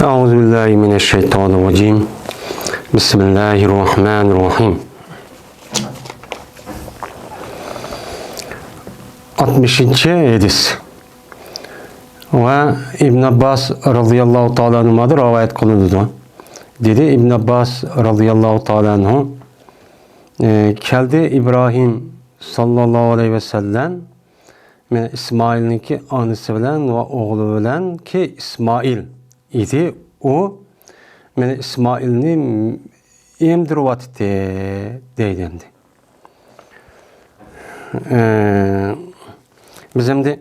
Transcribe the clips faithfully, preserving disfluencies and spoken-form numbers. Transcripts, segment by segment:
أعوذ بالله من الشيطان الرجيم. بسم الله الرحمن الرحيم. ئاتمىشىنچى ھەدىس. ۋە ئىبن ئابباس رازىياللاھۇ تائالا ئەنھۇمدىن رىۋايەت قىلىنىدۇ. دېدى ئىبن ئابباس رازىياللاھۇ تائالا ئەنھۇ، ئى، كەلدى ئىبراھىم ساللاللاھۇ ئەلەيھى ۋەسەللەم، مەن ئىسمائىلنىڭكى ئانىسى بىلەن ۋە ئوغلى بىلەنكى ئىسمائىل ئىدى. ئۇ مەن ئىسمائىلنى ئېمدۈرۈۋاتىتتى دەيدۇ ئەمدى. ئى، بىز ئەمدى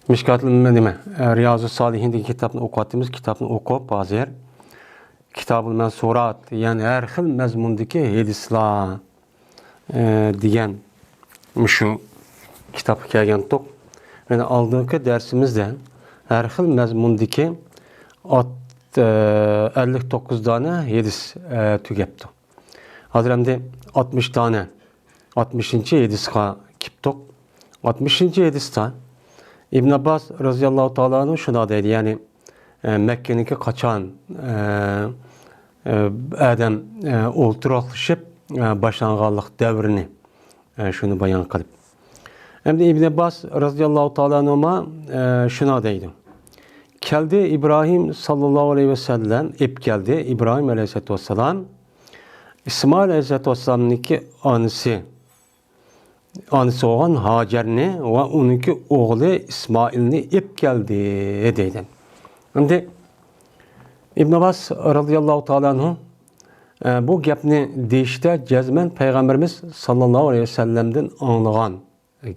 مىشكاتۇل، نېمە، رىيازۇ سالىھىن دېگەن كىتابنى ئوقۇۋاتىمىز. كىتابنى ئوقۇپ ھازىر كىتابۇل مەنسۇرات، يەنى ھەر خىل مەزمۇندىكى ھەدىسلار، ئى، دېگەن مۇشۇ كىتابقا كەلگەنتۇق. يەنى ئالدىنقى دەرسىمىزدە ھەر خىل مەزمۇندىكى ئات-، ئە، ئەللىك توققۇز دانە ھەدىس، ئە، تۈگەپتۇ. ھازىر ئەمدى ئاتمىش دانە، ئاتمىشىنچى ھەدىسقا كېپتۇق. ئاتمىشىنچى ھەدىستە ئىبن ئابباس رازىياللاھۇ تائالا ئەنھۇ شۇنداق دەيدۇ، يەنى، ئە، مەككىنىڭكى قاچان، ئە، ئە، ئادەم، ئە، ئولتۇراقلىشىپ، ئە، باشلانغانلىق دەۋرىنى، ئە، شۇنى بايان قىلىپ. ئەمدى ئىبن ئابباس رازىياللاھۇ تائالا ئەنھۇما، ئە، شۇنداق دەيدۇ. كەلدى ئىبراھىم ساللاللاھۇ ئەلەيھى ۋەسەللەم، ئېپ كەلدى ئىبراھىم ئەلەيھىسسالاتۇ ۋەسسالام، ئىسمائىل ئەلەيھىسسالاتۇ ۋەسسالامنىڭكى ئانىسى، ئانىسى بولغان ھاجەرنى ۋە ئۇنىڭكى ئوغلى ئىسمائىلنى ئېپ كەلدى، دەيدۇ. ئەمدى ئىبن ئابباس رازىياللاھۇ تائالا ئەنھۇ، ئە، بۇ گەپنى دېيىشتە جەزمەن پەيغەمبىرىمىز ساللاللاھۇ ئەلەيھى ۋەسەللەمدىن ئاڭلىغان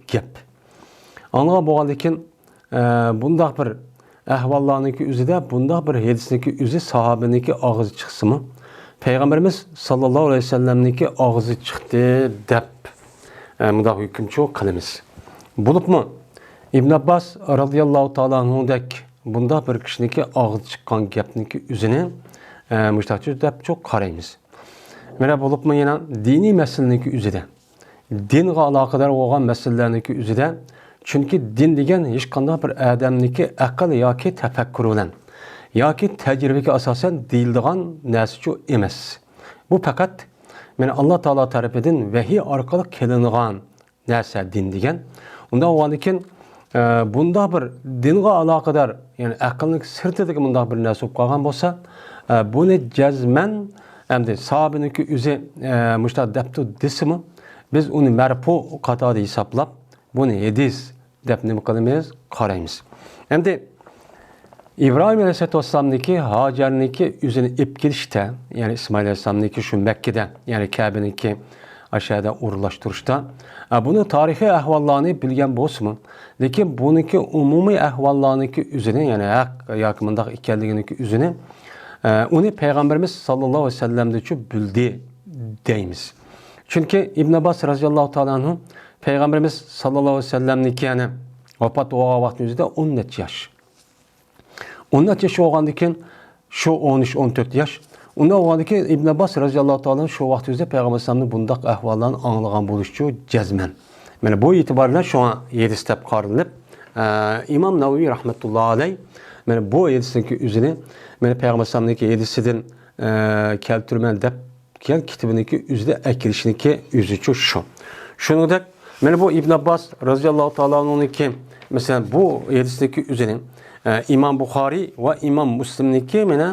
گەپ. ئاڭلىغان بولغاندىكىن، ئە، بۇنداق بىر ئەھۋاللارنىڭكى ئۆزىدە، بۇنداق بىر ھەدىسنىڭكى ئۆزى ساھابىنىڭكى ئاغزى چىقسىمۇ، پەيغەمبىرىمىز ساللاللاھۇ ئەلەيھى ۋەسەللەمنىڭكى ئاغزى چىقتى دەپ، ئە، مۇنداق ھۆكۈمچۇ قىلىمىز. بولۇپمۇ ئىبن ئابباس رازىياللاھۇ تائالا ئەنھۇدەك بۇنداق بىر كىشىنىڭكى ئاغزى چىققان گەپنىڭكى ئۆزىنى، ئە، مۇشتاقچۇ دەپچۇ قارايمىز. مانا بولۇپمۇ يەنە دىنىي مەسىلىنىڭكى ئۆزىدە، دىنغا ئالاقىدار بولغان مەسىلىلەرنىڭكى ئۆزىدە، چۈنكى دىن دېگەن ھېچقانداق بىر ئادەمنىڭكى ئەقىل ياكى تەپەككۇرى بىلەن ياكى تەجرىبىگە ئاساسەن دېيىلىدىغان نەرسىچۇ ئەمەس. بۇ پەقەت مانا ئاللا تائالا تەرىپىدىن ۋەھىي ئارقىلىق كېلىنغان نەرسە دىن دېگەن. ئۇنداق بولغاندىكىن، ئە، بۇنداق بىر دىنغا ئالاقىدار، يەنى ئەقىلنىڭ سىرتىدىكى مۇنداق بىر نەرسە بولۇپ قالغان بولسا، ئە، بۇنى جەزمەن ئەمدى ساھابىنىڭكى ئۆزى، ئە، مۇشۇنداق دەپتۇ دېسىمۇ، بىز ئۇنى مەرپۇ قاتارىدا ھېسابلاپ، بۇنى ھەدىس دەپ نېمە قىلىمىز؟ قارايمىز. ئەمدى ئىبراھىم ئەلەيھىسسالاتۇ ۋەسسالامنىڭكى ھاجەرنىڭكى ئۆزىنى ئېلىپ كېلىشتە، يەنى ئىسمائىل ئەلەيھىسسالامنىڭكى شۇ مەككىدە، يەنى كەبىنىڭكى ئاشۇ يەردە ئورۇنلاشتۇرۇشتا، ئە، بۇنىڭ تارىخىي ئەھۋاللارنى بىلگەن بولسىمۇ، لېكىن بۇنىڭكى ئومۇمىي ئەھۋاللارنىڭكى ئۆزىنى، يەنى ھەق ياكى مۇنداق ئىكەنلىكىنىڭكى ئۆزىنى، ئە، ئۇنى پەيغەمبىرىمىز ساللاللاھۇ ئەلەيھى ۋەسەللەمدىنچۇ بىلدى دەيمىز. چۈنكى ئىبن ئابباس رازىياللاھۇ تائالا ئەنھۇ پەيغەمبىرىمىز ساللاللاھۇ ئەلەيھى ۋەسەللەمنىڭكى، يەنى ۋاپات بولغان ۋاقتىنىڭ ئۆزىدە ئون نەچچە ياش. ئون نەچچە ياش بولغاندىكىن، شۇ ئون ئۈچ، ئون تۆت ياش. ئۇنداق بولغاندىكىن، ئىبن ئابباس رازىياللاھۇ تائالا شۇ ۋاقىت ئۆزىدە پەيغەمبەر ئەلەيھىسسالامدىن بۇنداق ئەھۋاللارنى ئاڭلىغان بولۇشىچۇ جەزمەن. مانا بۇ ئېتىبار بىلەن شۇڭا ھەدىس دەپ قارىلىپ، ئە، ئىمام نەۋەۋى رەھمەتۇللاھى ئەلەيھ، مانا بۇ ھەدىسنىڭكى ئۆزىنى، مانا پەيغەمبەر ئەلەيھىسسالامنىڭكى ھەدىسىدىن، ئە، كەلتۈرىمەن دەپ كېلىپ كىتابىنىڭكى ئۆزىدە ئەكېلىشنىڭكى ئۆزىچۇ شۇ. شۇنىڭدەك، مانا بۇ ئىبن ئابباس رازىياللاھۇ تائالا ئەنھۇنىڭكى، مەسىلەن، بۇ ھەدىسنىڭكى ئۆزىنى، ئە، ئىمام بۇخارىي ۋە ئىمام مۇسلىمنىڭكى مانا،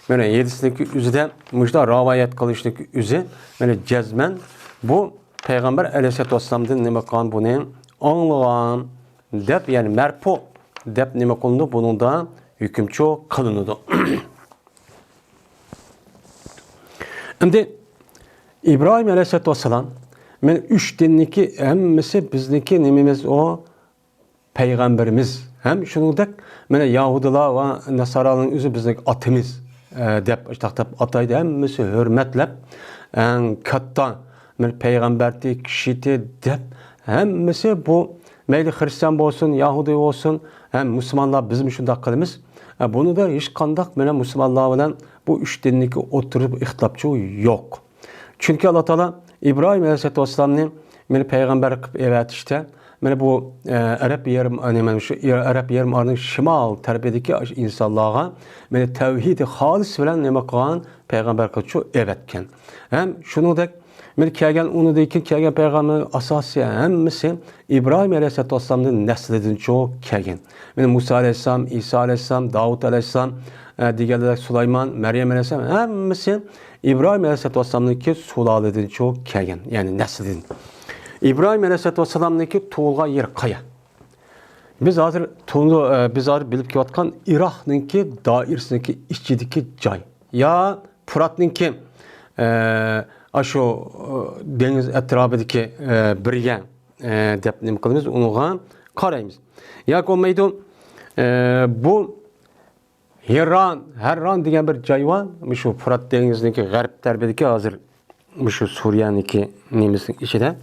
مانا ھەدىسنىڭكى ئۆزىدە مۇشۇنداق رىۋايەت قىلىشنىڭكى ئۆزى، مانا جەزمەن بۇ پەيغەمبەر ئەلەيھىسسالاتۇ ۋەسسالامدىن نېمە قىلغان، بۇنى ئاڭلىغان دەپ، يەنى مەرپۇ دەپ نېمە قىلىنىدۇ، بۇنىڭدا ھۆكۈمچۇ قىلىنىدۇ. ئەمدى ئىبراھىم ئەلەيھىسسالاتۇ ۋەسسالام، مانا ئۈچ دىننىڭكى ھەممىسى بىزنىڭكى نېمىمىز ئۇ؟ پەيغەمبىرىمىز. ھەم شۇنىڭدەك، مانا يەھۇدىيلار ۋە ناسارالارنىڭ ئۆزى بىزنىڭكى ئاتىمىز، ئە، دەپ، ئاشۇنداق دەپ ئاتايدۇ. ھەممىسى ھۆرمەتلەپ، ئەڭ كاتتا، مانا پەيغەمبەرتى، كىشىتى دەپ، ھەممىسى بۇ مەيلى خىرىستىيان بولسۇن، يەھۇدىي بولسۇن، ھەم مۇسۇلمانلار بىزمۇ شۇنداق قىلىمىز. ئە، بۇنىدا ھېچقانداق مانا مۇسۇلمانلار بىلەن بۇ ئۈچ دىننىڭكى ئوتتۇرىدا ئىختىلاپچۇ يوق. چۈنكى ئاللا تائالا ئىبراھىم ئەلەيھىسسالاتۇ ۋەسسالامنى مانا پەيغەمبەر قىلىپ ئەۋەتىشتە، مانا بۇ، ئە، ئەرەب يېرىم، ئە، نېمە، شۇ ئەرەب يېرىم ئارىنىڭ شىمال تەرىپىدىكى ئاشۇ ئىنسانلارغا، مانا، تەۋھىدى خالىس بىلەن نېمە قىلغان؟ پەيغەمبەر قىلىپ شۇ ئەۋەتكەن. ھەم شۇنىڭدەك، مانا، كەلگەن، ئۇنىڭدىن كېيىن كەلگەن پەيغەمبەر ئاساسىي ھەممىسى ئىبراھىم ئەلەيھىسسالاتۇ ۋەسسالامنىڭ نەسلىدىن شۇ كەلگەن. مانا، مۇسا ئەلەيھىسسالام، ئىسا ئەلەيھىسسالام، داۋۇت ئەلەيھىسسالام، ئە، دېگەنلەر، سۇلايمان، مەريەم ئەلەيھىسسالام، ھەممىسى ئىبراھىم ئەلەيھىسسالاتۇ ۋەسسالامنىڭكى سۇلالىدىن شۇ كەلگەن، يەنى نەسلىدىن. ئىبراھىم ئەلەيھىسسالاتۇ ۋەسسالامنىڭكى تۇغۇلغان يېرى قايا؟ بىز ھازىر تۇنۇ-، ئە، بىز ھازىر بىلىپ كېلىۋاتقان ئىراقنىڭكى دائىرىسىنىڭكى ئىچىدىكى جاي. يا پۇراتنىڭكى، ئە، ئاشۇ، ئە، دېڭىز ئەتراپىدىكى، ئە، بىر يەر، ئە، دەپ نېمە قىلىمىز، ئۇنىڭغا قارايمىز. ياكى بولمايدۇ، ئە، بۇ ھىران، ھەرران دېگەن بىر جاي بار. مۇشۇ پۇرات دېڭىزىنىڭكى غەرب تەرىپىدىكى، ھازىر مۇشۇ سۈرىيەنىڭكى نېمىسىنىڭ ئىچىدە.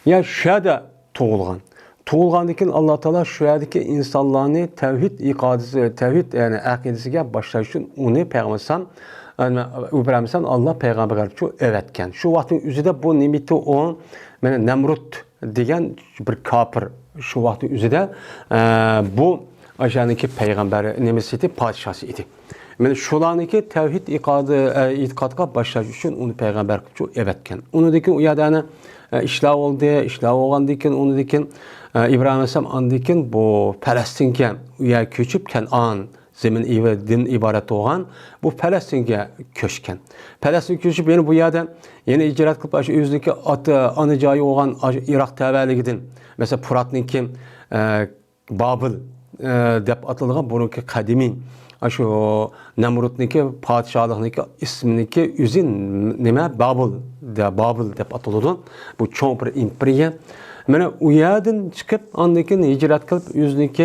يا شۇ يەردە تۇغۇلغان. تۇغۇلغاندىن كېيىن ئاللا تائالا شۇ يەردىكى ئىنسانلارنى تەۋھىد ئېتىقادىسى، تەۋھىد، يەنى ئەقىدىسىگە باشلاش ئۈچۈن ئۇنى پەيغەمبەر ئەلەيھىسسالام، ئىبراھىم ئەلەيھىسسالام ئاللا پەيغەمبەر قىلىپ شۇ ئەۋەتكەن. شۇ ۋاقىتنىڭ ئۆزىدە بۇ نېمە ئىدى ئۇ؟ مانا نەمرۇت دېگەن بىر كاپىر شۇ ۋاقىتنىڭ ئۆزىدە، ئە، بۇ ئاشۇنىڭكى پەيغەمبەر نېمىسى ئىدى؟ پادىشاسى ئىدى. مانا شۇلارنىڭكى تەۋھىد ئېتىقادى، ئە، ئېتىقادقا باشلاش ئۈچۈن ئۇنى پەيغەمبەر قىلىپ ئەۋەتكەن. ئۇنىڭدىن كېيىن ئۇ يەردە ئەنە، ئە، ئىشلار بولدى، ئىشلار بولغاندىن كېيىن ئۇنىڭدىن كېيىن، ئە، ئىبراھىم ئەلەيھىسسالام ئاندىن كېيىن بۇ پەلەستىنگە، ئۇ يەرگە كۆچۈپ، كەنئان زېمىن ئىبا-، دىن ئىبارەت بولغان بۇ پەلەستىنگە كۆچكەن. پەلەستىنگە كۆچۈپ يەنە بۇ يەردە يەنە ھىجرەت قىلىپ، ئاشۇ ئۆزىنىڭكى ئاتا، ئانا جايى بولغان ئاشۇ ئىراق تەۋەلىكىدىن، مەسىلەن، پۇراتنىڭكى، ئە، بابىل، ئە، دەپ ئاتالغان بۇرۇنقى قەدىمىي، ئاشۇ نەمرۇتنىڭكى پادىشاھلىقنىڭكى ئىسمىنىڭكى ئۆزى نېمە؟ بابىل، دە-، بابىل دەپ ئاتىلىدۇ. بۇ چوڭ بىر ئىمپېرىيە. مانا ئۇ يەردىن چىقىپ، ئاندىن كېيىن ھىجرەت قىلىپ، ئۆزىنىڭكى،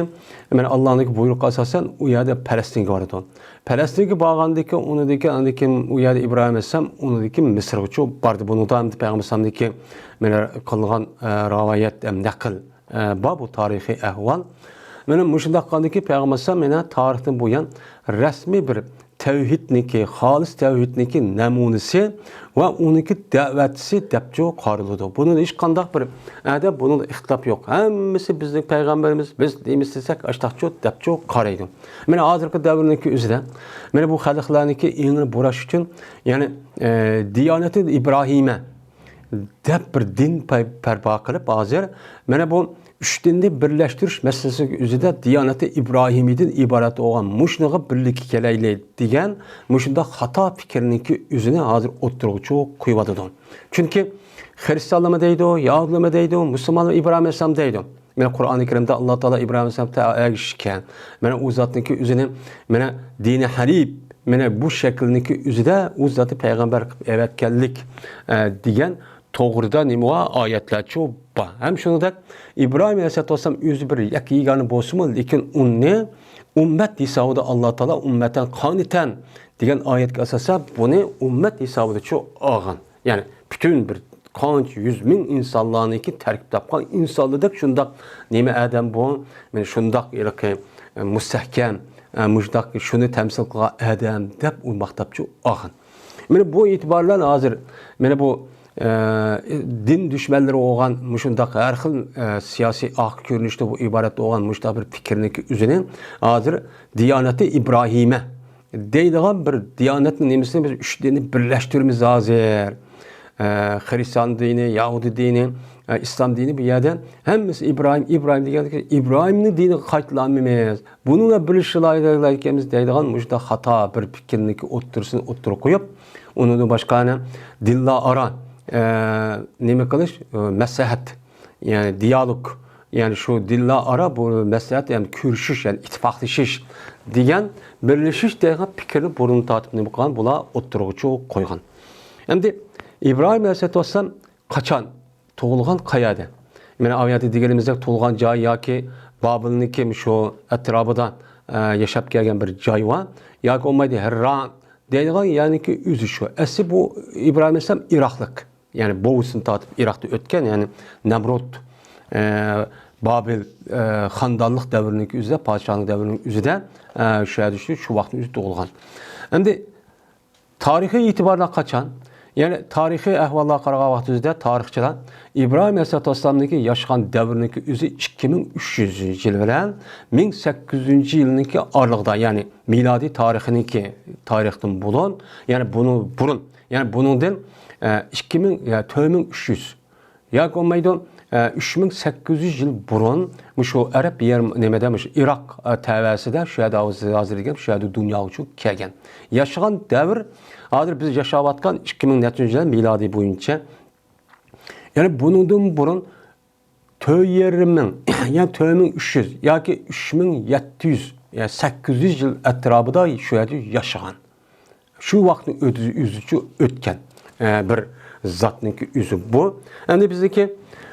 مانا ئاللانىڭكى بۇيرۇقىغا ئاساسەن، ئۇ يەردە پەلەستىنگە بارىدۇ. پەلەستىنگە بارغاندىن كېيىن، ئۇنىڭدىن كېيىن، ئاندىن كېيىن ئۇ يەردە ئىبراھىم ئەلەيھىسسالام، ئۇنىڭدىن كېيىن مىسىرغىچۇ باردى. بۇنىڭدا ئەمدى پەيغەمبەر ئەلەيھىسسالامدىكى مانا قىلغان، ئە، رىۋايەت ھەم نەقىل، ئە، بار بۇ تارىخىي ئەھۋال. مانا مۇشۇنداق قىلغاندىن كېيىن پەيغەمبەر ئەلەيھىسسالام يەنە تارىختىن بۇيان رەسمىي بىر تەۋھىدنىڭكى، خالىس تەۋھىدنىڭكى نەمۇنىسى ۋە ئۇنىڭكى دەۋەتچىسى دەپچۇ قارىلىدۇ. بۇنىڭدا ھېچقانداق بىر ئادەم بۇنىڭدا ئىختىلاپ يوق. ھەممىسى بىزنىڭ پەيغەمبىرىمىز، بىز نېمە ئىستىسەك ئاشتاقچۇ دەپچۇ قارايدۇ. مانا ھازىرقى دەۋرنىڭكى ئۆزىدە، مانا بۇ خەلقلەرنىڭكى ئېڭىنى بۇراش ئۈچۈن، يەنى، ئە، دىيانەتى ئىبراھىمە دەپ بىر دىن پەي-، پەرپا قىلىپ، ھازىر مانا بۇ ئۈچ دىننى بىرلەشتۈرۈش مەسىلىسىنىڭ ئۆزىدە دىيانەتى ئىبراھىمىدىن ئىبارەت بولغان مۇشۇنىڭغا بىرلىككە كېلەيلى دېگەن مۇشۇنداق خاتا پىكىرنىڭكى ئۆزىنى ھازىر ئوتتۇرىغا چىقىرىپ قويۇۋاتىدۇ. چۈنكى خىرىستانلارمۇ دەيدۇ، يەھۇدىيلارمۇ دەيدۇ، مۇسۇلمانلار ئىبراھىم ئەلەيھىسسالام دەيدۇ. مانا قۇرئانى كەرىمدە ئاللا تائالا ئىبراھىم ئەلەيھىسسالامغا ئەگىشكەن. مانا ئۇ زاتنىڭكى ئۆزىنى، مانا دىنى ھەنىپ، مانا بۇ شەكىلنىڭكى ئۆزىدە ئۇ زاتنى پەيغەمبەر قىلىپ ئەۋەتكەنلىك، ئە، دېگەن توغرىدا نېمە بار؟ ئايەتلەرچۇ بار. ھەم شۇنىڭدەك ئىبراھىم ئەلەيھىسسالاتۇ ۋەسسالام ئۆزى بىر يەككە يېگانە بولسىمۇ، لېكىن ئۇنى ئۈممەت ھېسابىدا ئاللا تائالا ئۈممەتەن قانىتەن دېگەن ئايەتكە ئاساسەن بۇنى ئۈممەت ھېسابىدىچۇ ئالغان. يەنى پۈتۈن بىر قانچە يۈز مىڭ ئىنسانلارنىڭكى تەركىب تاپقان ئىنسانلىرىدەك شۇنداق نېمە ئادەم بۇ؟ مانا شۇنداق ھېلىقى، ئە، مۇستەھكەم، ئە، مۇشۇنداق شۇنى تەمسىل قىلغان ئادەم دەپ ئۇ ماختاپچۇ ئالغان. مانا بۇ ئېتىبار بىلەن ھازىر مانا بۇ، ئە، دىن دۈشمەنلىرى بولغان مۇشۇنداق ھەر خىل، ئە، سىياسىي ئارقا كۆرۈنۈشتە بۇ ئىبارەت بولغان مۇشۇنداق بىر پىكىرنىڭكى ئۆزىنى ھازىر دىيانەتى ئىبراھىمە دەيدىغان بىر دىيانەتنىڭ نېمىسىنى بىز ئۈچ دىننى بىرلەشتۈرىمىز ھازىر. ئە، خىرىستان دىنى، يەھۇدىي دىنى، ئە، ئىسلام دىنى بۇ يەردە ھەممىسى ئىبراھىم، ئىبراھىم دېگەندىكىن ئىبراھىمنىڭ دىنىغا قايتىلالمىمىز. بۇنىڭ بىلىشىدىغان ئىكەنمىز دەيدىغان مۇشۇنداق خاتا بىر پىكىرنىڭكى ئوتتۇرىسىنى ئوتتۇرىغا قويۇپ، ئۇنىڭدىن باشقا يەنە دىنلار ئارا، ئە، نېمە قىلىش، ئە، مەسلىھەت، يەنى دىيالوگ، يەنى شۇ دىنلار ئارا بۇ مەسلىھەت، يەنى كۆرۈشۈش، يەنى ئىتتىپاقلىشىش دېگەن، بىرلىشىش دېگەن پىكىرنى بۇرۇن تارتىپ نېمە قىلغان؟ بۇلار ئوتتۇرىغىچۇ قويغان. ئەمدى ئىبراھىم ئەلەيھىسسالاتۇ ۋەسسالام قاچان تۇغۇلغان، قەيەردە؟ مانا ئا يەردە دېگىنىمىزدەك تۇغۇلغان جاي ياكى بابىلنىڭكى شۇ ئەتراپىدا، ئە، ياشاپ كەلگەن بىر جاي بار. ياكى بولمايدۇ ھەرران دەيدىغان يەرنىڭكى ئۆزى شۇ. ئەسلى بۇ ئىبراھىم ئەلەيھىسسالام ئىراقلىق. يەنى بوۋىسىنى تارتىپ ئىراقتا ئۆتكەن، يەنى نەمرۇت، ئە، بابىل، ئە، خاندانلىق دەۋرىنىڭكى ئۆزىدە، پادىشاھلىق دەۋرىنىڭ ئۆزىدە، ئە، شۇ يەردە شۇ، شۇ ۋاقىتنىڭ ئۆزىدە تۇغۇلغان. ئەمدى تارىخىي ئېتىباردا قاچان؟ يەنى تارىخىي ئەھۋاللارغا قارىغان ۋاقتىمىزدا تارىخچىلار ئىبراھىم ئەلەيھىسسالام ئەلەيھىسسالامنىڭكى ياشىغان دەۋرىنىڭكى ئۆزى ئىككى مىڭ ئۈچ يۈز يىل بىلەن مىڭ سەككىز يۈز يىلنىڭكى ئارىلىقىدا، يەنى مىلادىي تارىخىنىڭكى، تارىختىن بۇرۇن، يەنى بۇنىڭ بۇرۇن، يەنى بۇنىڭدىن، ئە، ئىككى مىڭ، يا، تۆت مىڭ ئۈچ يۈز ياكى بولمايدۇ، ئە، ئۈچ مىڭ سەككىز يۈز يىل بۇرۇن مۇشۇ ئەرەب يەر نېمىدە، مۇشۇ ئىراق، ئە، تەۋەسىدە، شۇ يەردە ھازىر، ھازىر دېگەن شۇ يەردە دۇنياغا شۇ كەلگەن. ياشىغان دەۋر ھازىر بىز ياشاۋاتقان ئىككى مىڭ نەچچىنچى يىل مىلادىي بويىچە. يەنى بۇنىڭدىن بۇرۇن تۆت يېرىم مىڭ، يەنى تۆت مىڭ ئۈچ يۈز ياكى ئۈچ مىڭ يەتتە يۈز، يەنى سەككىز يۈز يىل ئەتراپىدا شۇ يەردە ياشىغان. شۇ ۋاقىتنى ئۆتۈ-، ئۆزىچە ئۆتكەن، ئە، بىر زاتنىڭكى ئۆزى بۇ. ئەمدى بىزنىڭكى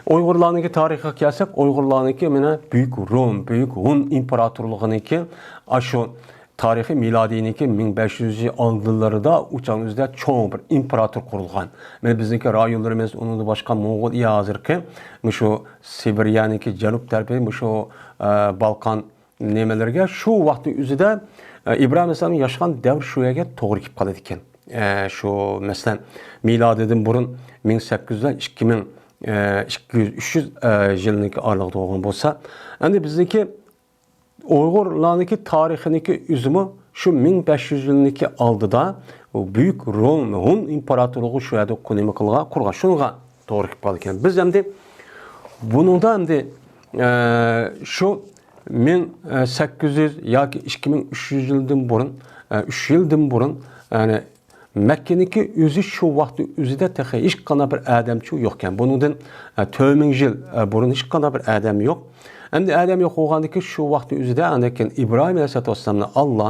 ئۇيغۇرلارنىڭكى تارىخىغا كەلسەك، ئۇيغۇرلارنىڭكى مانا بۈيۈك روم، بۈيۈك ھون ئىمپېراتورلۇقىنىڭكى ئاشۇ تارىخى مىلادىينىڭكى مىڭ بەش يۈز يىل ئالدىلىرىدا ئۇ چاغنىڭ ئۆزىدە چوڭ بىر ئىمپېراتور قۇرۇلغان. مانا بىزنىڭكى رايونلىرىمىز، ئۇنىڭدىن باشقا موڭغۇلىيە ھازىرقى مۇشۇ سىبىرىيەنىڭكى جەنۇب تەرىپى، مۇشۇ، ئە، بالقان نېمىلىرىگە شۇ ۋاقىتنىڭ ئۆزىدە، ئە، ئىبراھىم ئەلەيھىسسالام ياشىغان دەۋر شۇ يەرگە توغرا كېلىپ قالىدىكەن. ئە، شۇ، مەسىلەن، مىلادىدىن بۇرۇن مىڭ سەككىز يۈز بىلەن ئىككى مىڭ، ئە، ئىككى يۈز، ئۈچ يۈز، ئە، يىلنىڭكى ئارىلىقىدا بولغان بولسا، ئەمدى بىزنىڭكى ئۇيغۇرلارنىڭكى تارىخىنىڭكى ئۆزىمۇ شۇ مىڭ بەش يۈز يىلنىڭكى ئالدىدا بۇ بۈيۈك روم، ھون ئىمپېراتورلۇقى شۇ يەردە نېمە قىلغان، قۇرغان. شۇنىڭغا توغرا كېلىپ قالىدىكەن. بىز ئەمدى بۇنىڭدا ئەمدى، ئە، شۇ مىڭ سەككىز يۈز ياكى ئىككى مىڭ ئۈچ يۈز يىلدىن بۇرۇن، ئە، ئۈچ يىلدىن بۇرۇن، يەنى مەككىنىڭكى ئۆزى شۇ ۋاقىتنىڭ ئۆزىدە تېخى ھېچقانداق بىر ئادەمچۇ يوقكەن. بۇنىڭدىن، ئە، تۆت مىڭ يىل، ئە، بۇرۇن ھېچقانداق بىر ئادەم يوق. ئەمدى ئادەم يوق بولغاندىكىن شۇ ۋاقىتنىڭ ئۆزىدە ئاندىن كېيىن ئىبراھىم ئەلەيھىسسالاتۇ ۋەسسالامنى ئاللا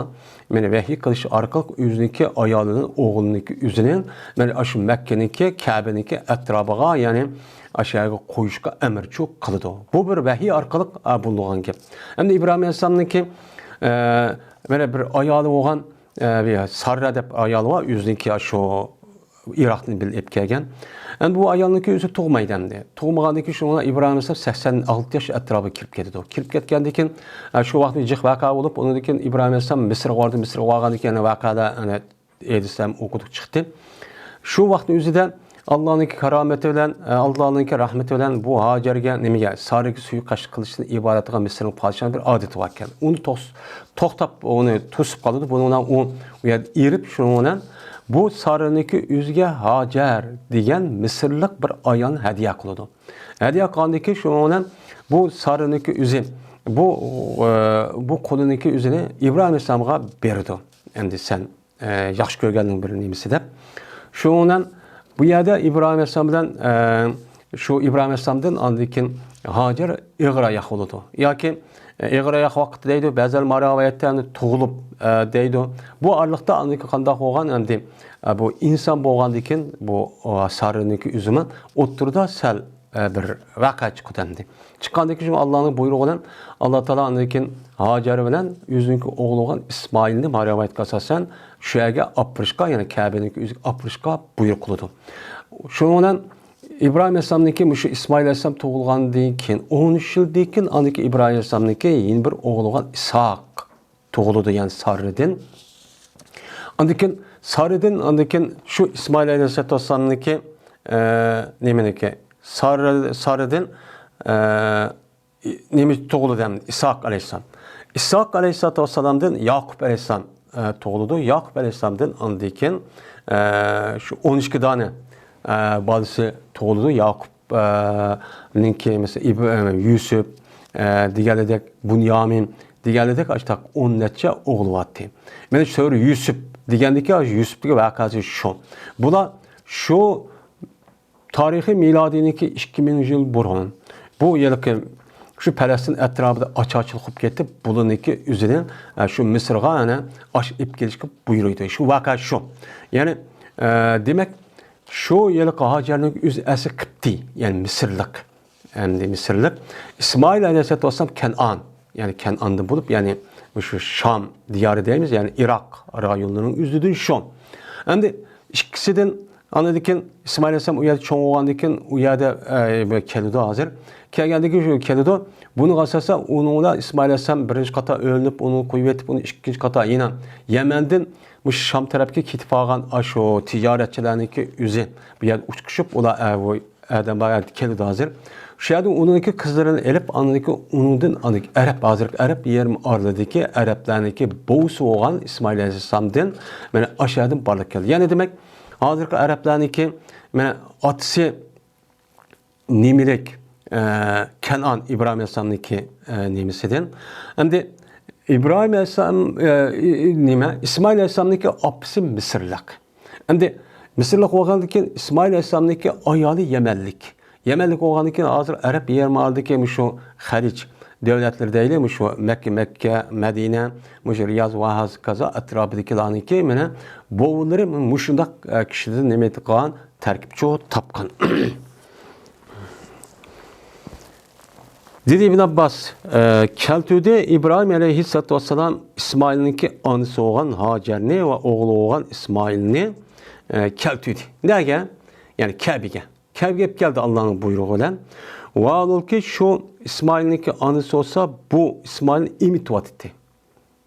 مانا ۋەھىي قىلىش ئارقىلىق ئۆزىنىڭكى ئايالىدىن، ئوغلىنىڭكى ئۆزىنى مانا ئاشۇ مەككىنىڭكى، كەبىنىڭكى ئەتراپىغا، يەنى ئاشۇ يەرگە قويۇشقا ئەمرچۇ قىلىدۇ. بۇ بىر ۋەھىي ئارقىلىق، ئە، بولىدىغان گەپ. ئەمدى ئىبراھىم ئەلەيھىسسالامنىڭكى، ئە، مانا بىر ئايالى بولغان، ئە، بىر ساررا دەپ ئايالى بار، ئۆزىنىڭكى شۇ ئىراقتىن بىللە ئېلىپ كەلگەن. ئەمدى بۇ ئايالنىڭكى ئۆزى تۇغمايدۇ ئەمدى. تۇغمىغاندىن كېيىن شۇنىڭ بىلەن ئىبراھىم ئەلەيھىسسالام سەكسەن ئالتە ياش ئەتراپىغا كىرىپ كېتىدۇ. كىرىپ كەتكەندىن كېيىن، ئە، شۇ ۋاقىتتا جىق ۋەقە بولۇپ، ئۇنىڭدىن كېيىن ئىبراھىم ئەلەيھىسسالام مىسىرغا باردى. مىسىرغا بارغاندىن كېيىن ۋەقەدە، يەنە ئېيتسام ئوقۇتۇپ چىقتى. شۇ ۋاقىتنىڭ ئۆزىدە ئاللانىڭكى كارامىتى بىلەن، ئە، ئاللانىڭكى رەھمىتى بىلەن بۇ ھاجەرگە نېمىگە، سارىگە سۇيىقەست قىلىشتىن ئىبارەت قىلغان مىسىرنىڭ پادىشاھىنىڭ بىر ئادىتى باركەن. ئۇنى توس-، توختاپ، ئۇنى توسۇپ قالىدۇ. بۇنىڭ بىلەن ئۇ، ئۇ يەردە ئېرىپ، شۇنىڭ بىلەن بۇ سارىنىڭكى ئۆزىگە ھاجەر دېگەن مىسىرلىق بىر ئايالنى ھەدىيە قىلىدۇ. ھەدىيە قىلغاندىن كېيىن شۇنىڭ بىلەن بۇ سارىنىڭكى ئۆزى، بۇ، ئە، بۇ قۇلىنىڭكى ئۆزىنى ئىبراھىم ئەلەيھىسسالامغا بېرىدۇ. ئەمدى سەن ئە، ياخشى كۆرگەننىڭ بىر نېمىسى دەپ. شۇنىڭ بىلەن بۇ يەردە ئىبراھىم ئەلەيھىسسالام بىلەن، ئە، شۇ ئىبراھىم ئەلەيھىسسالامدىن ئاندىن كېيىن ھاجەر ئېغىر ئاياغ بولىدۇ. ياكى، ئە، ئېغىر ئاياغ ۋاقتى دەيدۇ، بەزىلەر مانا رىۋايەتتە ئەنە تۇغۇلۇپ، ئە، دەيدۇ. بۇ ئارىلىقتا ئاندىن كېيىن قانداق بولغان ئەمدى، ئە، بۇ ئىنسان بولغاندىن كېيىن بۇ، ئا، سارىنىڭكى ئۆزىمۇ ئوتتۇرىدا سەل ئە، بىر ۋەقە چىقىدۇ ئەمدى. چىققاندىن كېيىن شۇ ئاللانىڭ بۇيرۇقى بىلەن ئاللا تائالا ئاندىن كېيىن ھاجەر بىلەن ئۆزىنىڭكى ئوغلى بولغان ئىسمائىلنى مانا رىۋايەتكە ئاساسەن شۇ يەرگە ئاپىرىشقا، يەنى كەبىنىڭكى ئۆزىگە ئاپىرىشقا بۇيرۇق قىلىدۇ. شۇنىڭ بىلەن ئىبراھىم ئەلەيھىسسالامنىڭكى مۇشۇ ئىسمائىل ئەلەيھىسسالام تۇغۇلغاندىن كېيىن، ئون ئۈچ يىلدىن كېيىن ئاندىن كېيىن ئىبراھىم ئەلەيھىسسالامنىڭكى يەنە بىر ئوغلى بولغان ئىسھاق تۇغۇلىدۇ، يەنى سارىدىن. ئاندىن كېيىن سارىدىن، ئاندىن كېيىن شۇ ئىسمائىل ئەلەيھىسسالاتۇ ۋەسسالامنىڭكى، ئە، نېمىنىڭكى؟ سارى-، سارىدىن، ئە، نېمە تۇغۇلىدۇ ھەم؟ ئىسھاق ئەلەيھىسسالام. ئىسھاق ئەلەيھىسسالاتۇ ۋەسسالامدىن ياقۇپ ئەلەيھىسسالام، ئە، تۇغۇلىدۇ. ياقۇپ ئەلەيھىسسالامدىن ئاندىن كېيىن، ئە، شۇ ئون ئىككى دانە، ئە، بالىسى تۇغۇلىدۇ. ياقۇپ ئە، نىڭكى، مەسىلەن، ئىب-، ئە، يۈسۈپ، ئە، دېگەنلىدەك، بۇنيامىن دېگەنلىدەك، ئاشتاق ئون نەچچە ئوغلى بارتى. مانا شۇ يۈسۈپ دېگەندىكى، يۈسۈپتىكى ۋەقەسى شۇ. بۇلار شۇ تارىخىي مىلادىينىڭكى ئىككى مىڭ يىل بۇرۇن، بۇ يىلقى شۇ پەلەستىن ئەتراپىدا ئاچارچىلىق قىلىپ كېتىپ، بۇلارنىڭكى ئۆزىنى، ئە، شۇ مىسىرغا، ئەنە، ئاش ئېلىپ كېلىشكە بۇيرۇيدۇ. شۇ ۋەقە شۇ. يەنى، ئە، دېمەك، شۇ ھېلىقى ھاجەرنىڭ ئۆزى ئەسلى قىپتىي، يەنى مىسىرلىق. ئەمدى مىسىرلىق. ئىسمائىل ئەلەيھىسسالاتۇ ۋەسسالام كەنئان، يەنى كەنئاندىن بولۇپ، يەنى مۇشۇ شام دىيارى دەيمىز، يەنى ئىراق رايونلىرىنىڭ ئۆزىدىن شۇ. ئەمدى ئىككىسىدىن، ئاندىن كېيىن ئىسمائىل ئەلەيھىسسالام ئۇ يەردە چوڭ بولغاندىن كېيىن، ئۇ يەردە، ئە، كېلىدۇ ھازىر. كەلگەندىن كېيىن شۇ كېلىدۇ. بۇنىڭغا ئاساسەن، ئۇنىڭ بىلەن ئىسمائىل ئەلەيھىسسالام بىرىنچى قاتار ئۆيلىنىپ، ئۇنى قويۇۋېتىپ، ئۇنى ئىككىنچى قاتار يەنە يەمەندىن مۇشۇ شام تەرەپكە كېتىپ قالغان ئاشۇ تىجارەتچىلەرنىڭكى ئۆزى بۇ يەردە ئۇچرىشىپ، ئۇلار، ئە، بۇ ئادەم بار يەردە كېلىدۇ ھازىر. شۇ يەردە ئۇنىڭكى قىزلىرىنى ئېلىپ، ئاندىن كېيىن ئۇنىڭدىن، ئاندىن ئەرەب، ھازىرقى ئەرەب يېرىم ئارىلىدىكى ئەرەبلەرنىڭكى بوۋىسى بولغان ئىسمائىل ئەلەيھىسسالامدىن، مانا، ئاشۇ يەردىن بارلىق كەلدى. يەنى دېمەك، ھازىرقى ئەرەبلەرنىڭكى، مانا، ئاتىسى نېمىلىك، ئە، كەنئان ئىبراھىم ئەلەيھىسسالامنىڭكى، ئە، نېمىسىدىن. ئەمدى ئىبراھىم ئەلەيھىسسالام، ئە، ئى-، ئى-، نېمە، ئىسمائىل ئەلەيھىسسالامنىڭكى ئاپىسى مىسىرلىق. ئەمدى مىسىرلىق بولغاندىن كېيىن ئىسمائىل ئەلەيھىسسالامنىڭكى ئايالى يەمەنلىك. يەمەنلىك بولغاندىن كېيىن ھازىر ئەرەب يېرىم ئارىلىدىكى مۇشۇ خەلىج دۆلەتلىرى دەيلى، مۇشۇ مەككە، مەككە، مەدىنە، مۇشۇ رىياز ۋە ھازىر كازا ئەتراپىدىكىلەرنىڭكى مانا بوۋىلىرى مۇشۇنداق، ئە، كىشىدىن نېمە قىلغان، تەركىبچۇ تاپقان. دېدى ئىبن ئابباس، ئە، كەلتۈردى ئىبراھىم ئەلەيھىسسالاتۇ ۋەسسالام ئىسمائىلنىڭكى ئانىسى بولغان ھاجەرنى ۋە ئوغلى بولغان ئىسمائىلنى، ئە، كەلتۈردى. نەگە؟ يەنى كەبىگە. كەبىگە ئېلىپ كەلدى ئاللانىڭ بۇيرۇقى بىلەن. ۋاھالبۇلكى شۇ ئىسمائىلنىڭكى ئانىسى بولسا بۇ ئىسمائىلنى ئېمىتىۋاتىتتى.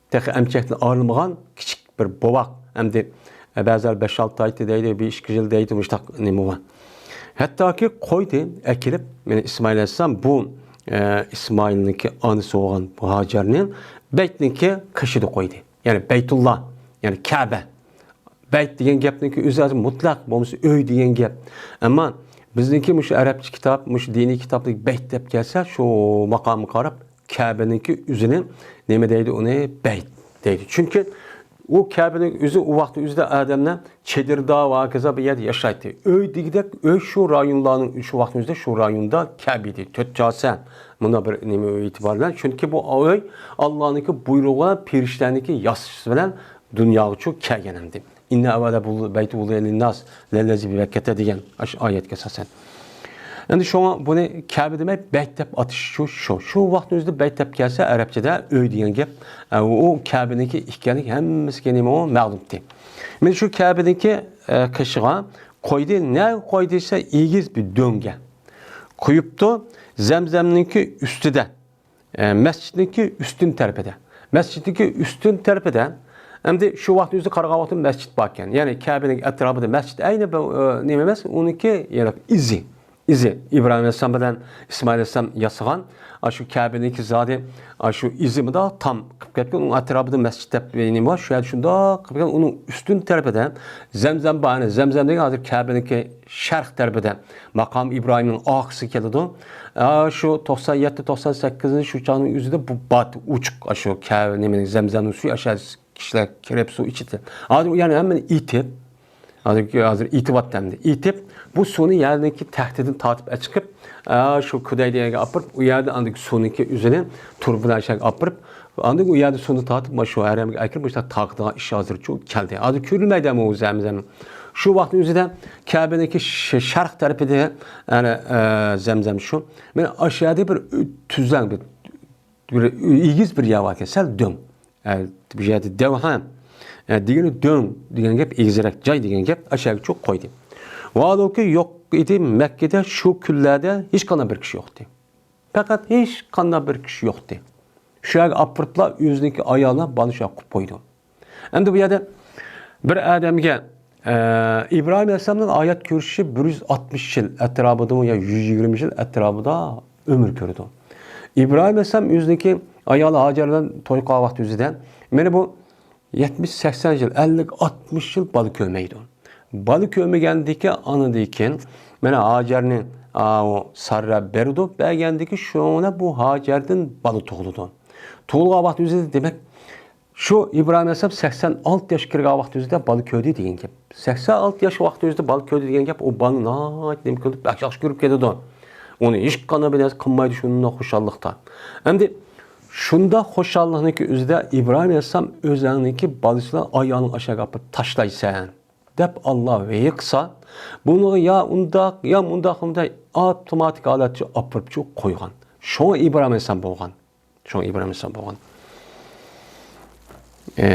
تېخى ئەمچەكتىن ئايرىلمىغان كىچىك بىر بوۋاق. ئەمدى، ئە، بەزىلەر بەش-ئالتە ئاي دەيدۇ، بىر-ئىككى يىل دەيدۇ، مۇشۇنداق نېمە بار. ھەتتاكى قويدى، ئەكېلىپ، مانا ئىسمائىل ئەلەيھىسسالام بۇ، ئە، ئىسمائىلنىڭكى ئانىسى بولغان بۇ ھاجەرنى بەيتنىڭكى قېشىدا قويدى. يەنى بەيتۇللا، يەنى كەبە. بەيت دېگەن گەپنىڭكى ئۆزى ھازىر مۇتلەق، بولمىسا ئۆي دېگەن گەپ. ئەمما بىزنىڭكى مۇشۇ ئەرەبچە كىتاب، مۇشۇ دىنىي كىتابتىكى بەيت دەپ كەلسە، شۇ ماقامغا قاراپ كەبىنىڭكى ئۆزىنى نېمە دەيدۇ، ئۇنى بەيت دەيدۇ. چۈنكى ئۇ كەبىنىڭ ئۆزى ئۇ ۋاقىتتا ئۆزىدە ئادەملەر چېدىردا ۋە ھاكازا بىر يەردە ياشايتتى. ئۆي دېگۈدەك ئۆي شۇ رايونلارنىڭ، شۇ ۋاقىتنىڭ ئۆزىدە شۇ رايوندا كەبە ئىدى. تۆت چاسە. مۇنداق بىر نېمە ئېتىبار بىلەن. چۈنكى بۇ ئۆي ئاللانىڭكى بۇيرۇقى بىلەن پەرىشتىلەرنىڭكى ياسىشى بىلەن دۇنياغىچۇ كەلگەن ئەمدى. ئىننە ئەۋھەلە بۇ بەيتۇ ۋۇدىئە لىنناس لەللەزى بىبەككەتە دېگەن ئاشۇ ئايەتكە ئاساسەن. ئەمدى شۇڭا بۇنى كەبە دېمەي، بەيت دەپ ئاتىشى شۇ، شۇ. شۇ ۋاقىتنىڭ ئۆزىدە بەيت دەپ كەلسە، ئەرەبچىدە ئۆي دېگەن گەپ، ئە، ئۇ كەبىنىڭكى ئىكەنلىكى ھەممىسىگە نېمە ئۇ مەلۇمتى. مانا شۇ كەبىنىڭكى، ئە، قېشىغا قويدى، نەگە قويدى دېسە، ئېگىز بىر دۆڭگە قويۇپتۇ، زەمزەمنىڭكى ئۈستىدە. ئە، مەسچىتنىڭكى ئۈستۈن تەرىپىدە. مەسچىتنىڭكى ئۈستۈن تەرىپىدە، ئەمدى شۇ ۋاقىتنىڭ ئۆزىدە قارىغان ۋاقىتتا مەسچىت باركەن. يەنى كەبىنىڭ ئەتراپىدا مەسچىت ئەينى بىر، ئە، نېمە ئەمەس، ئۇنىڭكى يەنى ئىزى. ئىزى. ئىبراھىم ئەلەيھىسسالام بىلەن ئىسمائىل ئەلەيھىسسالام ياسىغان، ئاشۇ كەبىنىڭكى زادى، ئاشۇ ئىزى مۇنداق تام قىلىپ كەتكەن، ئۇنىڭ ئەتراپىدا مەسچىت دەپ نېمە بار، شۇ يەردە شۇنداق قىلىپ كەتكەن، ئۇنىڭ ئۈستۈن تەرىپىدە زەمزەم بار، يەنى زەمزەم دېگەن ھازىر كەبىنىڭكى شەرق تەرىپىدە ماقام ئىبراھىمنىڭ ئارقىسىغا كېلىدۇ. ئا، شۇ توقسان يەتتە، توقسان سەككىزىنچى شۇ چاغنىڭ ئۆزىدە بۇ بات ئوچۇق، شۇ كە-، نېمىنىڭ، زەمزەمنىڭ سۈيى ئاشۇ كىشىلەر كىرىپ سۇ ئىچىدۇ. ھازىر ئۇ يەرنى ھەممىنى ئېتىپ، ھازىر، ھازىر ئېتىۋاتتى ئەمدى. ئېتىپ، بۇ سۇنى يەرنىڭكى تەختىدىن تارتىپ ئەچىقىپ، ئا، شۇ كۇدەي دېگەنگە ئاپىرىپ، ئۇ يەردە ئاندىن سۇنىڭكى ئۆزىنى تۇرۇبىلەر شەرگە ئاپىرىپ، ئاندىن ئۇ يەردە سۇنى تارتىپ، مانا شۇ ھەرەمگە ئەكىرىپ، مۇشۇنداق تارقىتىدىغان ئىش ھازىرچۇ كەلدى. ھازىر كۆرۈلمەيدۇ ئۇ زەمزەم. شۇ ۋاقىتنىڭ ئۆزىدە كەبىنىڭكى ش-، شەرق تەرىپىدە، يەنى، ئە، زەمزەم شۇ. مانا ئاشۇ يەردە بىر تۈزلەڭ، بىر، بىر ئېگىز بىر يەر باركەن، سەل دۆڭ. ئە، بۇ يەردە دەۋھەم، ئە، دېگىنى دۆڭ دېگەن گەپ، ئېگىزرەك جاي دېگەن گەپ، ئاشۇ يەرگىچۇ قويدى. ۋاھالبۇلكى يوق ئىدى مەككىدە شۇ كۈنلەردە ھېچقانداق بىر كىشى يوق ئىدى. پەقەت ھېچقانداق بىر كىشى يوق ئىدى. شۇ يەرگە ئاپىرىپلا ئۆزىنىڭكى ئايالىنى، بالىنى شۇ يەرگە قويۇپ قويدى. ئەمدى بۇ يەردە بىر ئادەمگە، ئە، ئىبراھىم ئەلەيھىسسالامنىڭ ھايات كۆرۈشى بىر يۈز ئاتمىش يىل ئەتراپىدىمۇ يا يۈز يىگىرمە يىل ئەتراپىدا ئۆمۈر كۆرىدۇ. ئىبراھىم ئەلەيھىسسالام ئۆزىنىڭكى ئايالى ھاجەر بىلەن توي قىلغان ۋاقتى ئۆزىدە، مانا بۇ يەتمىش، سەكسەن يىل، ئەللىك، ئاتمىش يىل بالا كۆرمەيدۇ. بالا كۆرمىگەندىكى ئانىدىن كېيىن، مانا ھاجەرنى، ئاۋۇ ساررا بېرىدۇ، بەرگەندىكى شۇڭا بۇ ھاجەردىن بالا تۇغۇلىدۇ. تۇغۇلغان ۋاقتى ئۆزىدە، دېمەك، شۇ ئىبراھىم ئەلەيھىسسالام سەكسەن ئالتە ياشقا كىرگەن ۋاقتى ئۆزىدە بالا كۆردى دېگەن گەپ. سەكسەن ئالتە ياش ۋاقتى ئۆزىدە بالا كۆردى دېگەن گەپ، ئۇ بالىنى ناھايىتى نېمە كۆرۈپ، بەك ياخشى كۆرۈپ كېتىدۇ. ئۇنى ھېچقانداق بىر نەرسە قىلمايدۇ شۇنداق خۇشاللىقتا. ئەمدى شۇنداق خۇشاللىقنىڭكى ئۆزىدە ئىبراھىم ئەلەيھىسسالام ئۆزۈڭنىڭكى بالىسىنى ئايالىڭ ئاشاققا ئاپىرىپ تاشلايسەن دەپ ئاللا ۋەھىي قىلسا، بۇنىڭغا يا ئۇنداق، يا مۇنداق، مۇنداق ئاپتوماتىك ھالەتتە ئاپىرىپچۇ قويغان. شۇڭا ئىبراھىم ئەلەيھىسسالام بولغان. شۇڭا ئىبراھىم ئەلەيھىسسالام بولغان. ئە،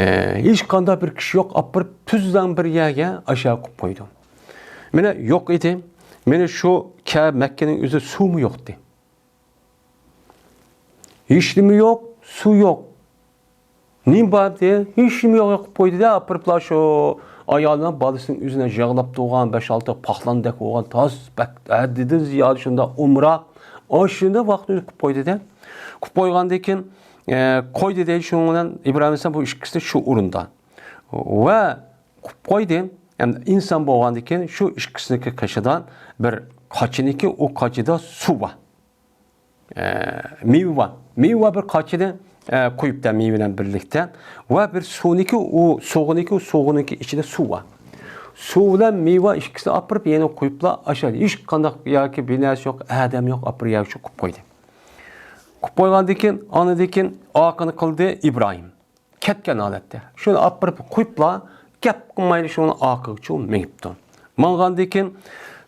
ھېچقانداق بىر كىشى يوق، ئاپىرىپ تۈزلەڭ بىر يەرگە ئاشاق قويۇپ قويدۇ. مانا يوق ئىدى. مانا شۇ كە-، مەككىنىڭ ئۆزى سۇمۇ يوق ئىدى. ھېچنېمە يوق، سۇ يوق. نېمە بار دېدى؟ ھېچنېمە يوق، قىلىپ قويدى-دە، ئاپىرىپلا شۇ ئايالنىڭ بالىسىنىڭ ئۆزىنى يىغلاپ تۇرغان بەش-ئالتە پاقلاندەك بولغان تاز بەك ھەددىدىن زىيادە شۇنداق ئومراق. ئاشۇ شۇنداق ۋاقىتنى قىلىپ قويدى-دە. قىلىپ قويغاندىن كېيىن، ئە، قويدى دەيدۇ، شۇنىڭ بىلەن ئىبراھىم ئەلەيھىسسالام بۇ ئىككىسىنى شۇ ئورۇندا. ۋە قىلىپ قويدى. ئەمدى ئىنسان بولغاندىن كېيىن شۇ ئىككىسىنىڭكى قېشىدا بىر قاچىنىڭكى ئۇ قاچىدا سۇ بار. ئە، مېۋە بار. مېۋە بار بىر قاچىنى، ئە، قويۇپتۇ مېۋە بىلەن بىرلىكتە. ۋە بىر سۇنىڭكى ئۇ سوغىنىڭكى ئۇ سوغىنىڭكى ئىچىدە سۇ بار. سۇ بىلەن مېۋە ئىككىسىنى ئاپىرىپ يەنە قويۇپلا ئاشۇ ھېچقانداق ياكى بىناسى يوق، ئادەم يوق، ئاپىرىپ يەرگە شۇ قويۇپ قويدى. قويۇپ قويغاندىن كېيىن، ئاندىن كېيىن ئارقىنى قىلدى ئىبراھىم. كەتكەن ھالەتتە. شۇنى ئاپىرىپ قويۇپلا، گەپ قىلمايلا شۇنىڭ ئارقىغىچە مېڭىپتۇ. ماڭغاندىن كېيىن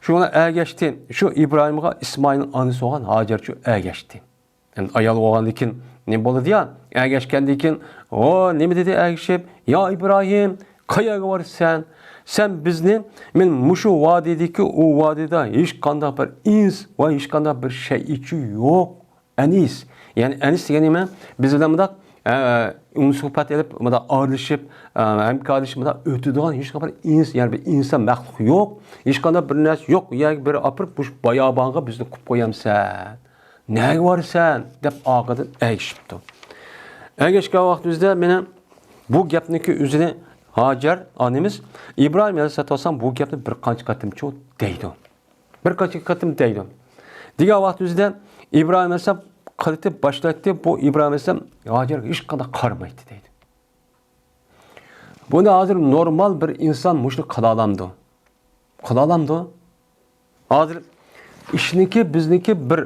شۇنى ئەگەشتى. شۇ ئىبراھىمغا ئىسمائىلنىڭ ئانىسى بولغان ھاجەرچۇ ئەگەشتى. ئەمدى ئايال بولغاندىن كېيىن نېمە بولىدۇ يا؟ ئەگەشكەندىن كېيىن، ئو، نېمە دېدى ئەگىشىپ؟ يا ئىبراھىم، قەيەرگە بارىسەن؟ سەن بىزنى، مەن مۇشۇ ۋادىدىكى ئۇ ۋادىدا ھېچقانداق بىر ئىنس ۋە ھېچقانداق بىر شەيئىچۇ يوق. ئەنىس. يەنى ئەنىس دېگەن نېمە؟ بىز بىلەن مۇنداق، ئە، ئۇنسۇھبەت ئېلىپ، مۇنداق ئارىلىشىپ، ئە، ھەمكارلىشىپ، مۇنداق ئۆتىدىغان ھېچقانداق بىر ئىنس-، يەنى بىر ئىنسان مەخلۇق يوق. ھېچقانداق بىر نەرسە يوق. يەرگە بىر ئاپىرىپ، مۇشۇ بايابانغا بىزنى قويۇپ قويامسەن؟ نەگە بارىسەن؟ دەپ ئارقىدىن ئەگىشىپتۇ. ئەگەشكەن ۋاقتىمىزدا مېنىڭ بۇ گەپنىكى ئۆزىنى ھاجەر ئانىمىز ئىبراھىم ئەلەيھىسسالاتۇ ۋەسسالام بۇ گەپنى بىر قانچە قېتىمچۇ دەيدۇ. بىر قانچە قېتىم دەيدۇ. دېگەن ۋاقتىمىزدا ئىبراھىم ئەلەيھىسسالام قىلىتىپ باشلايتتى، بۇ ئىبراھىم ئەلەيھىسسالام ھاجەرگە ھېچقانداق قارىمايتتى دەيدۇ. بۇنى ھازىر نورمال بىر ئىنسان مۇشۇنى قىلالامدۇ؟ قىلالامدۇ؟ ھازىر ئىشنىكى، بىزنىكى بىر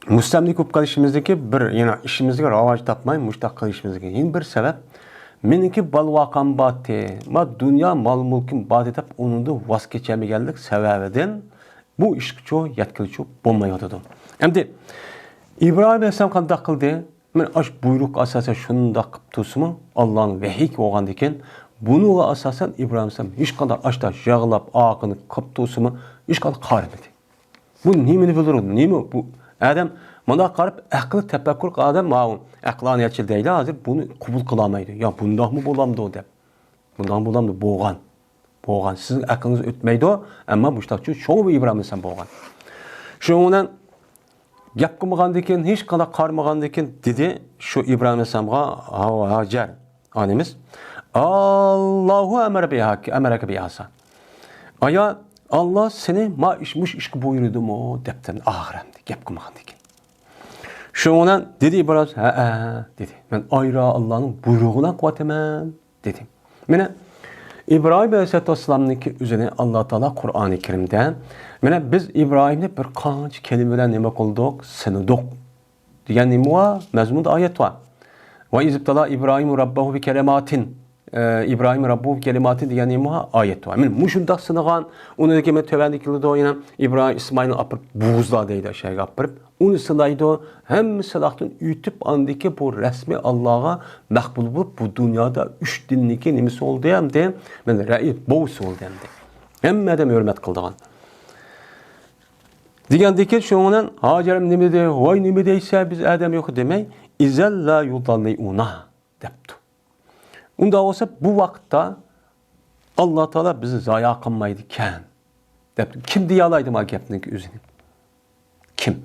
مۇستەملىكە بولۇپ قېلىشىمىزدىكى بىر، يەنە ئىشىمىزگە راۋاج تاپماي مۇشۇنداق قىلىشىمىزدىكى يەنە بىر سەۋەب، مېنىڭكى بالا-ۋاقام بارتى، ما دۇنيا مال-مۈلكۈم بارتى دەپ ئۇنىڭدىن ۋاز كېچەلمىگەنلىك سەۋەبىدىن بۇ ئىشقىچۇ يەتكىلىچۇ بولمايۋاتىدۇ. ئەمدى ئىبراھىم ئەلەيھىسسالام قانداق قىلدى؟ مەن ئاشۇ بۇيرۇق ئاساسەن شۇنداق قىلىپ تۇرسىمۇ، ئاللانىڭ ۋەھىيى بولغاندىكىن، بۇنىڭغا ئاساسەن ئىبراھىم ئەلەيھىسسالام ھېچقانداق ئاشتا يىغلاپ، ئارقىنى قىلىپ تۇرسىمۇ، ھېچقانداق قارىمىدى. بۇ نېمىنى بىلدۈرىدۇ؟ نېمە بۇ؟ ئادەم مۇنداق قاراپ، ئەقلى تەپەككۇر ئادەم، ماۋۇ ئەقلانىيەتچى دەيلى ھازىر، بۇنى قوبۇل قىلالمايدۇ. يا بۇنداقمۇ بولامدۇ دەپ. بۇنداقمۇ بولامدۇ؟ بولغان. بولغان. سىزنىڭ ئەقلىڭىز ئۆتمەيدۇ، ئەمما مۇشتاقچۇ شۇڭا بۇ ئىبراھىم ئەلەيھىسسالام بولغان. شۇنىڭ بىلەن گەپ قىلمىغاندىن كېيىن، ھېچقانداق قارىمىغاندىن كېيىن دېدى شۇ ئىبراھىم ئەلەيھىسسالامغا ھاجەر ئانىمىز، «ئاللاھۇ ئەمەرە بىھا، ئەمەرەكە بىھاسا.» ئايا، ئاللا سېنى ما ئىش، مۇش ئىشقا بۇيرۇدىمۇ؟ دەپتۇ ئاخىر ئەمدى گەپ قىلمىغاندىن كېيىن. شۇنىڭ بىلەن دېدى ئىبراھىم، ھەئە، دېدى، مەن ئايرا ئاللانىڭ بۇيرۇغى بىلەن قىلىۋاتىمەن، دېدى. مانا، ئىبراھىم ئەلەيھىسسالاتۇ ۋەسسالامنىڭكى ئۆزىنى ئاللا تائالا قۇرئانى كەرىمدە، مانا، بىز ئىبراھىمنى بىر قانچە كەلىمە بىلەن نېمە قىلدۇق؟ سىنىدۇق. دېگەن نېمە بار؟ مەزمۇندا ئايەت بار. «ۋە ئىزىبتالا ئىبراھىمۇ رەببەھۇ بىكەلىماتىن.» ئە، «ئىبراھىم رەببۇھۇ بىكەلىماتىن» دېگەن نېمە بار؟ ئايەت بار. مانا، مۇشۇنداق سىنىغان، ئۇنىڭدىن كېيىن تۆۋەندە كېلىدۇ، يەنە ئىبراھىم ئىسمائىلنى ئاپىرىپ بوغۇزلا دەيدۇ، ئاشۇ يەرگە ئاپىرىپ. ئۇنى سىنايدۇ، ھەممە سىناقتىن ئۆتۈپ، ئاندىكى بۇ رەسمىي ئاللاغا مەقبۇل بولۇپ، بۇ دۇنيادا ئۈچ دىننىڭكى نېمىسى بولدى ئەمدى؟ مانا رەئىس بوۋىسى بولدى ئەمدى. ھەممە ئادەم ھۆرمەت قىلىدىغان. دېگەندىكىن شۇنىڭ بىلەن ھاجەر نېمە دېدى؟ «ۋاي نېمە دەيسەن، بىز ئادەم يوق» دېمەي، «ئىزەللا يۇداللىئۇنا» دەپتۇ. ئۇنداق بولسا بۇ ۋاقىتتا ئاللا تائالا بىزنى زايا قىلمايدىكەن دەپتۇ. كىم دېيەلايدۇ ما گەپنىڭ ئۆزىنى؟ كىم؟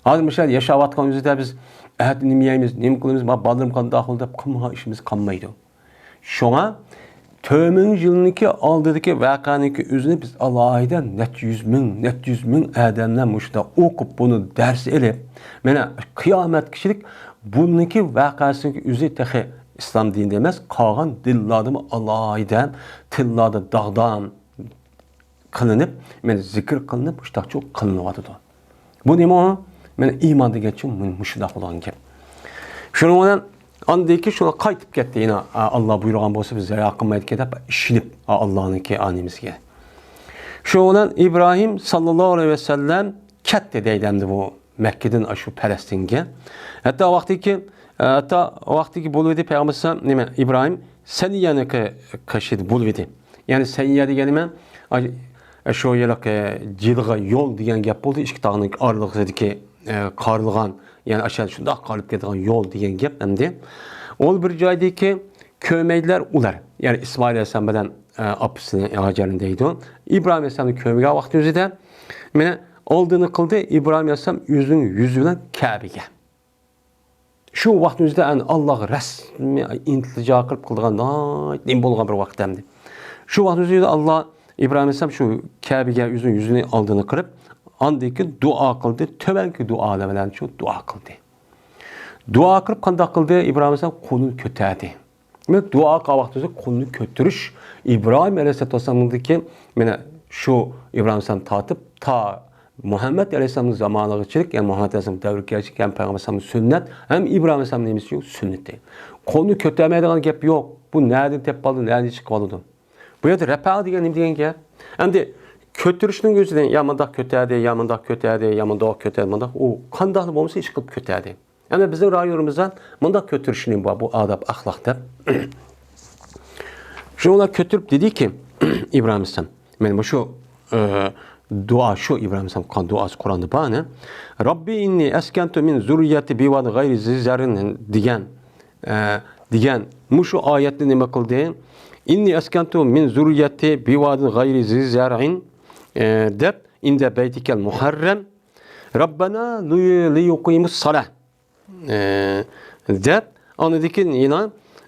ھازىر مۇشۇ يەردە ياشاۋاتقان ئۆزىدە بىز ئەتە نېمە يەيمىز، نېمە قىلىمىز، ما بالىلىرىم قانداق بولدى دەپ قىلمىغان ئىشىمىز قالمايدۇ. شۇڭا تۆت مىڭ يىلنىڭكى ئالدىدىكى ۋەقەنىڭكى ئۆزىنى بىز ئالاھىدە نەچچە يۈز مىڭ، نەچچە يۈز مىڭ ئادەملەر مۇشۇنداق ئوقۇپ، بۇنى دەرس ئېلىپ، مانا قىيامەتكىچىلىك بۇنىڭكى ۋەقەسىنىڭكى ئۆزى تېخى ئىسلام دىنىدا ئەمەس، قالغان دىنلاردىمۇ ئالاھىدە تىللاردا داغدام قىلىنىپ، مانا زىكىر قىلىنىپ، مۇشۇنداقچۇ قىلىنىۋاتىدۇ. بۇ نېمە ئۇ؟ مانا ئىمان دېگەنچۇ مۇ-، مۇشۇنداق بولغان گەپ. شۇنىڭ بىلەن ئاندىن كېيىن شۇلار قايتىپ كەتتى يەنە، ئا، ئاللا بۇيرۇغان بولسا بىز زايا قىلمايدىكەن دەپ ئىشىنىپ، ئا، ئاللانىڭكى ئانىمىزگە. شۇنىڭ بىلەن ئىبراھىم ساللاللاھۇ ئەلەيھى ۋەسەللەم كەتتى دەيدۇ ئەمدى بۇ مەككىدىن ئاشۇ پەلەستىنگە. ھەتتا ۋاقتىكى، ھەتتا ۋاقتىكى بولۇۋىدى پەيغەمبەر ئەلەيھىسسالام، نېمە، ئىبراھىم سەنىيەنىڭكى قېشىدا بولۇۋىدى. يەنى سەنىيە دېگەن نېمە؟ ئاي-، شۇ ھېلىقى جىلغا يول دېگەن گەپ بولدى، ئىككى تاغنىڭ ئارىلىقىدىكى، ئە، قارىلغان، يەنى ئاشۇ شۇنداق قارىلىپ كېتىدىغان يول دېگەن گەپ ئەمدى. ئۇ بىر جايدىكى كۆرمەيدىلەر ئۇلار. يەنى ئىسمائىل ئەلەيھىسسالام بىلەن، ئە، ئاپىسىنى ھاجەرنى دەيدۇ. ئىبراھىم ئەلەيھىسسالامنى كۆرمىگەن ۋاقتى ئۆزىدە، مانا، ئالدىنى قىلدى، ئىبراھىم ئەلەيھىسسالام ئۆزىنىڭ يۈزى بىلەن كەبىگە. شۇ ۋاقىتنىڭ ئۆزىدە ئەنە ئاللاغا رەسمىي ئىلتىجا قىلىپ قىلىدىغان ناھايىتى نېمە بولغان بىر ۋاقىت ئەمدى. شۇ ۋاقىتنىڭ ئۆزىدە ئاللا ئىبراھىم ئەلەيھىسسالام شۇ كەبىگە ئۆزىنىڭ يۈزىنى ئالدىنى قىلىپ، ئاندىن كېيىن دۇئا قىلدى، تۆۋەنكى دۇئالار بىلەن شۇ دۇئا قىلدى. دۇئا قىلىپ قانداق قىلدى؟ ئىبراھىم ئەلەيھىسسالام قولىنى كۆتەردى. دېمەك، دۇئا قىلغان ۋاقتىدا قولنى كۆتۈرۈش ئىبراھىم ئەلەيھىسسالاتۇ ۋەسسالامدىكى، مانا شۇ ئىبراھىم ئەلەيھىسسالام تارتىپ تا مۇھەممەد ئەلەيھىسسالامنىڭ زامانىغىچىلىك، يەنى مۇھەممەد ئەلەيھىسسالام دەۋرىگىچىلىك ھەم پەيغەمبەر ئەلەيھىسسالامنىڭ سۈننەت، ھەم ئىبراھىم ئەلەيھىسسالامنىڭ نېمىسى سۈننىتى. قولنى كۆتەرمەيدىغان گەپ يوق. بۇ نەدىن تېپىپ ئالدى، نەدىن چىقىپ ئالىدۇ؟ بۇ يەردە رەپەئە دېگەن نېمە دېگەن گەپ؟ ئەمدى كۆتۈرۈشنىڭ ئۆزىدىن يا مۇنداق كۆتەردى، يا مۇنداق كۆتەردى، يا مۇنداق كۆتەردى، مۇنداق. ئۇ قانداقلا بولمىسا ئىش قىلىپ كۆتەردى. ئەنە بىزنىڭ رايونىمىزدا مۇنداق كۆتۈرۈشنى بار، بۇ ئاداب، ئەخلاق دەپ. شۇنىڭ بىلەن كۆتۈرۈپ دېدىكى، ئىبراھىم ئەلەيھىسسالام، مانا مۇشۇ، ئە، دۇئا، شۇ ئىبراھىم ئەلەيھىسسالام قىلغان دۇئاسى قۇرئاندا بار، ئەنە، رەببى ئىننى ئەسكەنتۇ مىن زۇررىيەتى بىۋادىن غەيرى زى زەرئىن دېگەن، ئە، دېگەن مۇشۇ ئايەتنى نېمە قىلدى؟ ئىننى ئەسكەنتۇ مىن زۇررىيەتى بىۋادىن غەيرى زى زەرئىن، ئە، دەپ، ئىندە بەيتىكەل مۇھەررەم، رەببەنا لىيۇقىمۇس سالە. ئە، دەپ، ئاندىن كېيىن يەنە،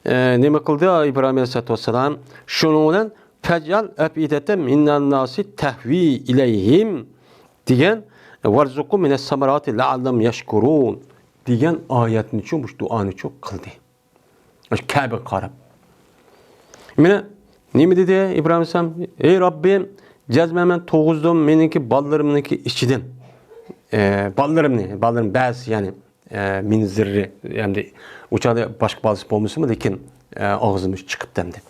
ئە، نېمە قىلدى ئىبراھىم ئەلەيھىسسالاتۇ ۋەسسالام؟ شۇنىڭ بىلەن فەجئەل ئەفئىدەتەن مىنەنناسى تەھۋى ئىلەيھىم دېگەن، ۋەرزۇقھۇم مىنەسسەمەراتى لەئەللەھۇم يەشكۇرۇن دېگەن ئايەتنىچۇ، مۇشۇ دۇئانىچۇ قىلدى. ئاشۇ كەبىگە قاراپ. مانا نېمە دېدى ئىبراھىم ئەلەيھىسسالام؟ ئەي رەببىم، جەزمەن مەن تۇغۇزدۇم مېنىڭكى بالىلىرىمنىڭكى ئىچىدىن. ئە، بالىلىرىمنى، بالىلىرىم بەزى، يەنى، ئە، مىن زىررىي، ئەمدى ئۇ چاغدا باشقا بالىسى بولمىسىمۇ، لېكىن، ئە، ئاغزىمىز چىقىپتۇ ئەمدى.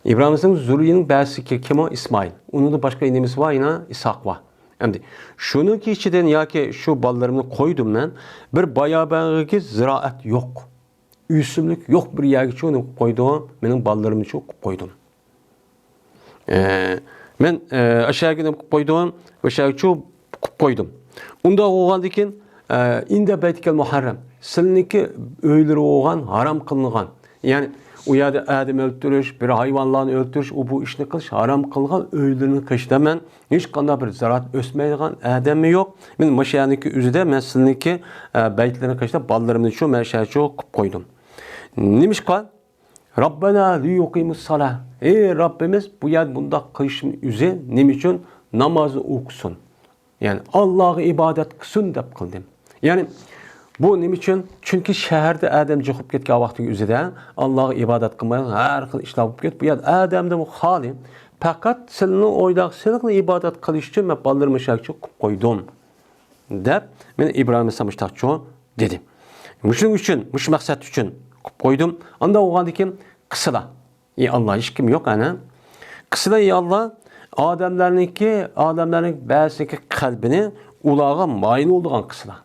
ئىبراھىم ئەلەيھىسسالام زۇررىيىنىڭ بەزىسى كىم ئۇ؟ ئىسمائىل. ئۇنىڭدا باشقا نېمىسى بار؟ يەنە ئىسھاق بار. ئەمدى شۇنىڭكى ئىچىدىن ياكى شۇ بالىلىرىمنى قويدۇم مەن. بىر بايابانغىكى زىرائەت يوق. ئۆسۈملۈك يوق بىر يەرگىچۇ نېمە قىلىپ قويدۇم؟ مېنىڭ بالىلىرىمنىچۇ قىلىپ قويدۇم. ئە، مەن، ئە، ئاشۇ يەرگە نېمە قىلىپ قويدۇم؟ ئاشۇ يەرگىچۇ قىلىپ قويدۇم. ئۇنداق بولغاندىن كېيىن، ئە، ئىندە بەيتىكەل مۇھەررەم، سىلىنىڭكى ئۆيلىرى بولغان، ھارام قىلىنغان. يەنى ئۇ يەردە ئادەم ئۆلتۈرۈش، بىر ھايۋانلارنى ئۆلتۈرۈش، ئۇ بۇ ئىشنى قىلىش، ھارام قىلغان ئۆيلىرىنىڭ قېشىدا مەن ھېچقانداق بىر زىرائەت ئۆسمەيدىغان ئادەممۇ يوق. مەن مۇشۇ يەرنىڭكى ئۆزىدە مەن سىلىنىڭكى، ئە، بەيتلىرىنىڭ قېشىدا بالىلىرىمنىچۇ مەن شۇ يەرچۇ قىلىپ قويدۇم. نېمىشقا؟ رەببەنا لىيۇقىمۇس سالە. ئەي رەببىمىز، بۇ يەردە بۇنداق قىلىشنىڭ ئۆزى نېمە ئۈچۈن؟ نامازنى ئوقۇسۇن. يەنى ئاللاغا ئىبادەت قىلسۇن دەپ قىلدىم. يەنى بۇ نېمە ئۈچۈن؟ چۈنكى شەھەردە ئادەم جىق بولۇپ كەتكەن ۋاقتىنىڭ ئۆزىدە ئاللاغا ئىبادەت قىلمايدىغان ھەر خىل ئىشلار بولۇپ كەتتى. بۇ يەردە ئادەمدىنمۇ خالىي. پەقەت سىلىنىڭ ئويلاق، سىلىنىڭ ئىبادەت قىلىش ئۈچۈن مەن بالىلىرىمنى شۇ يەرگىچۇ قىلىپ قويدۇم. دەپ، مانا ئىبراھىم ئەلەيھىسسالام مۇشۇنداقچۇ دېدى. مۇشۇنىڭ ئۈچۈن، مۇشۇ مەقسەت ئۈچۈن قىلىپ قويدۇم. ئاندىن بولغاندىن كېيىن قىسىلا. ئى ئاللا، ھېچكىم يوق ئەنە. قىسىلا، ئى ئاللا، ئادەملەرنىڭكى، ئادەملەرنىڭ بەزىسىنىڭكى قەلبىنى ئۇلارغا مايىل بولىدىغان قىسىلا.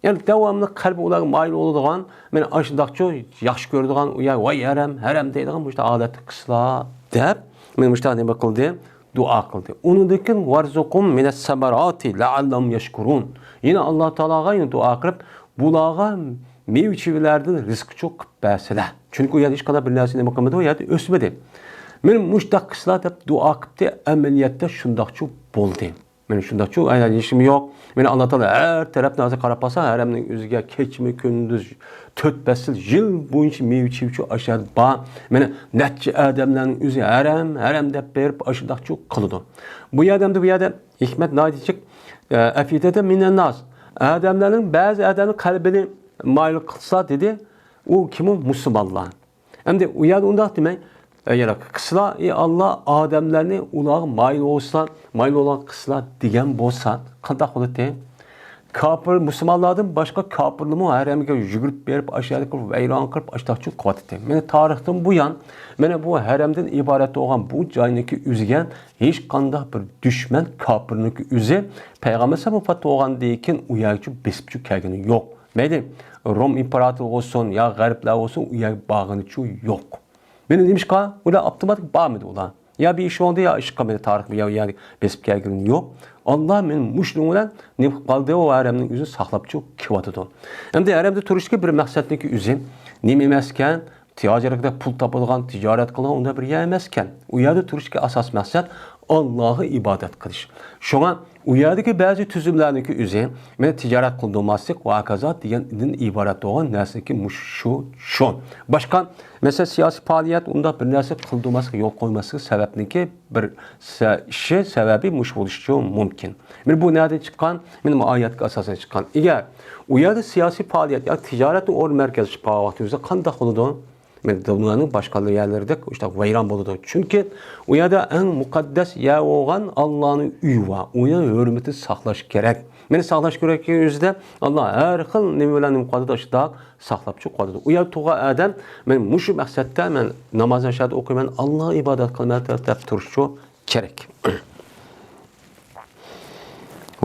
يەنى داۋاملىق قەلبى ئۇلارغا مايىل بولىدىغان، مانا ئاشۇنداقچۇ ياخشى كۆرىدىغان، ئۇ يەر، ۋاي ھەرەم، ھەرەم دەيدىغان مۇشۇنداق ھالەتتە قىسىلا دەپ، مانا مۇشۇنداق نېمە قىلدى؟ دۇئا قىلدى. ئۇنىڭدىن كېيىن، ۋەرزۇقۇم مىنەسسەمەراتى لەئەللەھۇم يەشكۇرۇن. يەنە ئاللا تائالاغا يەنە دۇئا قىلىپ، بۇلارغا مېۋە-چېۋىلەردىن رىزقىچۇ قىلىپ بەرسىلە. چۈنكى ئۇ يەردە ھېچقانداق بىر نەرسە نېمە قىلمىدى، ئۇ يەردە ئۆسمىدى. مانا مۇشۇنداق قىسىلا دەپ دۇئا قىپتى، ئەمەلىيەتتە شۇنداقچۇ بولدى. مانا شۇنداقچۇ، ئايلانىشىم يوق. مانا ئاللا تائالا ھەر تەرەپنى ھازىر قاراپ باقسا، ھەرەمنىڭ ئۆزىگە كېچىمۇ كۈندۈز، تۆت پەسىل، يىل بويىچە مېۋە-چېۋىچۇ ئاشۇ يەردە بار. مانا نەچچە ئادەملەرنىڭ ئۆزى ھەرەم، ھەرەم دەپ بېرىپ ئاشۇنداقچۇ قىلىدۇ. بۇ يەردە ئەمدى بۇ يەردە ھېكمەت ناھايىتى جىق، ئە، ئەفئىدەتەن مىنەنناس. ئادەملەرنىڭ بەزى ئادەمنىڭ قەلبىنى مايىل قىلسا دېدى، ئۇ كىم ئۇ؟ مۇسۇلمانلار. ئەمدى ئۇ يەردە ئۇنداق دېمەي، ئە، يەنە قىسىلا، ئى ئاللا، ئادەملەرنى ئۇلارغا مايىل بولسا، مايىل بولغان قىسىلا دېگەن بولسا، قانداق بولاتتى؟ كاپىر، مۇسۇلمانلاردىن باشقا كاپىرلارمۇ ھەرەمگە يۈگۈرۈپ بېرىپ، ئاشۇ يەرنى قىلىپ، ۋەيران قىلىپ، ئاشۇنداقچۇ قىلىۋاتاتتى. مانا تارىختىن بۇيان، مانا بۇ ھەرەمدىن ئىبارەت بولغان بۇ جاينىڭكى ئۆزىگە ھېچقانداق بىر دۈشمەن كاپىرنىڭكى ئۆزى پەيغەمبەر سەھابە ۋاپات بولغاندىن كېيىن ئۇ يەرگىچۇ بېسىپچۇ كەلگىنى يوق. مەيلى، روم ئىمپېراتورى بولسۇن يا غەربلەر بولسۇن، ئۇ يەرگە بارغىنىچۇ يوق. مانا نېمىشقا؟ ئۇلار ئاپتوماتىك بارمىدى ئۇلار. يا بىر ئىش بولدى، يا ئىش قىلمىدى، تارىخ بۇ يەر، يەرگە بېسىپ كەلگىنى يوق. ئاللا مېنى مۇشۇنىڭ بىلەن نېمە قىلىپ قالدى، ئۇ ھەرەمنىڭ ئۆزىنى ساقلاپچۇ كېلىۋاتىدۇ. ئەمدى ھەرەمدە تۇرۇشتىكى بىر مەقسەتنىڭكى ئۆزى نېمە ئەمەسكەن؟ تىجارەتكە پۇل تاپىدىغان، تىجارەت قىلىدىغان ئۇنداق بىر يەر ئەمەسكەن. ئۇ يەردە تۇرۇشتىكى ئاساسىي مەقسەت ئاللاغا ئىبادەت قىلىش. شۇڭا ئۇ يەردىكى بەزى تۈزۈملەرنىڭكى ئۆزى مېنى تىجارەت قىلدۇرماسلىق ۋە ھاكازا دېگەندىن ئىبارەت بولغان نەرسىكى مۇشۇ شۇ. باشقا، مەسىلەن، سىياسىي پائالىيەت ئۇنداق بىر نەرسە قىلدۇرماسلىق، يول قويماسلىق سەۋەبنىكى بىر سە-، ئىشى سەۋەبى مۇشۇ بولۇشىچۇ مۇمكىن. مېنى بۇ نەدىن چىققان؟ مېنى بۇ ئايەتكە ئاساسەن چىققان. ئەگەر ئۇ يەردە سىياسىي پائالىيەت ياكى تىجارەتنى ئورۇن مەركەزلىشىپ قالغان ۋاقتىمىزدا قانداق بولىدۇ؟ مېنى دۇنيانىڭ باشقا يەرلىرىدەك شۇنداق ۋەيران بولىدۇ. چۈنكى ئۇ يەردە ئەڭ مۇقەددەس يەر بولغان ئاللانىڭ ئۆيى بار. ئۇنىڭ ھۆرمىتىنى ساقلاش كېرەك. مېنى ساقلاش كېرەكلىكى ئۆزىدە ئاللا ھەر خىل نېمە بىلەن نېمە قىلىدۇ، شۇنداق ساقلاپچۇ قالىدۇ. ئۇ يەردە تۇرغان ئادەم، مەن مۇشۇ مەقسەتتە مەن نامازنى شەھەردە ئوقۇيمەن، ئاللاغا ئىبادەت قىلىمەن دەپ، دەپ تۇرۇشچۇ كېرەك.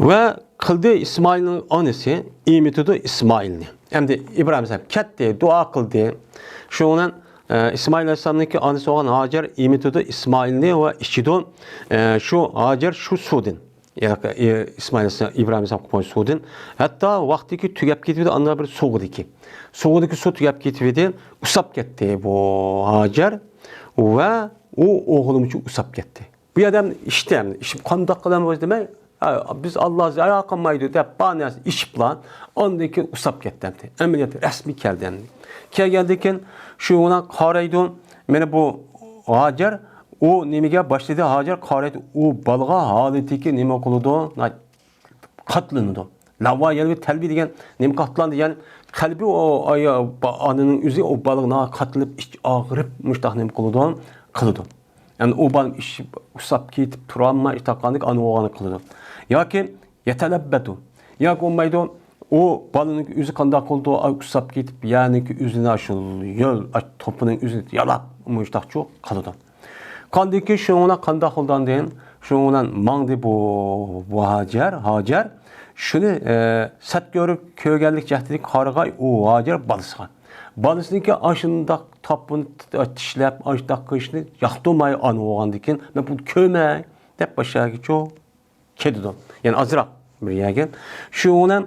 ۋە قىلدى ئىسمائىلنىڭ ئانىسى، ئېمىتىدۇ ئىسمائىلنى. ئەمدى ئىبراھىم ئەلەيھىسسالام كەتتى، دۇئا قىلدى. شۇنىڭ بىلەن، ئە، ئىسمائىل ئەلەيھىسسالامنىڭكى ئانىسى بولغان ھاجەر ئېمىتىدۇ ئىسمائىلنى ۋە ئىچىدۇ، ئە، شۇ ھاجەر شۇ سۇدىن. ياق، ئى-، ئىسمائىل ئەلەيھىسسالام، ئىبراھىم ئەلەيھىسسالام قويغان سۇدىن. ھەتتا ۋاقتىكى تۈگەپ كېتىۋىدى، ئاندىن بىر سۇغىدىكى. سۇغىدىكى سۇ تۈگەپ كېتىۋىدى، ئۇسساپ كەتتى بۇ ھاجەر ۋە ئۇ ئوغلىمۇچۇ ئۇسساپ كەتتى. بۇ ئادەم ئىچتى ئەمدى. ئىچىپ قانداق قىلىمىز دېمەي، «ھە، بىز ئاللا زىيا قىلمايدۇ» دەپ بار نەرسىنى ئىچىپلا ئاندىن كېيىن ئۇسساپ كەتتى ئەمدى. ئەمەلىيەتتە رەسمىي كەلدى ئەمدى. كەلگەندىن كېيىن شۇ بىلەن قارايدۇ، مانا بۇ ھاجەر، ئۇ نېمىگە باشلىدى؟ ھاجەر قارايدۇ، ئۇ بالىغا ھالىتىكى نېمە قىلىدۇ؟ قاتلىنىدۇ. لاۋا يەنى تەلبىي دېگەن نېمە قاتلاندى؟ يەنى قەلبى ئۇ ئايا-، با-، ئانىنىڭ ئۆزى ئۇ بالىغا قاتلىنىپ، ئىچ ئاغرىپ، مۇشتاق نېمە قىلىدۇ؟ قىلىدۇ. يەنى ئۇ بالىنىڭ ئىچى ئۇسساپ كېتىپ تۇرالماي، ئىتاققاندەك ئانا بولغاننى قىلىدۇ. ياكى يەتەلەببەتۇ. ياكى بولمايدۇ، ئۇ بالىنىڭ ئۆزى قانداق قىلىدۇ؟ ئاي، ئۇسساپ كېتىپ، يەرنىڭكى ئۆزىنى شۇ يۆل، ئاي، توپىنىڭ ئۆزىنى يالاپ، مۇشتاقچۇ قىلىدۇ. قاندىكى شۇنىڭ بىلەن قانداق قىلدى ئاندىن؟ شۇنىڭ بىلەن ماڭدى بۇ، بۇ ھاجەر، ھاجەر. شۇنى، ئە، سەت كۆرۈپ، كۆرگەنلىك جەھەتتىن قارىغاي ئۇ ھاجەر بالىسىغا. بالىسىنىڭكى ئاشۇنداق تاپىنى تىشلەپ، ئاشۇنداق قىلىشنى ياقتۇرماي ئانا بولغاندىن كېيىن، مەن بۇنى كۆرمەي دەپ باشلايدىچۇ كېتىدۇ. يەنى ئازراق بىر يەرگە. شۇ بىلەن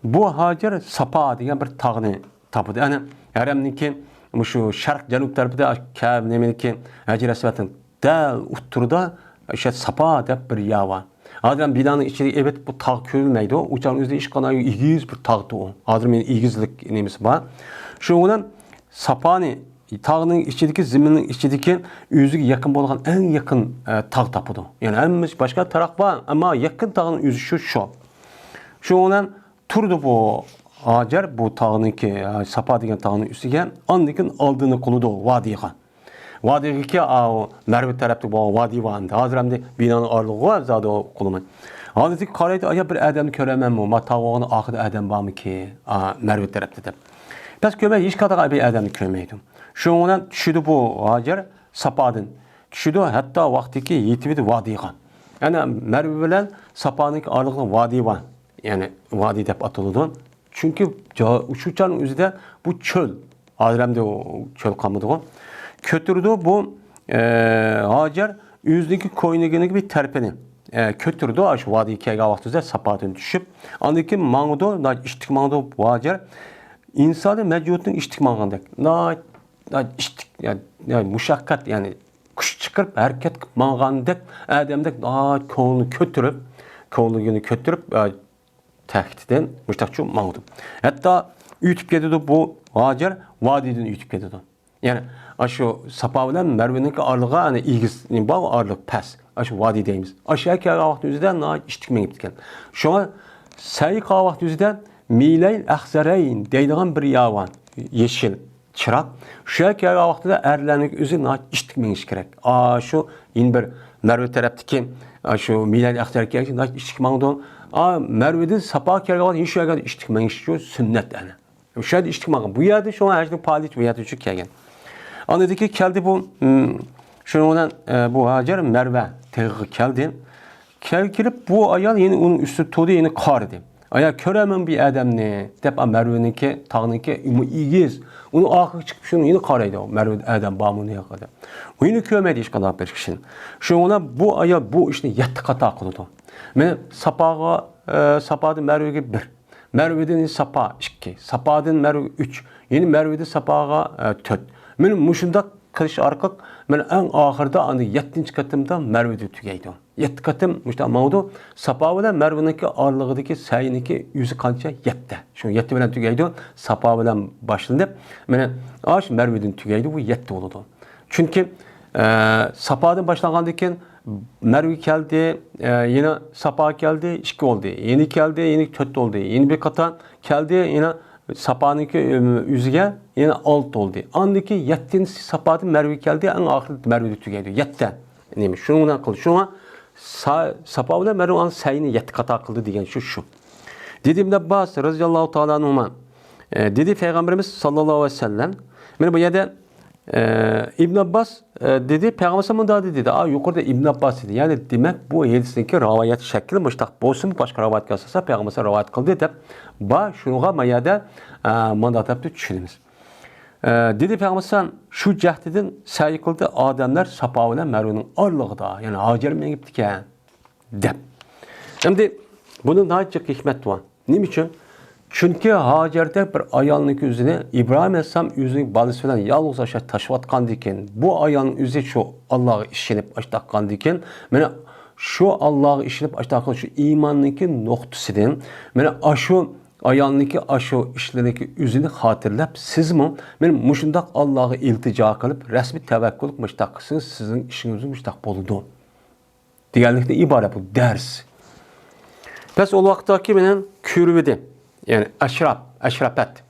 بۇ ھاجەر ساپا دېگەن بىر تاغنى تاپىدۇ. ئەنە ھەرەمنىڭكى مۇشۇ شەرق جەنۇب تەرىپىدە كەبە نېمىنىڭكى ھەجەر ئەسۋەدنىڭ دەل ئوتتۇرىدا ئاشۇ ساپا دەپ بىر يەر بار. ھازىر ھەم بىنانىڭ ئىچىدە ئېۋەت بۇ تاغ كۆرۈلمەيدۇ. ئۇ چاغنىڭ ئۆزىدە ھېچقانداق ئېگىز بىر تاغ ئۇ. ھازىر مېنىڭ ئېگىزلىك نېمىسى بار. شۇ بىلەن ساپانى تاغنىڭ ئىچىدىكى، زېمىننىڭ ئىچىدىكى ئۆزىگە يېقىن بولغان ئەڭ يېقىن، ئە، تاغ تاپىدۇ. يەنى ھەممە باشقا تاراق بار، ئەمما يېقىن تاغنىڭ ئۆزى شۇ، شۇ. شۇ بىلەن تۇرىدۇ بۇ ھاجەر بۇ تاغنىڭكى، ھە، ساپا دېگەن تاغنىڭ ئۈستىگە. ئاندىن كېيىن ئالدىنى قىلىدۇ ۋادىغا. ۋادىغىكى، ئاۋۇ مەرۋە تەرەپتە بولغان ۋادى بار ئەمدى. ھازىر ئەمدى بىنانىڭ ئارىلىقىغا زادى قىلىمەن. ھازىر قارايدۇ، ئايا بىر ئادەمنى كۆرەمەنمۇ؟ ما تاغ بولغان ئارقىدا ئادەم بارمىكى؟ ئا، مەرۋە تەرەپتە دەپ. بەس كۆرمەي، ھېچقانداق بىر ئادەمنى كۆرمەيدۇ. شۇنىڭ بىلەن چۈشىدۇ بۇ ھاجەر ساپادىن. چۈشىدۇ، ھەتتا ۋاقتىكى يېتىۋىدى ۋادىغا. يەنى مەرۋە بىلەن ساپانىڭ ئارىلىقىدا ۋادى بار. يەنى ۋادى دەپ ئاتىلىدۇ. چۈنكى جا-، شۇ چاغنىڭ ئۆزىدە بۇ چۆل. ھازىر ئەمدى ئۇ چۆل قالمىدىغۇ. كۆتۈرىدۇ بۇ، ئە، ھاجەر ئۆزىنىڭكى كوينىكىنىڭ بىر تەرىپىنى، ئە، كۆتۈرىدۇ. ئاشۇ ۋادىگە كەلگەن ۋاقتىدا ساپادىن چۈشۈپ، ئاندىن كېيىن ماڭىدۇ، ناھايىتى ئىتتىك ماڭىدۇ بۇ ھاجەر. ئىنسانى مەجۇتنىڭ ئىتتىك ماڭغاندەك. ناھايىتى، ناھايىتى ئىتتىك، يەنى، يەنى مۇشەققەت، يەنى كۈچ چىقىرىپ ھەرىكەت قىلىپ ماڭغاندەك ئادەمدەك ناھايىتى كۆڭلىنى كۆتۈرۈپ، كۆڭلىنى كۆتۈرۈپ، ئە، تەختىدىن مۇشتاقچۇ ماڭىدۇ. ھەتتا ئۆتۈپ كېتىدۇ بۇ ھاجەر، ۋادىدىن ئۆتۈپ كېتىدۇ. يەنى ئاشۇ ساپا بىلەن مەرۋىنىڭكى ئارىلىقى، ئەنە ئېگىز نېمە بار، ئارىلىق پەس. ئاشۇ ۋادى دەيمىز. ئاشۇ يەرگە كەلگەن ۋاقىتنىڭ ئۆزىدە ناھايىتى ئىتتىك مېڭىپتىكەن. شۇڭا سەي قىلغان ۋاقىتنىڭ ئۆزىدە مىلەيل ئەخزەرەين دەيدىغان بىر يەر بار. يېشىل چىراغ. شۇ يەرگە كەلگەن ۋاقتىدا ئەرلەرنىڭ ئۆزى ناھايىتى ئىتتىك مېڭىشى كېرەك. ئاشۇ يەنە بىر مەرۋە تەرەپتىكى، ئاشۇ مىلەيل ئەخزەرگە كەلگەن ناھايىتى ئىتتىك ماڭىدۇ. ئا، مەرۋىدىن ساپا كەلگەن ۋاقىت ھېچ يەرگە ئىتتىك مېڭىش شۇ سۈننەت ئەنە. شۇ يەردە ئىتتىك ماڭغان. بۇ يەردە شۇڭا ھەجنىڭ پائالىيىتى بۇ يەردە شۇ كەلگەن. ئاندىن كېيىن كەلدى بۇ، م، شۇنىڭ بىلەن، ئە، بۇ ھاجەر مەرۋە تېغىغا كەلدى. كەل-، كېلىپ بۇ ئايال يەنە ئۇنىڭ ئۈستىدە تۇردى، يەنە قارىدى. «ئايا، كۆرەرمەن بۇ ئادەمنى» دەپ، ئا، مەرۋىنىڭكى، تاغنىڭكى ئېگىز. ئۇنىڭ ئارقىغا چىقىپ، شۇنى يەنە قارايدۇ. مەرۋىدە ئادەم بارمۇ، نېمە قىلدى؟ ئۇ يەنە كۆرمەيدۇ ھېچقانداق بىر كىشىنى. شۇنىڭ بىلەن بۇ ئايال بۇ ئىشنى يەتتە قاتا قىلىدۇ. مانا ساپاغا، ئە، ساپادىن مەرۋىگە بىر، مەرۋىدىن ساپا ئىككى، ساپادىن مەرۋىگە ئۈچ، يەنە مەرۋىدىن ساپاغا، ئە، تۆت. مانا مۇشۇنداق قىلىش ئارقىلىق، مانا ئەڭ ئاخىرىدا ئاندىن يەتتىنچى قېتىمدا مەرۋىدە تۈگەيدۇ. يەتتە قېتىم مۇشۇنداق ماڭىدۇ. ساپا بىلەن مەرۋىنىڭكى ئارىلىقىدىكى سەينىڭكى ئۆزى قانچە؟ يەتتە. شۇ يەتتە بىلەن تۈگەيدۇ. ساپا بىلەن باشلىنىپ، مانا ئاش مەرۋىدىن تۈگەيدۇ، بۇ يەتتە بولىدۇ. چۈنكى، ئە، ساپادىن باشلانغاندىن كېيىن مەرۋى كەلدى، ئە، يەنە ساپا كەلدى، ئىككى بولدى. يەنە كەلدى، يەنە تۆت بولدى. يەنە بىر قاتا كەلدى، يەنە ساپانىڭكى، ئۆ، ئۆزىگە يەنە ئالتە بولدى. ئاندىن كېيىن يەتتىنچىسى ساپادىن مەرۋى كەلدى، ئەڭ ئاخىرىدا مەرۋىدە تۈگەيدۇ. يەتتە. نېمە؟ شۇنىڭ بىلەن قىلدى. شۇڭا سا-، ساپا بىلەن مەرۋى ئاڭ سەينى يەتتە قاتا قىلدى دېگەن شۇ، شۇ. دېدى ئىبن ئابباس رەزىياللاھۇ تائالا ئەنھۇما. ئە، دېدى پەيغەمبىرىمىز ساللاللاھۇ ئەلەيھى ۋەسەللەم. مانا بۇ يەردە، ئە، ئىبن ئابباس، ئە، دېدى، پەيغەمبەر مۇنداق دېدى، دېدى. ئا، يۇقىرىدا ئىبن ئابباس دېدى. يەنى دېمەك، بۇ ھەدىسنىڭكى رىۋايەت شەكلى مۇشتاق بولسىمۇ، باشقا رىۋايەتكە ئاساسەن پەيغەمبەر رىۋايەت قىلدى دەپ بار. شۇنىڭغا ما يەردە، ئە، مۇنداق دەپ چۈشىنىمىز. ئە، دېدى پەيغەمبەر شۇ جەھەتتىن سەي قىلدى، ئادەملەر ساپا بىلەن مەرۋىنىڭ ئارىلىقىدا، يەنى ھاجەر مېڭىپتىكەن دەپ. ئەمدى بۇنىڭ ناھايىتى جىق ھېكمەت بار. نېمە ئۈچۈن؟ چۈنكى ھاجەردەك بىر ئايالنىڭ ئۆزىنى ئىبراھىم ئەلەيھىسسالام ئۆزىنىڭ بالىسى بىلەن يالغۇز ئاشۇ تاشلاۋاتقاندىكىن، بۇ ئايالنىڭ ئۆزى شۇ ئاللاغا ئىشىنىپ ئاشتاققاندىكىن، مانا شۇ ئاللاغا ئىشىنىپ ئاشتاققان شۇ ئىماننىڭكى نۇقتىسىدىن، مانا ئاشۇ ئايالنىڭكى ئاشۇ ئىشلىرىنىڭكى ئۆزىنى خاتىرىلەپ، سىزمۇ مانا مۇشۇنداق ئاللاغا ئىلتىجا قىلىپ، رەسمىي تەۋەككۈل مۇشتاق قىلسىڭىز، سىزنىڭ ئىشىڭىزمۇ مۇشتاق بولىدۇ. دېگەنلىكتىن ئىبارەت بۇ دەرس. بەس ئۇ ۋاقىتتاكى مېنىڭ كۆرۈۋىدى، يەنى ئەشراپ، ئەشرەپەت،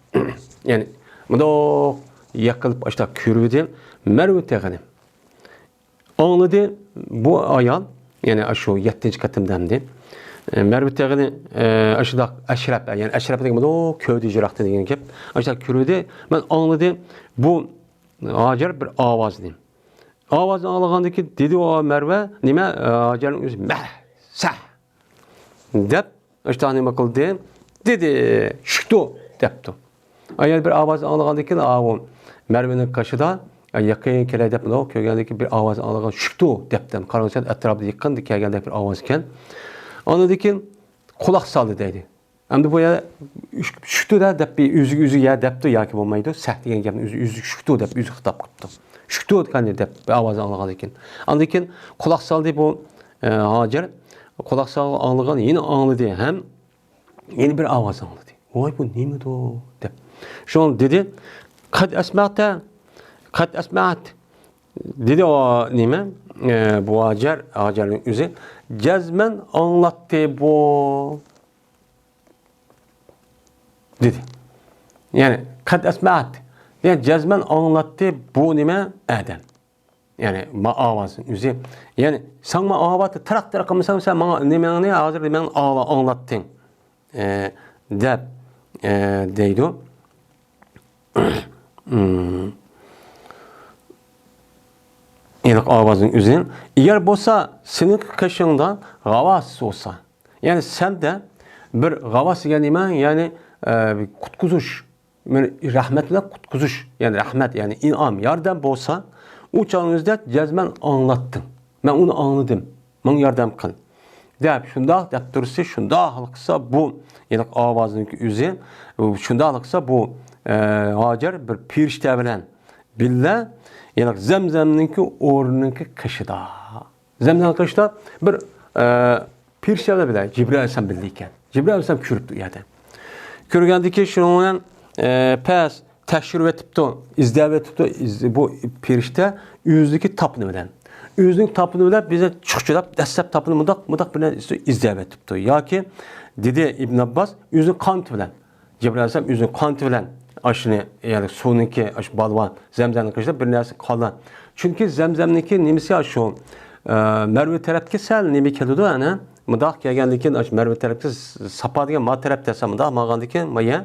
يەنى مۇنداق يېقىلىپ ئاشتا كۆرۈۋىدى مەرۋە تېغىنى. ئاڭلىدى بۇ ئايال، يەنى ئاشۇ يەتتىنچى قېتىمدا ئەمدى، ئە، مەرۋە تېغىنى، ئە، ئاشۇنداق ئەشرەپ، يەنى ئەشرەپ دېگەن مۇنداق كۆردى يىراقتا دېگەن گەپ. ئاشۇنداق كۆرۈۋىدى، مەن ئاڭلىدى بۇ ھاجەر بىر ئاۋازنى. ئاۋازنى ئاڭلىغاندىن كېيىن دېدى ئۇ مەرۋە، نېمە، ھاجەرنىڭ ئۆزى مەھ، سەھ دەپ، ئىشتىھا نېمە قىلدى؟ دېدى، چۈشۈپتۇ دەپتۇ. ئايال بىر ئاۋاز ئاڭلىغاندىن كېيىن، ئاۋۇ مەرۋىنىڭ قېشىدا، يېقىن كېلەي دەپ، مۇنداق كۆرگەندىن كېيىن بىر ئاۋاز ئاڭلىغان، چۈشۈپتۇ دەپتۇ. قارىغانسەن ئەتراپىدا يېقىندا كەلگەندەك بىر ئاۋاز ئىكەن. ئاندىن كېيىن قۇلاق سالدى دەيدۇ. ئەمدى بۇ يەر چۈشۈپتۇ-دە دەپ بىر ئۆزىگە ئۆزى يە دەپتۇ ياكى بولمايدۇ. سەھ دېگەن گەپنى ئۆزى، ئۆزى چۈشۈپتۇ دەپ ئۆزى خىتاب قىپتۇ. چۈشۈپتۇ دېگەن دەپ بىر ئاۋاز ئاڭلىغاندىن كېيىن. ئاندىن كېيىن قۇلاق سالدى بۇ، ئە، ھاجەر. قۇلاق سالغان ئاڭلىغان يەنە ئاڭلىدى ھەم يەنە بىر ئاۋاز ئاڭلىدى. ۋاي بۇ نېمىدۇ دەپ. شۇڭا دېدى، قەد ئەسمەتە، قەد ئەسمەت. دېدى ئۇ نېمە، ئە، بۇ ھاجەر، ھاجەرنىڭ ئۆزى جەزمەن ئاڭلاتتى بۇ. دېدى. يەنى قەد ئەسمەت. يەنى جەزمەن ئاڭلاتتى بۇ نېمە ئادەم. يەنى ما ئاۋازنىڭ ئۆزى. يەنى ساڭا ما ئاۋازنى تىراق-تىراق قىلمىسام، سەن ماڭا نېمەڭنى، ھازىر نېمەڭنى ئاڭلا-، ئاڭلاتتىڭ. ئە، دەپ، ئە، دەيدۇ. ھېلىقى ئاۋازنىڭ ئۆزى. ئەگەر بولسا، سېنىڭ قېشىڭدا غاۋاس بولسا، يەنى سەندە بىر غاۋاس دېگەن نېمە؟ يەنى، ئە، قۇتقۇزۇش، مېنى رەھمەت بىلەن قۇتقۇزۇش، يەنى رەھمەت، يەنى ئىنئام، ياردەم بولسا، ئۇ چاغنىڭ ئۆزىدە جەزمەن ئاڭلاتتىڭ. مەن ئۇنى ئاڭلىدىم. ماڭا ياردەم قىل. دەپ، شۇنداق دەپ تۇرسا، شۇنداق قىلسا بۇ، ھېلىقى ئاۋازنىڭكى ئۆزى، شۇنداق قىلسا بۇ، ئە، ھاجەر بىر پېرىشتە بىلەن بىللە، ھېلىقى زەمزەمنىڭكى ئورنىنىڭكى قېشىدا. زەمزەم قېشىدا بىر، ئە، پېرىشتە بىلەن جىبرىئىل ئەلەيھىسسالام بىللە ئىكەن. جىبرىئىل ئەلەيھىسسالام كۆرۈپتۇ ئۇ يەردە. كۆرگەندىكىن شۇنىڭ بىلەن، ئە، پەس تەكشۈرۈۋېتىپتۇ، ئىزدەۋېتىپتۇ، ئىز-، بۇ پېرىشتە ئۆزىنىڭكى تاپىنى بىلەن. ئۆزىنىڭ تاپىنى بىلەن بىزنى چۇقچىلاپ، دەسسەپ تاپىنى مۇنداق، مۇنداق بىلەن ئىزدەۋېتىپتۇ. ياكى دېدى ئىبن ئابباس، ئۆزىنىڭ قانىتى بىلەن. جىبرىئىل ئەلەيھىسسالام ئۆزىنىڭ قانىتى بىلەن ئاشۇنى، يەنى سۇنىڭكى، ئاشۇ بالۋان، زەمزەمنىڭ قېشىدا بىر نەرسە قالدى. چۈنكى زەمزەمنىڭكى نېمىسى ئاشۇ، ئە، مەرۋە تەرەپكە سەل نېمە كېلىدۇ، ئەنە، مۇنداق كەلگەندىن كېيىن، ئاشۇ مەرۋە تەرەپكە، ساپا دېگەن ما تەرەپ دەسە، مۇنداق ماڭغاندىن كېيىن، ما يە،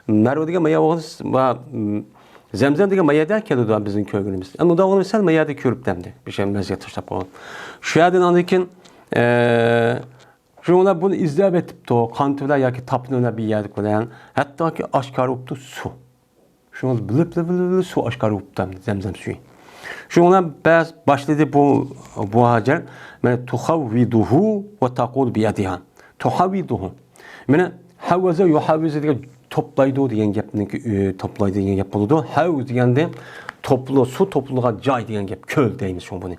مەرۋە دېگەن ما يە بولغان، ما، م، زەمزەم دېگەن ما يەدە كېلىدۇ، بىزنىڭ كۆرگىنىمىز. ئەمما مۇنداق بولغان سەل ما يەدە كۆرۈپتۇ ئەمدى. بىر شەي مەزگىل تاشلاپ قويغان. شۇ يەردىن ئاندىن كېيىن، ئە، شۇنىڭ بىلەن بۇنى ئىزدەپ ئېتىپتۇ، قانىتى بىلەن ياكى تاپىنى بىلەن بىر يەردە بىلەن، ھەتتاكى ئاشكارا بوپتۇ سۇ. شۇنىڭ بىلىپ، بىلىپ، بىلىپ، بىلىپ سۇ ئاشكارا بوپتۇ، زەمزەم سۈيى. شۇنىڭ بىلەن بەز باشلىدى بۇ، بۇ ھاجەر، مانا، تۇخەۋۋىدۇھۇ ۋە تەقۇلۇ بىيەدىھا. تۇخەۋۋىدۇھۇ. مانا، ھەۋۋەزە يۇھەۋۋىزۇ دېگەن توپلايدۇ دېگەن گەپنىڭكى، ئۆ، توپلايدۇ دېگەن گەپ بولىدۇ. ھەۋ دېگەندە توپلا-، سۇ توپلىغان جاي دېگەن گەپ، كۆل دەيمىز شۇ بۇنى.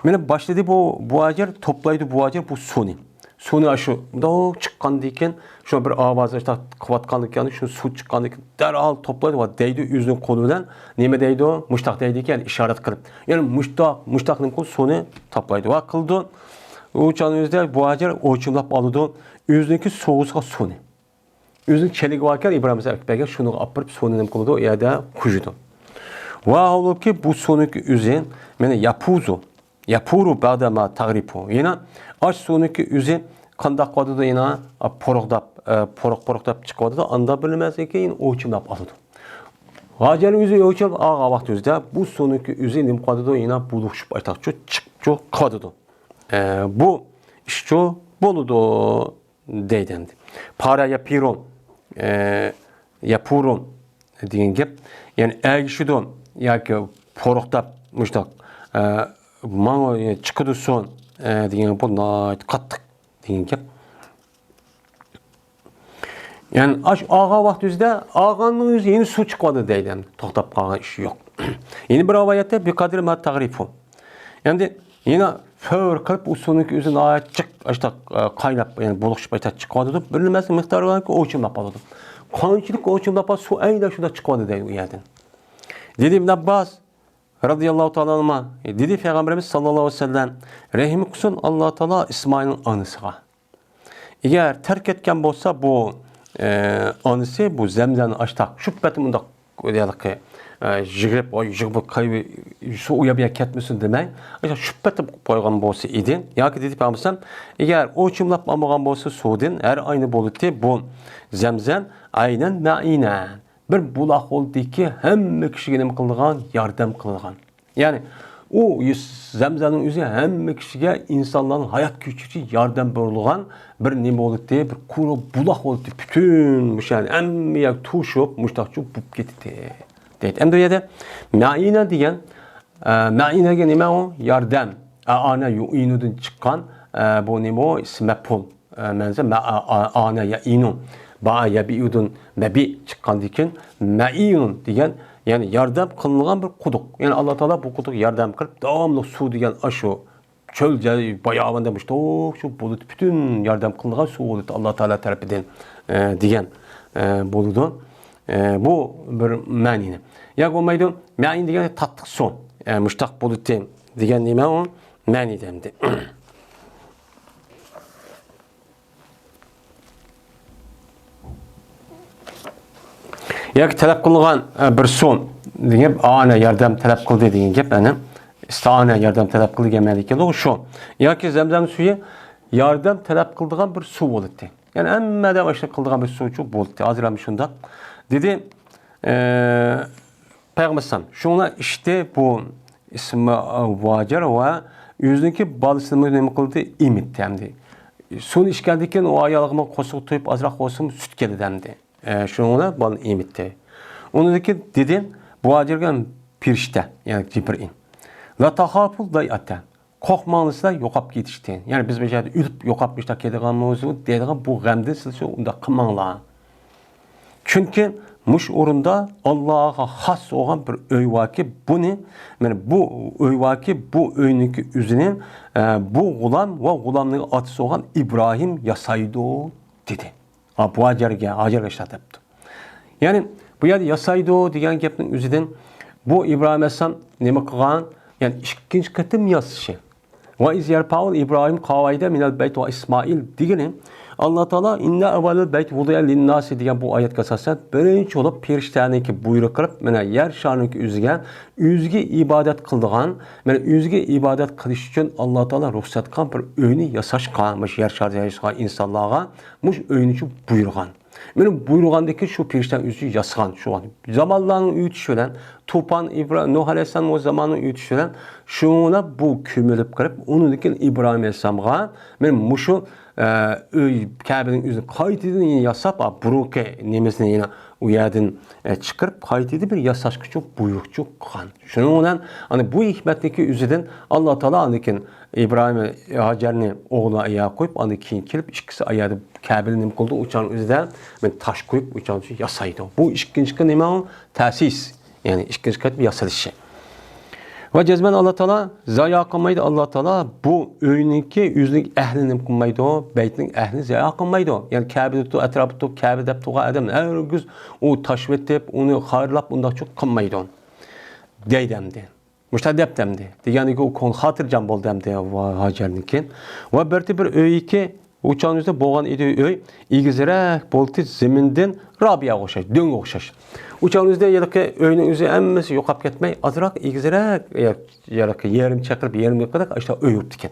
مانا باشلىدى بۇ، بۇ ھاجەر، توپلايدۇ بۇ ھاجەر بۇ سۇنى. سۇنى ئاشۇ مۇنداق چىققاندىن كېيىن، شۇ بىر ئاۋاز ئاشتاق قىلىۋاتقاندىن كېيىن، شۇ سۇ چىققاندىن كېيىن دەرھال توپلايدۇ ۋە دەيدۇ ئۆزىنىڭ قولى بىلەن، نېمە دەيدۇ؟ مۇشتاق دەيدىكەن، ئىشارەت قىلىپ. يەنى مۇشتاق، مۇشتاق نېمە قىلىدۇ؟ سۇنى توپلايدۇ ۋە قىلىدۇ. ئۇ چاغنىڭ ئۆزىدە بۇ ھاجەر ئوچۇملاپ ئالىدۇ ئۆزىنىڭكى سوۋغىسىغا سۇنى. ئۆزىنىڭ چېلىكى باركەن، ئىبراھىم ئەلەيھىسسالام ئەكەپ بەرگەن، شۇنىڭغا ئاپىرىپ سۇنى نېمە قىلىدۇ؟ ئۇ يەردە قۇيىدۇ. ۋە ھالبۇكى بۇ سۇنىڭكى ئۆزى، مانا يەپۇزۇ، يەپۇرۇ بەدەما تەغرىپۇ. يەنە ئاش سۇنىڭكى ئۆزى قانداق قىلىدۇ؟ يەنە پۇرۇقداپ، ئە، پۇرۇق-پۇرۇقداپ چىقىۋاتىدۇ. ئاندا بىر نېمىسىكى يەنە ئوچۇملاپ ئالىدۇ. ھاجەرنىڭ ئۆزى ئوچۇملاپ ئالغان ۋاقتى ئۆزىدە بۇ سۇنىڭكى ئۆزى نېمە قىلىدۇ؟ يەنە بۇلۇقۇشۇپ ئاشتاقچۇ چىقىپچۇ قىلىدۇ. ئە، بۇ ئىشچۇ بولىدۇ. دەيدۇ ئەمدى. پارا يەپىرۇ، ئە، يەپۇرۇ دېگەن گەپ. يەنى ئەگىشىدۇ ياكى پۇرۇقداپ مۇشۇنداق، ئە، ماڭا چىقىدۇ سۇ، ئە، دېگەن گەپ بۇ ناھايىتى قاتتىق دېگەن گەپ. يەنى ئاش ئالغان ۋاقتى ئۆزىدە، ئالغاننىڭ ئۆزى يەنە سۇ چىقىۋاتىدۇ دەيدۇ ئەمدى. توختاپ قالغان ئىش يوق. يەنە بىر رىۋايەتتە بىقەدرى ما تەغرىفۇ. ئەمدى يەنە فەۋر قىلىپ ئۇ سۇنىڭكى ئۆزى ناھايىتى جىق، ئاشتاق، ئە، قايناپ، يەنى بۇلۇقۇشۇپ ئاشتاق چىقىۋاتىدۇ. بىر نېمىسى مىقدارى باركى ئوچۇملاپ قالىدۇ. قانچىلىك ئوچۇملاپ قالسا سۇ ئەينەن شۇنداق چىقىۋاتىدۇ دەيدۇ ئۇ يەردىن. دېدى ئىبن ئابباس رازىياللاھۇ تائالا ئەنھۇما، دېدى پەيغەمبىرىمىز ساللاللاھۇ ئەلەيھى ۋەسەللەم، رەھىم قىلسۇن ئاللا تائالا ئىسمائىلنىڭ ئانىسىغا. ئەگەر تەرك ئەتكەن بولسا بۇ، ئە، ئانىسى بۇ زەمزەمنى ئاشتاق شۇ پېتى مۇنداق ھېلىقى، ئە، يىغىپ، ۋاي، يىغىپ قويۇپ، سۇ ئۇ يەر بۇ يەر كەتمىسۇن دېمەي، شۇ پېتى قويغان بولسا ئىدى. ياكى دېدى پەيغەمبەر ئەلەيھىسسالام، ئەگەر ئوچۇملاپ ئالمىغان بولسا سۇدىن ھەر ئاينى بولاتتى بۇ زەمزەم ئەينەن مەئىنە. بىر بۇلاق بولاتتىكى ھەممە كىشىگە نېمە قىلىدىغان؟ ياردەم قىلىدىغان. يەنى ئۇ زەمزەمنىڭ ئۆزى ھەممە كىشىگە، ئىنسانلارنىڭ ھايات كېچىرىشى ياردەم بولىدىغان بىر نېمە بولاتتى، بىر قۇرۇق بۇلاق بولاتتى. پۈتۈن مۇشۇ يەرنى ھەممە يەر توشۇپ، مۇشتاقچۇ بوپ كېتەتتى. دەيدۇ. ئەمدى ئۇ يەردە مەئىنە دېگەن، ئە، مەئىنەگە نېمە ئۇ؟ ياردەم. ئەئانە يۇئىنۇدىن چىققان، ئە، بۇ نېمە ئۇ؟ ئىسمى مەپئۇل. ئە، مەنزە مە-، ئا-، ئا-، ئانە يەئىنۇ، باء يەبىئۇدىن مەبىئ چىققاندىن كېيىن مەئىنۇن دېگەن، يەنى ياردەم قىلىنغان بىر قۇدۇق. يەنى ئاللا تائالا بۇ قۇدۇققا ياردەم قىلىپ، داۋاملىق سۇ دېگەن ئاشۇ چۆل جاي، باياۋاندا مۇشۇنداق شۇ بۇلۇت پۈتۈن ياردەم قىلىنغان سۇ بولىدۇ ئاللا تائالا تەرىپىدىن، ئە، دېگەن، ئە، بولىدۇ. ئە، بۇ بىر مەنىنى. ياكى بولمايدۇ، مەئىن دېگەن تاتلىق سۇ. ئە، مۇشتاق بولۇتى دېگەن نېمە ئۇ؟ مەنىدە ئەمدى. ياكى تەلەپ قىلغان، ئە، بىر سۇ دېگەن، ئانە ياردەم تەلەپ قىلدى دېگەن گەپ، ئەنە ئىستائانە ياردەم تەلەپ قىلدى دېگەن مەنىدە كېلىدۇ شۇ. ياكى زەمزەم سۈيى ياردەم تەلەپ قىلىدىغان بىر سۇ بولاتتى. يەنى ھەممە ئادەم ئاشۇنداق قىلىدىغان بىر سۇچۇ بولاتتى. ھازىر ھەم شۇنداق. دېدى، ئە، پەيغەمبەر ئەلەيھىسسالام، شۇڭا ئىچتى بۇ ئىسمى ۋاجىر ۋە ئۆزىنىڭكى بالىسىنىمۇ نېمە قىلدى؟ ئېمىتتى ئەمدى. سۇنى ئىچكەندىن كېيىن ئۇ ئايالغىمۇ قورسىقى تويۇپ ئازراق بولسىمۇ سۈت كېلىدۇ ئەمدى. ئە، شۇنىڭ بىلەن بالىنى ئېمىتتى. ئۇنىڭدىن كېيىن دېدى، بۇ ھاجىرغا پېرىشتە، يەنى جىبرىئىل. لا تاخافۇل دايئەتە. قورقماڭلار سىلەر يوقاپ كېتىشتىن. يەنى بىز بۇ يەردە ئۆلۈپ يوقاپ مۇشۇنداق كېتىدىغانمىز دەيدىغان بۇ غەمدىن سىلەر ئۇنداق قىلماڭلار. چۈنكى مۇشۇ ئورۇندا ئاللاغا خاس بولغان بىر ئۆي باركى، بۇنى، مانا بۇ ئۆي باركى، بۇ ئۆينىڭكى ئۆزىنى، ئە، بۇ غۇلام ۋە غۇلامنىڭ ئاتىسى بولغان ئىبراھىم ياسايدۇ، دېدى. ھا، بۇ ھاجەرگە، ھاجەرگە ئىشلەپ دەپتۇ. يەنى بۇ يەردە ياسايدۇ دېگەن گەپنىڭ ئۆزىدىن بۇ ئىبراھىم ئەلەيھىسسالام نېمە قىلغان؟ يەنى ئىككىنچى قېتىم ياسىشى. ۋە ئىز يەرپەئۇل ئىبراھىم قاۋايدە مىنەل بەيت ۋە ئىسمائىل دېگىنى، ئاللا تائالا ئىننە ئەۋۋەلەل بەيت ۋۇدىئە لىنناسى دېگەن بۇ ئايەتكە ئاساسەن، بىرىنچى بولۇپ پېرىشتەنىڭكى بۇيرۇق قىلىپ، مانا يەر شارىنىڭكى ئۆزىگە، ئۆزىگە ئىبادەت قىلىدىغان، مانا ئۆزىگە ئىبادەت قىلىش ئۈچۈن ئاللا تائالا رۇخسەت قىلغان بىر ئۆينى ياساشقا، مۇشۇ يەر شارىدا ياشىغان ئىنسانلارغا مۇشۇ ئۆينى شۇ بۇيرۇغان. مانا بۇيرۇغاندىكى شۇ پېرىشتە ئۆزى ياسىغان شۇ زامانلارنىڭ ئۆتۈشى بىلەن، توپان ئىبرا-، نۇھ ئەلەيھىسسالام ئۇ زاماننىڭ ئۆتۈشى بىلەن شۇڭا بۇ كۆمۈلۈپ قېلىپ، ئۇنىڭدىن كېيىن ئىبراھىم ئەلەيھىسسالامغا مانا مۇشۇ ئە، ئۆي، كەبىنىڭ ئۆزىنى قايتىدىن يەنە ياساپ، ئا، بۇرۇنقى نېمىسىنى يەنە ئۇ يەردىن، ئە، چىقىرىپ، قايتىدىن بىر ياساشقىچۇ بۇيرۇقچۇ قىلغان. شۇنىڭ بىلەن، ئەنە بۇ ھېكمەتنىڭكى ئۆزىدىن ئاللا تائالا ئاندىن كېيىن ئىبراھىم ھاجەرنى ئوغلىنىڭ ئاياغىغا قويۇپ، ئاندىن كېيىن كېلىپ، ئىككىسى ئاياغدا كەبىنى نېمە قىلدى؟ ئۇ چاغنىڭ ئۆزىدە مەن تاش قويۇپ، ئۇ چاغنىڭ ئۆزىدە ياسايدۇ. بۇ ئىككىنچى قېتىم نېمە؟ تەسىس. يەنى ئىككىنچى قېتىم ياسىلىشى. ۋە جەزمەن ئاللا تائالا زايا قىلمايدۇ، ئاللا تائالا بۇ ئۆينىڭكى، ئۆزىنىڭ ئەھلىنى نېمە قىلمايدۇ؟ بەيتنىڭ ئەھلىنى زايا قىلمايدۇ. يەنى كەبىدە تۇر، ئەتراپىدا تۇر، كەبە دەپ تۇرغان ئادەم ھەرگىز ئۇ تاشلىۋېتىپ، ئۇنى خارلاپ، ئۇنداقچۇ قىلمايدۇ. دەيدۇ ئەمدى. مۇشۇنداق دەپتۇ ئەمدى. دېگەندىكى ئۇ كۆڭلى خاتىرجەم بولدى ئەمدى ۋا-، ھاجەرنىڭكى. ۋە بىرتى بىر ئۆيكى، ئۇ چاغنىڭ ئۆزىدە بولغان ئىدى ئۆي، ئېگىزرەك بولدى زېمىندىن رابىيەگە ئوخشاش، دۆڭگە ئوخشاش. ئۇ چاغنىڭ ئۆزىدە ھېلىقى ئۆينىڭ ئۆزى ھەممىسى يوقاپ كەتمەي، ئازراق ئېگىزرەك، يا-، ھېلىقى يېرىم چېقىرىپ، يېرىم مېتىردەك ئاشۇنداق ئۆي بوپتىكەن.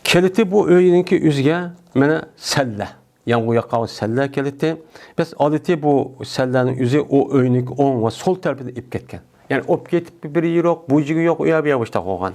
كېلىتى بۇ ئۆينىڭكى ئۆزىگە مانا سەللە. يامغۇر ياغقان سەللە كېلىتى. بەس ئادىتى بۇ سەللەنىڭ ئۆزى ئۇ ئۆينىڭ ئوڭ ۋە سول تەرىپىدىن ئېلىپ كەتكەن. يەنى ئوپ كېتىپ بىر يېرى يوق، بۇ يېرى يوق، ئۇ يەر بۇ يەر مۇشتاق بولغان.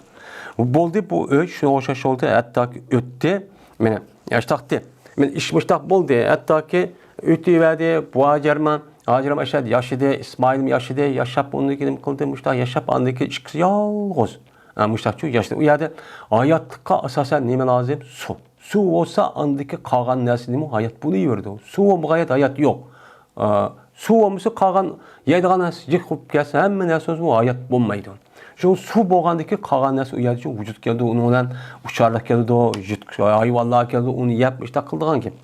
بولدى بۇ ئۆي شۇنىڭغا ئوخشاش بولدى، ھەتتاكى ئۆتتى. مانا، ياشتاقتى. مانا ئىش مۇشتاق بولدى، ھەتتاكى ئۆتۈۋەردى، بۇ ھاجەرمۇ، ھاجەرمۇ ئاشۇ يەردە ياشىدى، ئىسمائىلمۇ ياشىدى، ياشاپ ئۇندىن كېيىن نېمە قىلدى، مۇشتاق ياشاپ ئاندىن كېيىن ئىككىسى يالغۇز. ھە، مۇشتاقچۇ ياشىدى. ئۇ يەردە ھاياتلىققا ئاساسەن نېمە لازىم؟ سۇ. سۇ بولسا ئاندىكى قالغان نەرسە نېمە؟ ھايات بولۇۋېرىدۇ. سۇ بولمىغان ھايات، ھايات يوق. ئا، سۇ بولمىسا قالغان يەيدىغان نەرسە جىق بولۇپ كەتسە، ھەممە نەرسە بولسا ئۇ ھايات بولمايدۇ. شۇ سۇ بولغاندىكى قالغان نەرسە ئۇ يەردە ۋۇجۇد كېلىدۇ، ئۇنىڭ بىلەن ئۇچارلىق كېلىدۇ، يىرتقۇچ ھايۋانلار كېلىدۇ، ئۇنى يەپ ئىشتاق قىلىدىغان گەپ.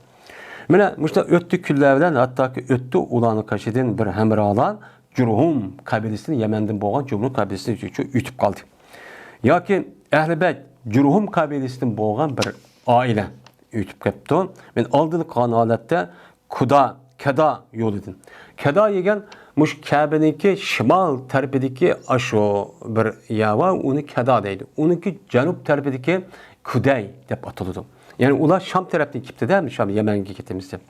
مانا مۇشۇنداق ئۆتتى كۈنلەر بىلەن ھەتتاكى ئۆتتى ئۇلارنىڭ قېشىدىن بىر ھەمراھلار جۇرھۇم قەبىلىسىدىن، يەمەندىن بولغان جۇرھۇم قەبىلىسىدىن ئۆتۈپ قالدى. ياكى ئەھلى بەيت جۇرھۇم قەبىلىسىدىن بولغان بىر ئائىلە ئۆتۈپ كەپتۇ. مەن ئالدىن قالغان ھالەتتە كۇدا، كەدا يولىدىن. كەدا دېگەن مۇشۇ كەبىنىڭكى شىمال تەرىپىدىكى ئاشۇ بىر يەر بار، ئۇنى كەدا دەيدۇ. ئۇنىڭكى جەنۇب تەرىپىدىكى كۇدەي دەپ ئاتىلىدۇ. يەنى ئۇلار شام تەرەپتىن كېپتىدە، شام يەمەنگە كېتىمىز دەپ.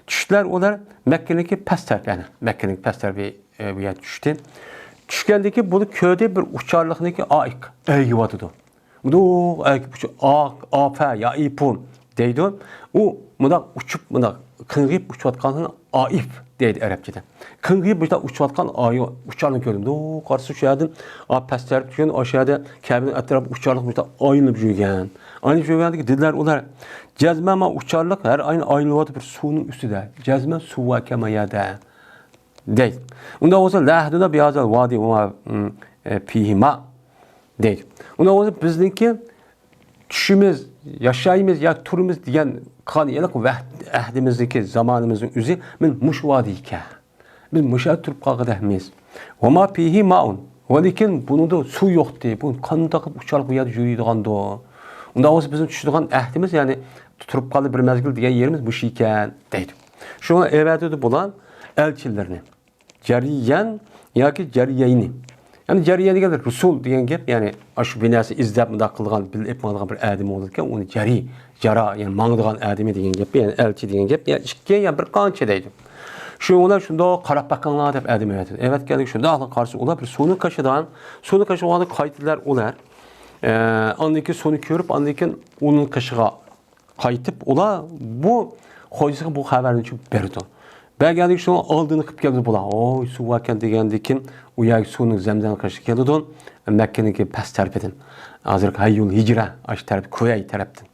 چۈشتىلەر ئۇلار مەككىنىڭكى پەس تەرىپى، يەنى مەككىنىڭكى پەس تەرىپى، ئە، بۇ يەردە چۈشتى. چۈشكەندىكى بۇنى كۆردى، بىر ئۇچارلىقنىڭكى ئاق ئەگىۋاتىدۇ. مۇنداق ئەگىپ ئۇچۇپ، ئاق، ئاپە يا ئىپۇن دەيدۇ. ئۇ مۇنداق ئۇچۇپ، مۇنداق قىڭغىيىپ ئۇچۇۋاتقاننى ئائىپ دەيدۇ ئەرەبچىدە. قىڭغىيىپ مۇنداق ئۇچۇۋاتقان ئايۇ-، ئۇچارنى كۆردۈم. مۇنداق قارىسا شۇ يەردىن، ئا، پەس تەرەپ چۈشكەن، ئاشۇ يەردە كەبىنىڭ ئەتراپى ئۇچارلىق مۇنداق ئايلىنىپ يۈرگەن. ئايلىنىپ يۈرگەندىكى دېدىلەر ئۇلار، جەزمەن ما ئۇچارلىق ھەر ئاينى ئايلىنىۋاتىدۇ بىر سۇنىڭ ئۈستىدە. جەزمەن سۇ باركەن ما يەردە. دەيدۇ. ئۇنداق بولسا، لەھدۇنا بىھازال ۋادى ۋە، ئىم، ئە، پىھىما. دەيدۇ. ئۇنداق بولسا، بىزنىڭكى چۈشىمىز، ياشايمىز يا تۇرىمىز دېگەن قىلغان ھېلىقى ۋەھد-، ئەھدىمىزدىكى زامانىمىزنىڭ ئۆزى مەن مۇشۇ ۋادىدىكەن. بىز مۇشۇ يەردە تۇرۇپ قالغۇدەكمىز. ۋە ما پىھى مائۇن. ۋە لېكىن بۇنىڭدا سۇ يوقتى. بۇ قانداق قىلىپ ئۇچارلىق بۇ يەردە يۈرىدىغاندۇ؟ ئۇنداق بولسا، بىزنىڭ چۈشىدىغان ئەھدىمىز، يەنى تۇرۇپ قالدى بىر مەزگىل دېگەن يېرىمىز مۇشۇ ئىكەن، دەيدۇ. شۇڭا ئەۋەتىدۇ بۇلار ئەلچىلىرىنى. جەرىيەن ياكى جەرىيەينى. يەنى جەرىيەن دېگەندە رۇسۇل دېگەن گەپ، يەنى ئاشۇ بىر نەرسە ئىزدەپ مۇنداق قىلىدىغان، بىللە ئېلىپ ماڭىدىغان بىر ئادەم بولىدىكەن، ئۇنى جەرىي، جارا، يەنى ماڭىدىغان ئادىمى دېگەن گەپ، يەنى ئەلچى دېگەن گەپ، يەنى ئىككى، يەنى بىر قانچە دەيدۇ. شۇ بىلەن شۇنداق قاراپ باقىڭلار دەپ ئادەم ئەۋەتىدۇ. ئەۋەتكەندىكىن شۇنداقلا قارىسا، ئۇلار بىر سۇنى قېشىدىن، سۇنى قېشىغاندا قايتىدىلەر ئۇلار. ئە، ئاندىن كېيىن سۇنى كۆرۈپ، ئاندىن كېيىن ئۇنىڭ قېشىغا قايتىپ، ئۇلار بۇ خوجىسىغا بۇ خەۋەرنى چۈشۈپ بېرىدۇ. بەرگەندىن كېيىن شۇنىڭ ئالدىنى قىلىپ كەلدى بۇلار. ئوي، سۇ باركەن دېگەندىن كېيىن، ئۇ يەرگە سۇنىڭ زەمزەم قېشىغا كېلىدۇ. مەككىنىڭكى پەس تەرىپىدىن. ھازىرقى ھەييۇل ھىجرە، ئاشۇ تەرەپ، كۇۋەي تەرەپتىن.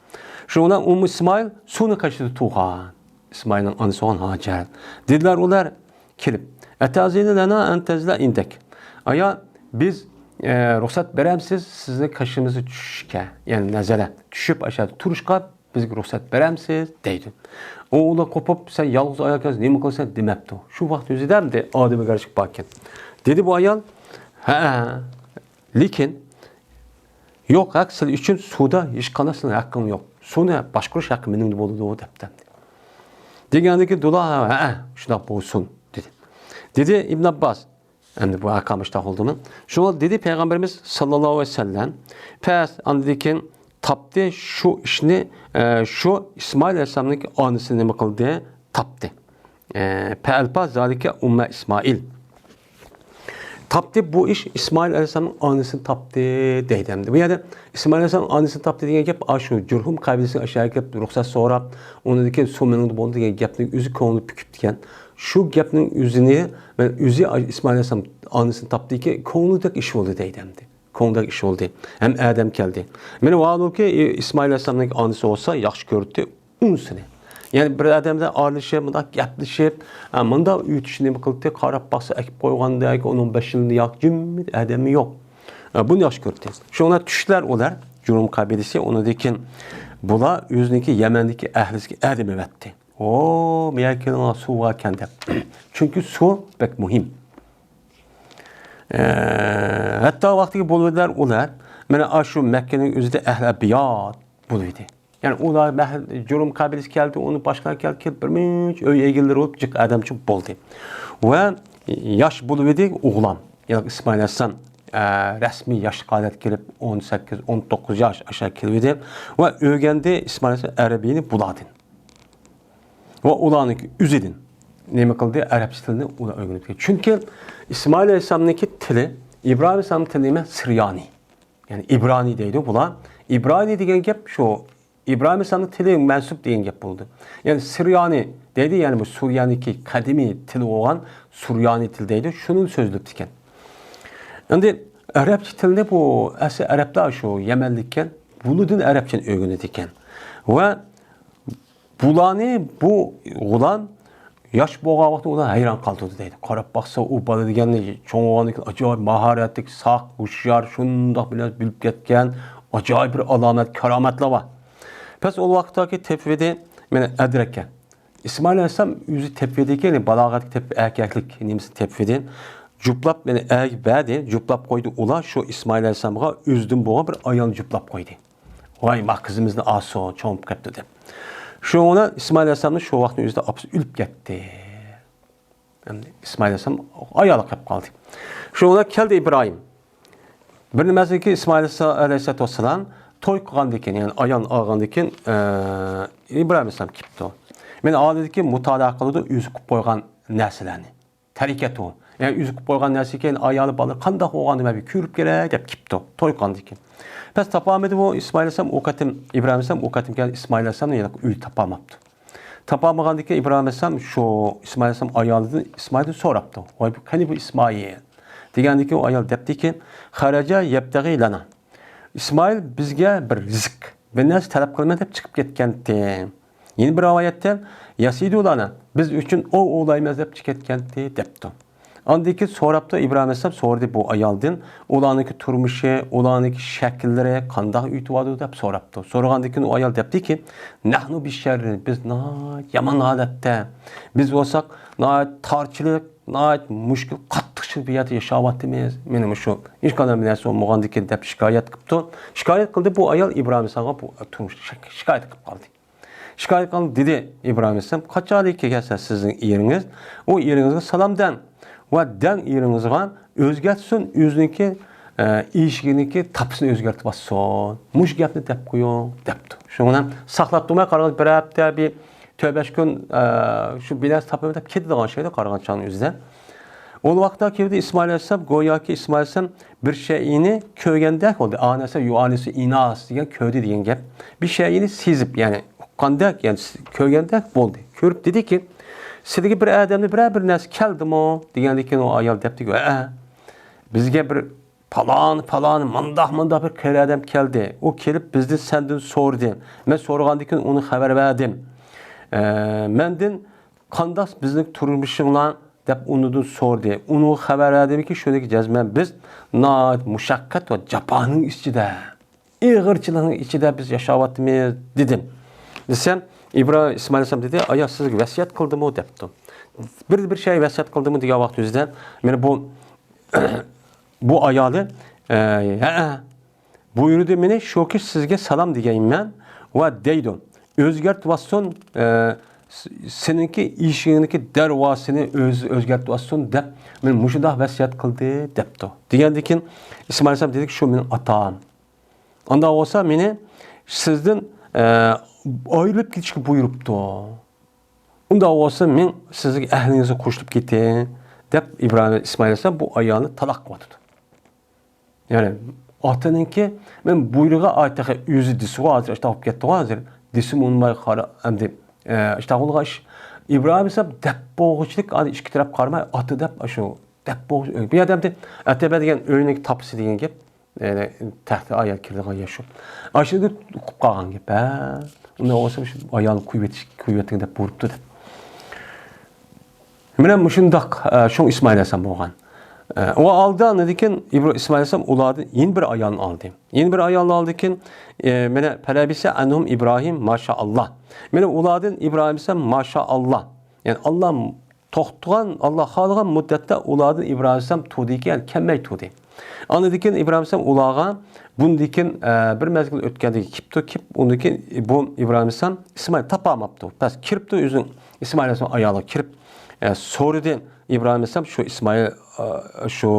شۇنىڭ بىلەن ئۇممۇ ئىسمائىل سۇنىڭ قېشىدا تۇرغان. ئىسمائىلنىڭ ئانىسى بولغان ھاجەر. دېدىلەر ئۇلار كېلىپ، ئەتەزىنۇ لەنا ئەن تەنزىلە ئىندەك. ئايا، بىز، ئە، رۇخسەت بېرەمسىز سىزنىڭ قېشىمىزغا چۈشۈشكە؟ يەنى نەزەلە، چۈشۈپ ئاشۇ يەردە تۇرۇشقا بىزگە رۇخسەت بېرەمسىز؟ دەيدۇ. ئۇ ئۇلار قوپۇپ، سەن يالغۇز ئايالكەنسەن، نېمە قىلىسەن؟ دېمەپتۇ. شۇ ۋاقىت ئۆزىدە ئەمدى ئادىمىگەرچىلىك باركەن. دېدى بۇ ئايال، ھەئە، لېكىن يوق ھەق سىلى ئۈچۈن سۇدا ھېچقانداق سېنىڭ ھەققىڭ يوق. سۇنى باشقۇرۇش ھەققى مېنىڭدە بولىدۇ، دەپتۇ ئەمدى. دېگەندىكىن دۇلا، ھەئە، شۇنداق بولسۇن، دېدى. دېدى ئىبن ئابباس، ئەمدى بۇ ئاقام مۇشۇنداق بولدىمۇ؟ شۇڭا دېدى پەيغەمبىرىمىز ساللاللاھۇ ئەلەيھى ۋەسەللەم، پەس ئاندىن كېيىن تاپتى شۇ ئىشنى، ئە، شۇ ئىسمائىل ئەلەيھىسسالامنىڭ ئانىسى نېمە قىلدى؟ تاپتى. ئە، فەئەلپا زالىكە ئۇممە ئىسمائىل. تاپتى، بۇ ئىش ئىسمائىل ئەلەيھىسسالامنىڭ ئانىسىنى تاپتى دەيدۇ. ئەمدى بۇ يەردە ئىسمائىل ئەلەيھىسسالام ئانىسىنى تاپتى دېگەن گەپ، ئاشۇ جۇرھۇم قەبىلىسىنىڭ ئاشۇ كېلىپ رۇخسەت سوراپ، ئۇنىڭدىن كېيىن سۇ مېنىڭدە بولدى دېگەن گەپنىڭ ئۆزى كۆڭلى پۈكۈپتىكەن. شۇ گەپنىڭ ئۆزىنى مەن ئۆزى ئىسمائىل ئەلەيھىسسالام ئانىسىنى تاپتىكى، كۆڭلىدەك ئىش بولدى دەيدۇ ئەمدى. كۆڭلىدەك ئىش بولدى. ھەم ئادەم كەلدى. مېنى ۋاھالۇكى، ئىسمائىل ئەلەيھىسسالامنىڭ ئانىسى بولسا ياخشى كۆرۈتتى. ئۇنىسىنى. يەنى بىر ئادەم بىلەن ئارىلىشىپ، مۇنداق گەپلىشىپ، ئە، مۇنداق ئۆتۈش نېمە قىلدى، قاراپ باقسا ئەكىپ قويغاندەك، ئۇنىڭ بەش يىلدا ياق، جىممىت ئادەممۇ يوق. ئە، بۇنى ياخشى كۆردى. شۇڭا چۈشتىلەر ئۇلار، جۇرھۇم قەبىلىسى، ئۇنىڭدىن كېيىن بۇلار ئۆزىنىڭكى يەمەندىكى ئەھلىسىگە ئادەم ئەۋەتتى. ئو، مەيەكىنىڭ سۇ باركەن دەپ. چۈنكى سۇ بەك مۇھىم. ئە، ھەتتا ۋاقتىگە بولۇۋېدىلەر ئۇلار، مانا ئاشۇ مەككىنىڭ ئۆزىدە ئەھلى ئەبيات بولۇۋىدى. يەنى ئۇلار مەھەل-، جۇرھۇم قەبىلىسى كەلدى، ئۇنىڭ باشقىلار كەلدى، كېلىپ بىر مۇنچە ئۆي ئىگىلىرى بولۇپ جىق ئادەمچە بولدى. ۋە ياش بولۇۋىدى ئوغلان. يەنى ئىسمائىل ئەلەيھىسسالام، ئە، رەسمىي ياشقا قادەر كېلىپ ئون سەككىز، ئون توققۇز ياش ئاشۇ كېلىۋىدى. ۋە ئۆگەندى ئىسمائىل ئەلەيھىسسالام ئەرەبىينى بۇلاردىن. ۋە ئۇلارنىڭكى ئۆزىدىن نېمە قىلدى؟ ئەرەبچە تىلنى ئۇلار ئۆگىنىپ كەتتى. چۈنكى ئىسمائىل ئەلەيھىسسالامنىڭكى تىلى، ئىبراھىم ئەلەيھىسسالامنىڭ تىلى نېمە؟ سىريانىي. يەنى ئىبرانىي دەيدۇ بۇلار. ئىبرانىي دېگەن گەپ شۇ، ئىبراھىم ئەلەيھىسسالامنىڭ تىلى مەنسۇپ دېگەن گەپ بولىدۇ. يەنى سىريانىي دەيدۇ، يەنى بۇ سۇرىيەنىڭكى قەدىمىي تىلى بولغان سۇريانىي تىل دەيدۇ، شۇنى سۆزلەپتىكەن. ئەمدى ئەرەبچە تىلنى بۇ ئەسلى ئەرەبلەر شۇ يەمەنلىككەن، بۇنىڭدىن ئەرەبچىنى ئۆگىنىدىكەن. ۋە بۇلارنى بۇ غۇلام ياش بولغان ۋاقتىدا ئۇلار ھەيران قالدۇردى دەيدۇ. قاراپ باقسا، ئۇ بالا دېگەننى چوڭ بولغاندىن كېيىن ئاجايىپ ماھارەتلىك، ساق، ھوشيار، شۇنداق بىر نەرسە بىلىپ كەتكەن، ئاجايىپ بىر ئالامەت، كارامەتلەر بار. بەس ئۇ ۋاقىتتاكى تېپىۋىدى، مانا ئەدرەككە. ئىسمائىل ئەلەيھىسسالام ئۆزى تېپىۋىدىكى، يەنى بالاغەتكە تېپىپ، ئەركەكلىك نېمىسىنى تېپىۋىدى. جۇپلاپ، يەنى ئەرگە بەردى، جۇپلاپ قويدى ئۇلار، شۇ ئىسمائىل ئەلەيھىسسالامغا ئۆزىدىن بولغان بىر ئايالنى جۇپلاپ قويدى. ۋاي، ما قىزىمىزنى ئالسۇن، چوڭ بولۇپ كەپتۇ دەپ. شۇڭا ئىسمائىل ئەلەيھىسسالامنى شۇ ۋاقىتنىڭ ئۆزىدە ئاپىسى ئۆلۈپ كەتتى. ئەمدى ئىسمائىل ئەلەيھىسسالام ئايالى قېلىپ قالدى. شۇڭا كەلدى ئىبراھىم. بىر نېمەسىكى ئىسمائىل ئەلەيھىسسالام توسسىلام توي قىلغاندىن كېيىن، يەنى ئايال ئالغاندىن كېيىن، ئە، ئىبراھىم ئەلەيھىسسالام كېپتۇ. مانا ئالدىدىكى مۇتالىئە قىلىدۇ، ئۆزى قىلىپ قويغان نەرسىلەرنى. تەرىكەتۇ. يەنى ئۆزى قىلىپ قويغان نەرسىكەن، ئايالى بالىلىرى قانداق بولغاننى مەن بىر كۆرۈپ كېلەي دەپ كېپتۇ، توي قىلغاندىن كېيىن. بەس تاپالمىدى بۇ ئىسمائىل ئەلەيھىسسالام، ئۇ قېتىم ئىبراھىم ئەلەيھىسسالام، ئۇ قېتىم كەلدى ئىسمائىل ئەلەيھىسسالامنى يەنە ئۆيدە تاپالماپتۇ. تاپالمىغاندىن كېيىن ئىبراھىم ئەلەيھىسسالام شۇ ئىسمائىل ئەلەيھىسسالام ئايالىدىن، ئىسمائىلدىن سوراپتۇ. ۋاي، بۇ قېنى بۇ ئىسمائىل؟ دېگەندىن كېيىن ئۇ ئايال دەپتىكى، خەرەجە يەبتەغى لەنا. ئىسمائىل بىزگە بىر رىزىق، بىر نەرسە تەلەپ قىلىمەن دەپ چىقىپ كەتكەنتى. يەنە بىر رىۋايەتتە، يەسىدۇ لەنا، بىز ئۈچۈن ئوۋ ئوۋلايمىز دەپ چىقىپ كەتكەنتى، دەپتۇ. ئاندىن كېيىن سوراپتۇ، ئىبراھىم ئەلەيھىسسالام سورىدى بۇ ئايالدىن، ئۇلارنىڭكى تۇرمۇشى، ئۇلارنىڭكى شەكىللىرى قانداق ئۆتۈۋاتىدۇ دەپ سوراپتۇ. سورىغاندىن كېيىن ئۇ ئايال دەپتىكى، نەھنۇ بىشەررىن، بىز ناھايىتى يامان ھالەتتە، بىز بولساق ناھايىتى تارچىلىق، ناھايىتى مۈشكۈل، قاتتىق چىل بۇ يەردە ياشاۋاتىمىز. مېنى مۇشۇ ھېچقانداق بىر نەرسە بولمىغاندىكىن دەپ شىكايەت قىپتۇ. شىكايەت قىلدى بۇ ئايال ئىبراھىم ئەلەيھىسسالامغا، بۇ تۇرمۇش شىك-، شىكايەت قىلىپ قالدى. شىكايەت قىلدى، دېدى ئىبراھىم ئەلەيھىسسالام، قاچانلىكى كەلسە سىزنىڭ ئېرىڭىز، ئۇ ئېرىڭىزگە سالام دەڭ ۋە دەڭ ئېرىڭىزغا ئۆزگەرتسۇن ئۆزىنىڭكى، ئە، ئېشىكىنىڭكى تاپىسىنى ئۆزگەرتىپ ئاتسۇن. مۇشۇ گەپنى دەپ قويۇڭ، دەپتۇ. شۇڭا ساقلاپ تۇرماي قارىغان بىر ھەپتە، بىر تۆت بەش كۈن، ئە، شۇ بىر نەرسە تاپىمەن دەپ كېتىدىغان شەيدە قارىغان چاغنىڭ ئۆزىدە. ئۇ ۋاقىتتا كېلىۋىدى ئىسمائىل ئەلەيھىسسالام، گوياكى ئىسمائىل ئەلەيھىسسالام بىر شەيئىنى كۆرگەندەك بولدى. ئانەسە يۇئانىسى ئىناس دېگەن كۆردى دېگەن گەپ. بىر شەيئىنى سېزىپ، يەنى ئۇققاندەك، يەنى كۆرگەندەك بولدى. كۆرۈپ دېدىكى، سىلىگە بىر ئادەمدىن بىرەر بىر نەرسە كەلدىمۇ؟ دېگەندىن كېيىن ئۇ ئايال دەپتىكى، ھەئە، بىزگە بىر پالان، پالان، مانداق، مانداق بىر قېرى ئادەم كەلدى. ئۇ كېلىپ بىزدىن، سەندىن سورىدى. مەن سورىغاندىن كېيىن ئۇنى خەۋەر بەردىم. ئە، مەندىن قانداق بىزنىڭ تۇرمۇشۇڭلار دەپ ئۇنىڭدىن سورىدى. ئۇنىڭغا خەۋەر بەردىمكى، شۇنىڭكى جەزمەن بىز ناھايىتى مۇشەققەت ۋە جاپانىڭ ئىچىدە، ئېغىرچىلىقنىڭ ئىچىدە بىز ياشاۋاتىمىز، دېدىم. دېسەم، ئىبراھىم ئىسمائىل ئەلەيھىسسالام دېدى، ئايا، سىزگە ۋەسىيەت قىلدىمۇ؟ دەپتۇ. بىر، بىر شەي ۋەسىيەت قىلدىمۇ دېگەن ۋاقىت ئۆزىدە، مانا بۇ، بۇ ئايالى، ئە، ھەئە، بۇيرۇدى مېنى، شۇكى سىزگە سالام دېگەيمەن ۋە دەيدۇ، ئۆزگەرتىۋاتسۇن، ئە، س-، سېنىڭكى ئىشىكىڭنىڭكى دەرۋازىسىنى ئۆزى ئۆزگەرتىۋاتسۇن دەپ، مېنى مۇشۇنداق ۋەسىيەت قىلدى، دەپتۇ. دېگەندىن كېيىن ئىسمائىل ئەلەيھىسسالام دېدىكى، شۇ مېنىڭ ئاتام. ئانداق بولسا مېنى سىزدىن، ئە، ئايرىلىپ كېتىشكە بۇيرۇپتۇ. ئۇنداق بولسا، مېڭ سىزگە ئەھلىڭىزگە قوشۇلۇپ كېتىڭ. دەپ ئىبراھىم، ئىسمائىل ئەلەيھىسسالام بۇ ئايالنى تالاق قىلىۋاتىدۇ. يەنى ئاتىنىڭكى، مەن بۇيرۇغا ئايتىقى ئۆزى دېسىغۇ، ھازىر ئاشتاق بولۇپ كەتتىغۇ، ھازىر دېسىمۇ ئۇنىماي قارا، ئەمدى ئاشتاق بولغان ئىش. ئىبراھىم ئەلەيھىسسالام دەپ بولغۇچىلىك، ئانا ئىككى تەرەپ قارىماي، ئاتا دەپ، شۇ دەپ بولغۇچ. بۇ يەردە ئەمدى ئەتەبە دېگەن ئۆينىڭ تاپىسى دېگەن گەپ. يەنى تەختە ئايال كىرىدىغان يەر شۇ. ئاشۇ يەردە ئۇقۇپ قالغان گەپ، ھە. ئۇنداق بولسا شۇ ئايالنى قويۇۋېتىش، قويۇۋېتىڭ دەپ بۇيرۇپتۇ دەپ. مانا مۇشۇنداق، ئە، شۇڭ ئىسمائىل ئەلەيھىسسالام بولغان. ئە، ئۇ ئالدى، ئاندىن كېيىن ئىبرا-، ئىسمائىل ئەلەيھىسسالام ئۇلاردىن يەنە بىر ئايالنى ئالدى. يەنە بىر ئايالنى ئالدى كېيىن، ئە، مانا، فەلەبىسە ئەنھۇم ئىبراھىم، ماشائاللا. مانا ئۇلاردىن ئىبراھىم ئەلەيھىسسالام، ماشائاللا. يەنى ئاللا توختىغان، ئاللا خالىغان مۇددەتتە ئۇلاردىن ئىبراھىم ئەلەيھىسسالام تۇردى ئىكەن، كەلمەي تۇردى. ئاندىن كېيىن ئىبراھىم ئەلەيھىسسالام ئۇلارغا، بۇندىن كېيىن، ئە، بىر مەزگىل ئۆتكەندىن كېيىن كېلىپتۇ، كېلىپ، ئۇندىن كېيىن بۇ ئىبراھىم ئەلەيھىسسالام ئىسمائىل تاپالماپتۇ. پەس كىرىپتۇ، ئۆزىنىڭ ئىسمائىل ئەلەيھىسسالام ئايالىغا كىرىپ، ئە، سورىدى. ئىبراھىم ئەلەيھىسسالام شۇ ئىسمائىل، ئە، شۇ،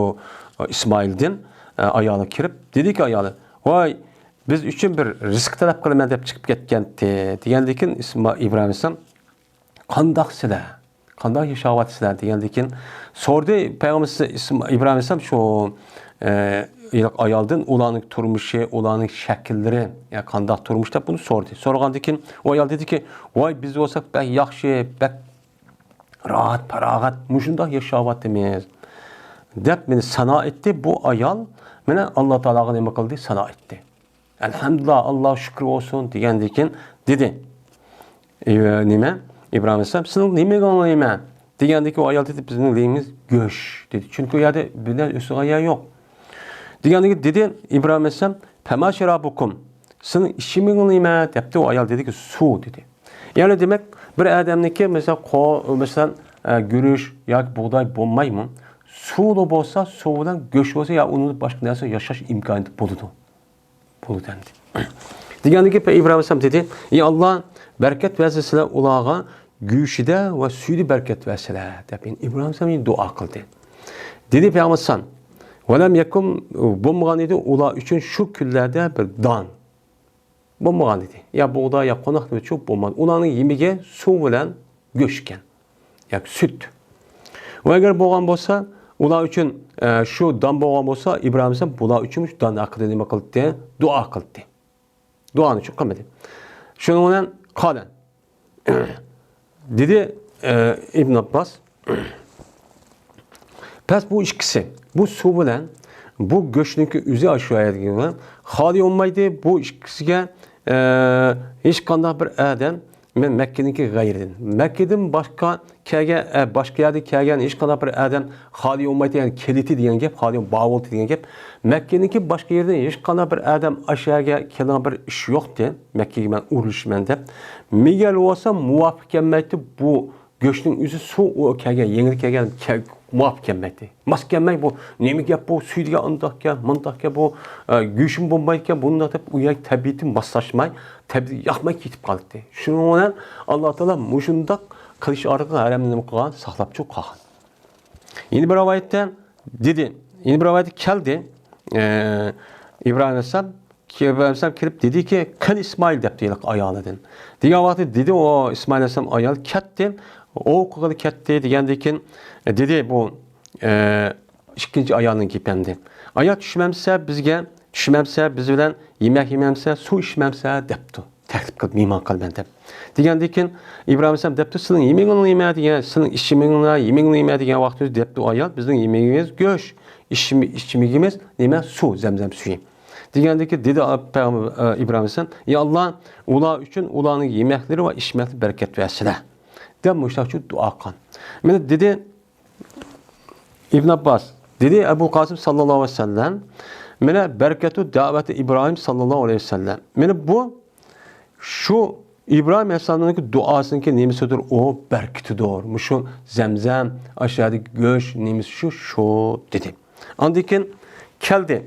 ئە، ئىسمائىلدىن، ئە، ئايالىغا كىرىپ، دېدىكى ئايالى، ۋاي، بىز ئۈچۈن بىر رىزىق تەلەپ قىلىمەن دەپ چىقىپ كەتكەنتى، دېگەندىن كېيىن ئىسما-، ئىبراھىم ئەلەيھىسسالام، قانداق سىلەر؟ قانداق ياشاۋاتىسىلەر؟ دېگەندىن كېيىن سورىدى پەيغەمبەر ئىسم-، ئىبراھىم ئەلەيھىسسالام شۇ، ئە، ئايالدىن ئۇلارنىڭ تۇرمۇشى، ئۇلارنىڭ شەكىللىرى، يا قانداق تۇرمۇش دەپ بۇنى سورىدى. سورىغاندىن كېيىن ئۇ ئايال دېدىكى، ۋاي، بىز بولساق بەك ياخشى، بەك راھەت، پاراغەت، مۇشۇنداق ياشاۋاتىمىز، دەپ مېنى سانا ئېيتتى. بۇ ئايال مانا ئاللا تائالاغا نېمە قىلدى؟ سانا ئېيتتى. ئەلھەمدۇلىللا، ئاللاغا شۈكۈر بولسۇن، دېگەندىن كېيىن دېدى، ئى، نېمە؟ ئىبراھىم ئەلەيھىسسالام، سېنىڭ نېمىڭ نېمە؟ دېگەندىن كېيىن ئۇ ئايال دېدى، بىزنىڭ نېمىمىز گۆش، دېدى. چۈنكى ئۇ يەردە بىر نەرسە ئۆسىدىغان يەر يوق. دېگەندىن كېيىن دېدى، ئىبراھىم ئەلەيھىسسالام، پەما شەرابۇكۇم، سېنىڭ ئىچىمىڭ نېمە؟ دەپتۇ. ئۇ ئايال دېدىكى، سۇ، دېدى. يەنى دېمەك، بىر ئادەمنىڭكى، مەسىلەن، قو-، مەسىلەن، ئە، گۈرۈچ ياكى بۇغداي بولمايمۇ؟ سۇلا بولسا، سۇ بىلەن گۆش بولسا يا ئۇنىڭدىن باشقا نەرسە ياشاش ئىمكانىيىتى بولىدۇ. بولىدۇ ئەمدى. دېگەندىن كېيىن ئىبراھىم ئەلەيھىسسالام دېدى، ئى ئاللا، بەرىكەت بەرسىلە ئۇلارغا گۆشىدە ۋە سۈيىدە بەرىكەت بەرسىلە، دەپ ئىبراھىم ئەلەيھىسسالام دۇئا قىلدى. دېدى پەيغەمبەر ئەلەيھىسسالام، ۋەلەم يەكۇن، بولمىغان ئىدى ئۇلار ئۈچۈن شۇ كۈنلەردە بىر دان. بولمىغان ئىدى. يا بۇغداي، يا قوناق نېمە چوپ بولمىغان. ئۇلارنىڭ يېمىكى سۇ بىلەن گۆش ئىكەن. ياكى سۈت. ۋە ئەگەر بولغان بولسا، ئۇلار ئۈچۈن، ئە، شۇ دان بولغان بولسا، ئىبراھىم ئەلەيھىسسالام بۇلار ئۈچۈن شۇ دان ھەققىدە نېمە قىلدى؟ دۇئا قىلدى. دۇئانى شۇ قىلمىدى. شۇنىڭ بىلەن قالە. دېدى، ئە، ئىبن ئابباس، پەس بۇ ئىككىسى، بۇ سۇ بىلەن بۇ گۆشنىڭكى ئۆزى ئاشۇ ئايەتكە خالىي بولمايدۇ. بۇ ئىككىسىگە، ئە، ھېچقانداق بىر ئادەم، مەن مەككىدىكى غەيرىدىن، مەككىدىن باشقا كەلگەن، ئە، باشقا يەردىن كەلگەن ھېچقانداق بىر ئادەم خالىي بولمايدۇ، يەنى كېلىتى دېگەن گەپ، خالىي بولۇپ باۋۇلتى دېگەن گەپ. مەككىدىكى باشقا يەردىن ھېچقانداق بىر ئادەم ئاشۇ يەرگە كېلىدىغان بىر ئىش يوقتى، مەككىگە مەن ئۇرۇلۇشىمەن دەپ. مىگەل بولسا مۇۋاپىق كەلمەيتتى بۇ گۆشنىڭ ئۆزى سۇ، ئۇ كەلگەن، يېڭى كەلگەن كە-، مۇۋاپىق كەلمەيتتى. ماس كەلمەي بۇ، نېمە گەپ بۇ، سۈيدىگە ئانداقكەن، مۇنداقكەن بۇ، ئە، گۆشمۇ بولمايدىكەن، بۇنداق دەپ ئۇ يەر تەبىئىتى ماسلاشماي، تەبىئىتى ياقماي كېتىپ قالاتتى. شۇنىڭ بىلەن ئاللا تائالا مۇشۇنداق قىلىش ئارقىلىق ھەرەمنى نېمە قىلغان، ساقلاپچۇ قالغان. يەنە بىر رىۋايەتتە دېدى، يەنە بىر رىۋايەتتە كەلدى، ئە، ئىبراھىم ئەلەيھىسسالام، ئىبراھىم ئەلەيھىسسالام كېلىپ دېدىكى، قېنى ئىسمائىل دەپتۇ ھېلىقى ئايالىدىن. دېگەن ۋاقىتتا دېدى، ئۇ ئىسمائىل ئەلەيھىسسالام ئايال كەتتى، ئوۋ قىلغىلى كەتتى دېگەندىن كېيىن، ئە، دېدى بۇ، ئە، ئىككىنچى ئايالنىڭ گېپى ئەمدى. ئايال چۈشمەمسە بىزگە، چۈشمەمسە بىز بىلەن يېمەك يېمەمسە، سۇ ئىچمەمسە دەپتۇ. تەكلىپ قىلىپ مېھمان قىلىمەن دەپ. دېگەندىن كېيىن ئىبراھىم ئەلەيھىسسالام دەپتۇ، سېنىڭ يېمىكىڭ نېمە دېگەن، سېنىڭ ئىچىمىكىڭ، يېمىكىڭ نېمە دېگەن ۋاقىتتا دەپتۇ ئايال، بىزنىڭ يېمىكىمىز گۆش، ئىچىمى-، ئىچىمىكىمىز نېمە؟ سۇ، زەمزەم سۈيى. دېگەندىن كېيىن دېدى پەيغەمبەر، ئە، ئىبراھىم ئەلەيھىسسالام، يا ئاللا، ئۇلار ئۈچۈن ئۇلارنىڭ يېمەكلىرى ۋە ئىچمەكلىرى بەرىكەت بەرسىلە، دەپ مۇشۇنداق دۇئا قىلغان. مانا دېدى، ئىبن ئابباس، دېدى ئەبۇل قاسىم ساللاللاھۇ ئەلەيھى ۋەسەللەم، مانا بەرىكەتۇ دەۋەتى ئىبراھىم ساللاللاھۇ ئەلەيھى ۋەسەللەم. مانا بۇ شۇ ئىبراھىم ئەلەيھىسسالامنىڭكى دۇئاسىنىڭكى نېمىسىدۇر؟ ئۇ بەرىكىتىدۇر. مۇشۇ زەمزەم، ئاشۇ يەردىكى گۆش نېمىسى شۇ، شۇ دېدى. ئاندىن كېيىن كەلدى.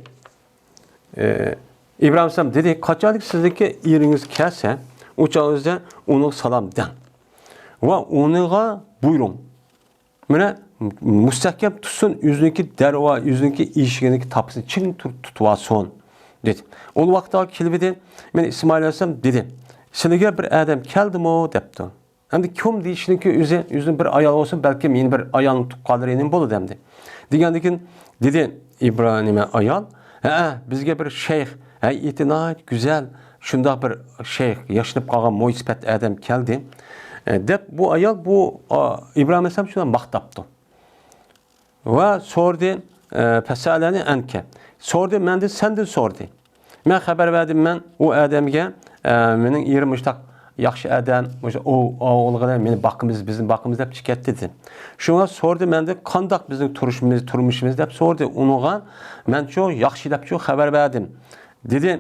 ئى، ئىبراھىم ئەلەيھىسسالام دېدى، قاچانكى سىزنىڭكى ئېرىڭىز كەلسە، ئۇ چاغىڭىزدا ئۇنىڭغا سالام دەڭ. ۋە ئۇنىڭغا بۇيرۇڭ. مانا مۇستەھكەم تۇتسۇن، ئۆزىنىڭكى دەرۋا-، ئۆزىنىڭكى ئىشىكىنىڭكى تاپىسىنى چىڭ تۇر-، تۇتۇۋالسۇن، دېدى. ئۇ ۋاقىتتا كېلىۋىدى، مانا ئىسمائىل ئەلەيھىسسالام دېدى، سىلىگە بىر ئادەم كەلدىمۇ؟ دەپتۇ. ئەمدى كىم دېيىشنىڭكى ئۆزى، ئۆزىنىڭ بىر ئايال بولسۇن، بەلكىم يەنە بىر ئايالنىڭ تۇغقانلىرى يەنە بولىدۇ ئەمدى. دېگەندىكىن دېدى ئىبراھىم ئايال، ھە، بىزگە بىر شەيخ، ھەيئىتى ناھايىتى گۈزەل، شۇنداق بىر شەيخ، ياشىنىپ قالغان مويسىپەت ئادەم كەلدى، ئە، دەپ بۇ ئايال بۇ، ئا، ئىبراھىم ئەلەيھىسسالام شۇنداق ماختاپتۇ. ۋە سورىدى، ئە، پەسەلەنى ئەنكە. سورىدى، مەندىن، سەندىن سورىدى. مەن خەۋەر بەردىم، مەن ئۇ ئادەمگە، ئە، مېنىڭ ئېرىم مۇشتاق ياخشى ئادەم، مۇشۇ ئو، ئوغلىغا مېنى باقىمىز، بىزنى باقىمىز دەپ چىقىپ كەتتى، دېدى. شۇڭا سورىدى مەندىن، قانداق بىزنىڭ تۇرۇشىمىز، تۇرمۇشىمىز دەپ سورىدى. ئۇنىڭغا مەنچۇ ياخشى دەپچۇ خەۋەر بەردىم، دېدى.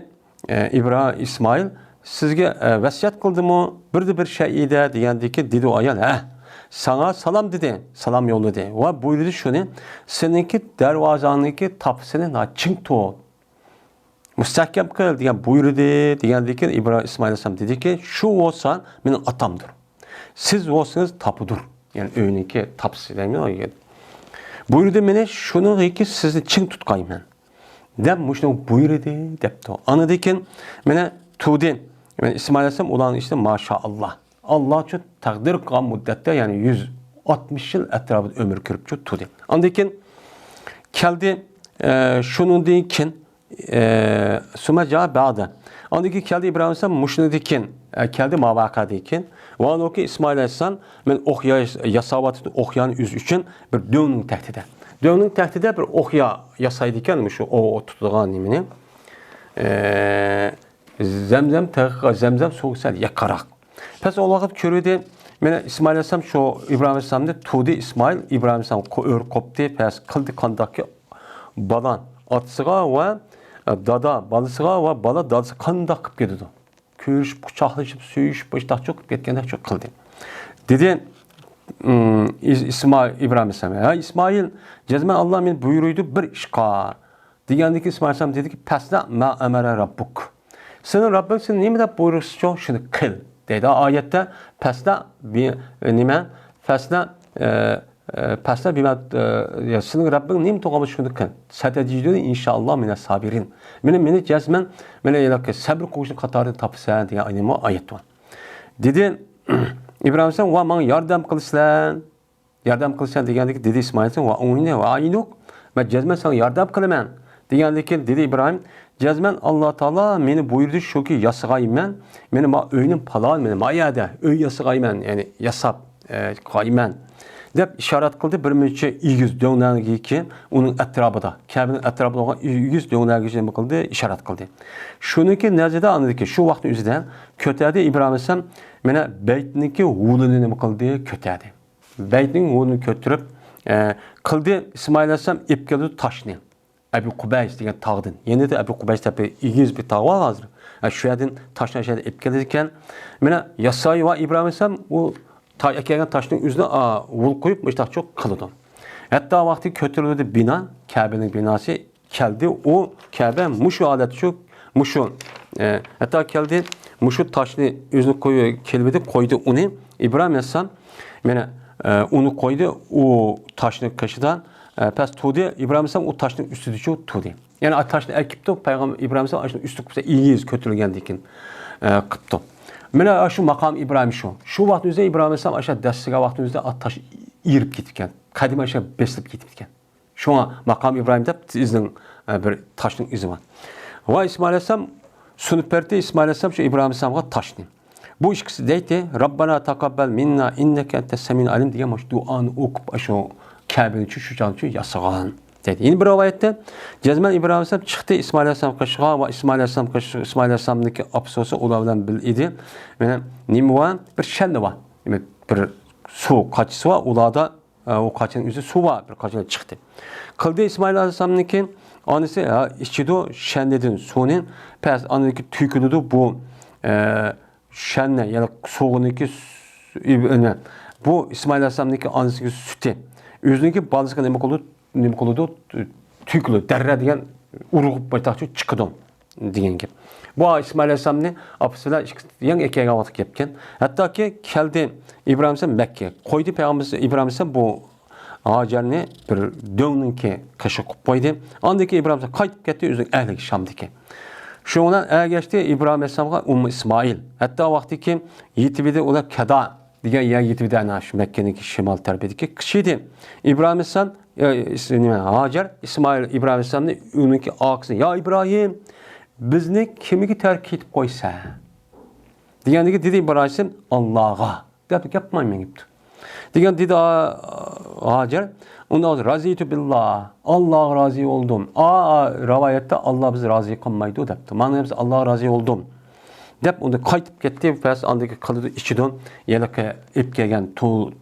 ئە، ئىبرا-، ئىسمائىل، سىزگە، ئە، ۋەسىيەت قىلدىمۇ؟ بىردە بىر شەيئىدە دېگەندىكى دېدى ئۇ ئايال، ھە، ساڭا سالام دېدى، سالام يوللىدى ۋە بۇيرۇدى شۇنى، سېنىڭكى دەرۋازاڭنىڭكى تاپىسىنى چىڭ تۇت، مۇستەھكەم قىل دېگەن بۇيرۇدى، دېگەندىكى ئىبرا-، ئىسمائىل ئەلەيھىسسالام دېدىكى، شۇ بولسا مېنىڭ ئاتامدۇر. سىز بولسىڭىز تاپىدۇر. يەنى ئۆينىڭكى تاپىسى دەيمەن. بۇيرۇدى مېنى شۇنىڭغىكى سىزنى چىڭ تۇتقايمەن، دەپ مۇشۇنى بۇيرۇدى دەپتۇ. ئاندىن كېيىن مېنى تۇدى. مەن ئىسمائىل ئەلەيھىسسالام ئۇلارنىڭ ئىچىدە ماشائاللا، ئاللا شۇ تەقدىر قىلغان مۇددەتتە، يەنى يۈز ئاتمىش يىل ئەتراپىدا ئۆمۈر كۆرۈپچۇ تۇدى. ئاندىن كېيىن كەلدى، ئە، شۇنىڭدىن كېيىن، ئە، سۇمە جا بەدە. ئاندىن كېيىن كەلدى ئىبراھىم ئەلەيھىسسالام مۇشۇنىڭدىن كېيىن، ئە، كەلدى ما ۋەقەدىن كېيىن. ۋە ھالبۇكى ئىسمائىل ئەلەيھىسسالام مەن ئوق يا-، ياساۋاتىدۇ، ئوق يانى ئۆزى ئۈچۈن بىر دۆڭنىڭ تەكتىدە. دۆڭنىڭ تەكتىدە بىر ئوق يا-، ياسايدىكەن، مۇشۇ ئوق تۇتىدىغان نېمىنى. ئە، زەمزەم تېغىغا، زەمزەم سۇغا سەل يېقىنراق. پەس ئۇ ۋاقىت كۆرۈۋىدى، مانا ئىسمائىل ئەلەيھىسسالام شۇ ئىبراھىم ئەلەيھىسسالامنى تۇدى. ئىسمائىل ئىبراھىم ئەلەيھىسسالام قو-، ئۆرە قوپتى، پەس قىلدى قانداقكى بالا ئاتىسىغا ۋە، ئە، دادا بالىسىغا ۋە بالا دادىسىغا قانداق قىلىپ كېتىدۇ. كۆرۈشۈپ، قۇچاقلىشىپ، سۆيۈشۈپ، مۇشتاقچۇ قىلىپ كەتكەندەكچۇ قىلدى. دېدى، ئىم، ئىس-، ئىسمائىل، ئىبراھىم ئەلەيھىسسالام، ھە ئىسمائىل، جەزمەن ئاللا مېنى بۇيرۇيدۇ بىر ئىشقا. دېگەندىكى ئىسمائىل ئەلەيھىسسالام دېدىكى، پەسنە ما ئەمەرە رەببۇك. سېنىڭ رەببىڭ سېنى نېمە دەپ بۇيرۇسىچۇ، شۇنى قىل، دەيدۇ. ئايەتتە پەسنە بى-، نېمە؟ پەسنە، ئە، ئە، پەسنە بىما، ئە، يا، سېنىڭ رەببىڭ نېمە تۇغان بولسا، شۇنى قىل. سەتەجىدۇنى ئىنشائاللا مىنەس سابىرىن. مېنى، مېنى جەزمەن، مېنى ھېلىقى سەبرى قىلغۇچىنىڭ قاتارىدا تاپىسەن دېگەن ئايەت بار. دېدى، ئىبراھىم ئەلەيھىسسالام، ۋە ماڭا ياردەم قىلىسىلەن. ياردەم قىلىسەن دېگەندىكى دېدى ئىسمائىل ئەلەيھىسسالام، ۋە ئۇنى ۋە ئاينۇك، مەن جەزمەن ساڭا ياردەم قىلىمەن دېگەندىكى دېدى ئىبراھىم، جەزمەن ئاللا تائالا مېنى بۇيرۇدى شۇكى ياسىغايمەن، مېنى ما ئۆينىڭ پالان، مېنى ما يەردە ئۆي ياسىغايمەن، يەنى ياساپ، ئە، قايمەن دەپ ئىشارەت قىلدى. بىر مۇنچە ئېگىز دۆڭلەرگىكى ئۇنىڭ ئەتراپىدا، كەبىنىڭ ئەتراپىدا بولغان ئېگىز دۆڭلەرگىچە نېمە قىلدى؟ ئىشارەت قىلدى. شۇنىڭكى نەزىدە ئاندىكى شۇ ۋاقىتنىڭ ئۆزىدە كۆتەردى ئىبراھىم ئەلەيھىسسالام مانا بەيتنىڭكى ھولىنى نېمە قىلدى؟ كۆتەردى. بەيتنىڭ ھولىنى كۆتۈرۈپ، ئە، قىلدى، ئىسمائىل ئەلەيھىسسالام ئېلىپ كەلدى تاشنى. ئەبۇ قۇبەيس دېگەن تاغدىن. يەنە ئەبۇ قۇبەيس دەپ بىر ئېگىز بىر تاغ بار ھازىر. ھە، شۇ يەردىن تاشنى ئاشۇ يەردە ئېلىپ كېلىدىكەن. مانا ياساي ۋە ئىبراھىم ئەلەيھىسسالام ئۇ تا-، ئەكەلگەن تاشنىڭ ئۆزىنى، ئا، ھول قويۇپ مۇشتاقچۇ قىلىدۇ. ھەتتا ۋاقتى كۆتۈرۈلدى بىنا، كەبىنىڭ بىناسى كەلدى. ئۇ كەبە مۇشۇ ھالەتتە شۇ، مۇشۇ، ئە، ھەتتا كەلدى، مۇشۇ تاشنى ئۆزىنى قويۇپ كېلىۋىدى، قويدى ئۇنى. ئىبراھىم ئەلەيھىسسالام مانا، ئە، ئۇنى قويدى، ئۇ تاشنىڭ قېشىدا، ئە، پەس تۇردى. ئىبراھىم ئەلەيھىسسالام ئۇ تاشنىڭ ئۈستىدىچۇ تۇردى. يەنى تاشنى ئەكىپتۇ، پەيغەمبەر ئىبراھىم ئەلەيھىسسالام ئاشۇنىڭ ئۈستىگە ئېگىز كۆتۈرۈلگەندىن كېيىن، ئە، قىپتۇ. مانا شۇ ماقام ئىبراھىم شۇ. شۇ ۋاقىتنىڭ ئۆزىدە ئىبراھىم ئەلەيھىسسالام ئاشۇ دەسسىگەن ۋاقىتنىڭ ئۆزىدە تاش ئېرىپ كېتىپكەن. قەدىمى ئاشۇ بېسىلىپ كېتىپكەن. شۇڭا ماقام ئىبراھىم دەپ ئىزنىڭ، ئە، بىر تاشنىڭ ئىزى بار. ۋە ئىسمائىل ئەلەيھىسسالام سۇنۇپ بەردى، ئىسمائىل ئەلەيھىسسالام شۇ ئىبراھىم ئەلەيھىسسالامغا تاشنى. بۇ ئىككىسى دەيتتى، رەببەنا تەقەببەل مىننا ئىننەكە ئەنتەس سەمىئۇل ئەلىم دېگەن مانا شۇ دۇئانى ئوقۇپ، شۇ كەبىنى شۇ، شۇ چاغدا شۇ ياسىغان دەيدۇ. يەنە بىر رىۋايەتتە، جەزمەن ئىبراھىم ئەلەيھىسسالام چىقتى، ئىسمائىل ئەلەيھىسسالام قېشىغا ۋە ئىسمائىل ئەلەيھىسسالام قېشىغا، ئىسمائىل ئەلەيھىسسالامنىڭكى ئاپىسى ئۇلار بىلەن بىللە ئىدى. مانا نېمە بار؟ بىر شەننە بار. دېمەك، بىر سۇ قاچىسى بار، ئۇلاردا ئە، ئۇ قاچىنىڭ ئۆزى سۇ بار، بىر قاچىدا چىقتى. قىلدى ئىسمائىل ئەلەيھىسسالامنىڭكى ئانىسى، ھە، ئىچىدۇ شەننىدىن سۇنى، پەس ئاندىن تۆكۈلىدۇ بۇ، ئە، شەننە، يەنى سوغۇنىڭكى سۈ-، ئى، نە، بۇ ئىسمائىل ئەلەيھىسسالامنىڭكى ئانىسىنىڭكى سۈتى. ئۆزىنىڭكى بالىسىغا نېمە قىلىدۇ؟ نېمە قىلىدۇ؟ تۆكۈلىدۇ. دەررە دېگەن ئۇرغۇپ بايتاقچە چىقىدۇ. دېگەن گەپ. بۇ ئىسمائىل ئەلەيھىسسالامنى ئاپىسى بىلەن ئىككى يېڭى ئەكەلگەن ۋاقىت گەپكەن. ھەتتاكى كەلدى ئىبراھىم ئەلەيھىسسالام مەككە. قويدى پەيغەمبەر ئىبراھىم ئەلەيھىسسالام بۇ ھاجەرنى بىر دۆڭنىڭكى قېشىغا قويۇپ قويدى. ئاندىن كېيىن ئىبراھىم ئەلەيھىسسالام قايتىپ كەتتى ئۆزىنىڭ ئەھلىگە شامدىكى. شۇنىڭ بىلەن ئەگەشتى ئىبراھىم ئەلەيھىسسالامغا ئۇممۇ ئىسمائىل. ھەتتا ۋاقتىكى يېتىۋىدى ئۇلار كەدا دېگەن يەر يېتىۋىدى، ئەنە شۇ مەككىنىڭكى شىمال تەرىپىدىكى كىشى ئىدى. ئىبراھىم ئەلەيھىسسالام، ئە، ئىس-، نېمە، ھاجەر ئىسمائىل ئىبراھىم ئەلەيھىسسالامنى ئۇنىڭكى ئاكىسىنى، يا ئىبراھىم، بىزنى كىمگە تەرك كېتىپ قويسا؟ دېگەندىكى دېدى ئىبراھىم ئەلەيھىسسالام، ئاللاغا دەپ گەپ قىلماي مېڭىپتۇ. دېگەن دېدى، ھاجەر، ئۇندا رازىتۇ بىللا، ئاللاغا رازى بولدۇم. ئا، ئا، رىۋايەتتە ئاللا بىزنى رازى قىلمايدۇ دەپتۇ. مانا بىز ئاللاغا رازى بولدۇم دەپ ئۇندا قايتىپ كەتتى. پەس ئاندىكى قىلىدۇ ئىچىدۇ، ھېلىقى ئېلىپ كەلگەن تۇل،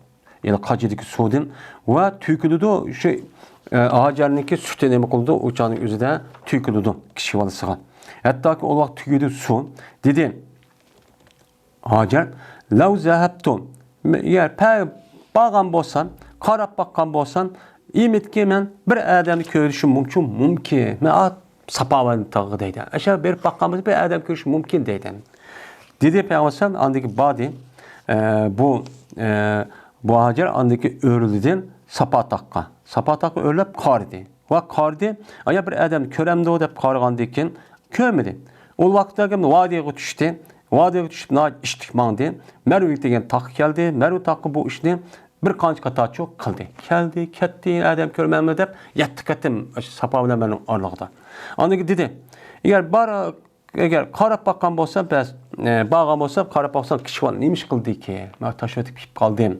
يەنى قاجىدىكى سۇدىن ۋە تۆكۈلىدۇ. شۇ، ئە، ھاجەرنىڭكى سۈتى نېمە قىلىدۇ؟ ئۇ چاغنىڭ ئۆزىدە تۆكۈلىدۇ كىشى بالىسىغا. ھەتتاكى ئۇ ۋاقىت تۈگىدى سۇ. دېدى ھاجەر، لەۋ زەھەبتۇ، ئەگەر پە-، بارغان بولسام، قاراپ باققان بولسام، ئۈمىدكى مەن بىر ئادەمنى كۆرۈشۈم مۇمكىن، مۇمكىن. مەن ئا-، ساپا تاغى دەيدۇ. ئاشۇ بېرىپ باققان بولسا، بىر ئادەم كۆرۈشۈم مۇمكىن دەيدۇ. دېدى پەيغەمبەر ئەلەيھىسسالام، ئاندىن كېيىن باردى. ئە، بۇ، ئە، بۇ ھاجەر ئاندىن كېيىن ئۆرلىدى ساپا تاغقا. ساپا تاغقا ئۆرلەپ قارىدى. ۋە قارىدى، ئايا بىر ئادەمنى كۆرەمدۇ دەپ قارىغاندىن كېيىن كۆرمىدى. ئۇ ۋاقىتتا ۋادىيغا چۈشتى. ۋادىيغا چۈشۈپ ناھايىتى ئىشتىك ماڭدى. مەرۋە دېگەن تاغقا كەلدى. مەرۋە تاغقا بۇ ئىشنى بىر قانچە قاتارچۇ قىلدى. كەلدى، كەتتى، ئادەم كۆرمەمدۇ دەپ يەتتە قېتىم ساپا بىلەن مەرۋىنىڭ ئارىلىقىدا. ئاندىن كېيىن دېدى، ئەگەر بار، ئەگەر قاراپ باققان بولسا، بەس، ئە، بارغان بولسا، قاراپ باقسام، كىشى بالا نېمە ئىش قىلدىكى؟ مەن تاشلىۋېتىپ كېتىپ قالدىم،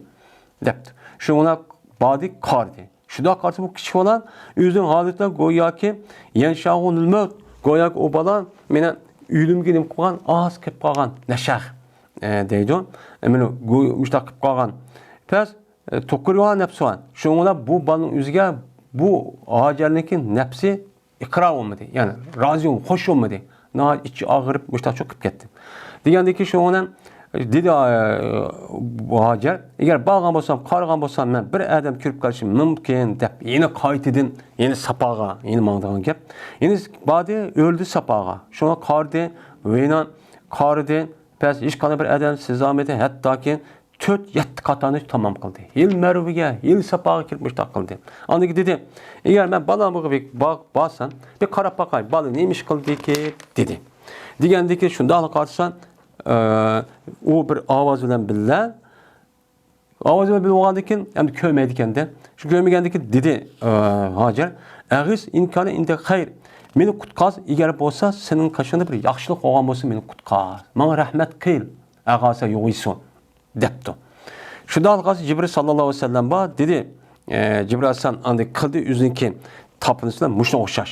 دەپتۇ. شۇڭا باردى، قارىدى. شۇنداق قارىسا، بۇ كىچىك بالا ئۆزىنىڭ ھالىتىدە گوياكى يەنشاغۇ نىلمۆت، گوياكى ئۇ بالا مېنى ئۆلۈمگە نېمە قىلغان، ئاز قىلىپ قالغان نەشەخ، ئە، دەيدۇ. ئە، مېنى گو-، مۇشتاق قىلىپ قالغان. پەس، ئە، توقۇرغان نەپسى بار. شۇڭا بۇ بالىنىڭ ئۆزىگە بۇ ھاجەرنىڭكى نەپسى ئىقرار بولمىدى. يەنى رازى بولمىدى، خوش بولمىدى. ناھايىتى ئىچى ئاغرىپ، مۇشتاق چۆكۈپ كەتتى. دېگەندىن كېيىن شۇنىڭ بىلەن دېدى، ئە، بۇ ھاجەر، ئەگەر بارغان بولسام، قارىغان بولسام، مەن بىر ئادەم كۆرۈپ قېلىشىم مۇمكىن دەپ، يەنە قايتىدىن، يەنە ساپاغا، يەنە ماڭىدىغان گەپ. يەنە باردى، ئۆرلىدى ساپاغا. شۇڭا قارىدى، ۋەينان قارىدى، پەس ھېچقانداق بىر ئادەم سېزەلمىدى، ھەتتاكى تۆت، يەتتە قاتارنى تامام قىلدى. ھېلى مەرۋىگە، ھېلى ساپاغا كىرىپ مۇشتاق قىلدى. ئاندىن كېيىن دېدى، ئەگەر مەن بالامغا بىر با-، بارسام، بىر قاراپ باقاي، بالا نېمە ئىش قىلدىكى، دېدى. دېگەندىكى شۇنداقلا قارىسا، ئە، ئۇ بىر ئاۋاز بىلەن بىللە، ئاۋاز بىلەن بىللە بولغاندىن كېيىن، ئەمدى كۆرمەيدىكەن-دە. شۇ كۆرمىگەندىن كېيىن دېدى، ئە، ھاجەر، ئەغىس ئىنكانە ئىندە خەير، مېنى قۇتقاز، ئەگەر بولسا، سېنىڭ قېشىڭدا بىر ياخشىلىق بولغان بولسا، مېنى قۇتقاز. ماڭا رەھمەت قىل، ئەغاسە يوغىسۇ. دەپتۇ. شۇنداق قىلغاچ جىبرىل ساللاللاھۇ ئەلەيھى ۋەسەللەم بار، دېدى، ئە، جىبرىل ئەلەيھىسسالام ئاندىن قىلدى ئۆزىنىڭكى تاپىنىسى بىلەن مۇشۇنىڭغا ئوخشاش.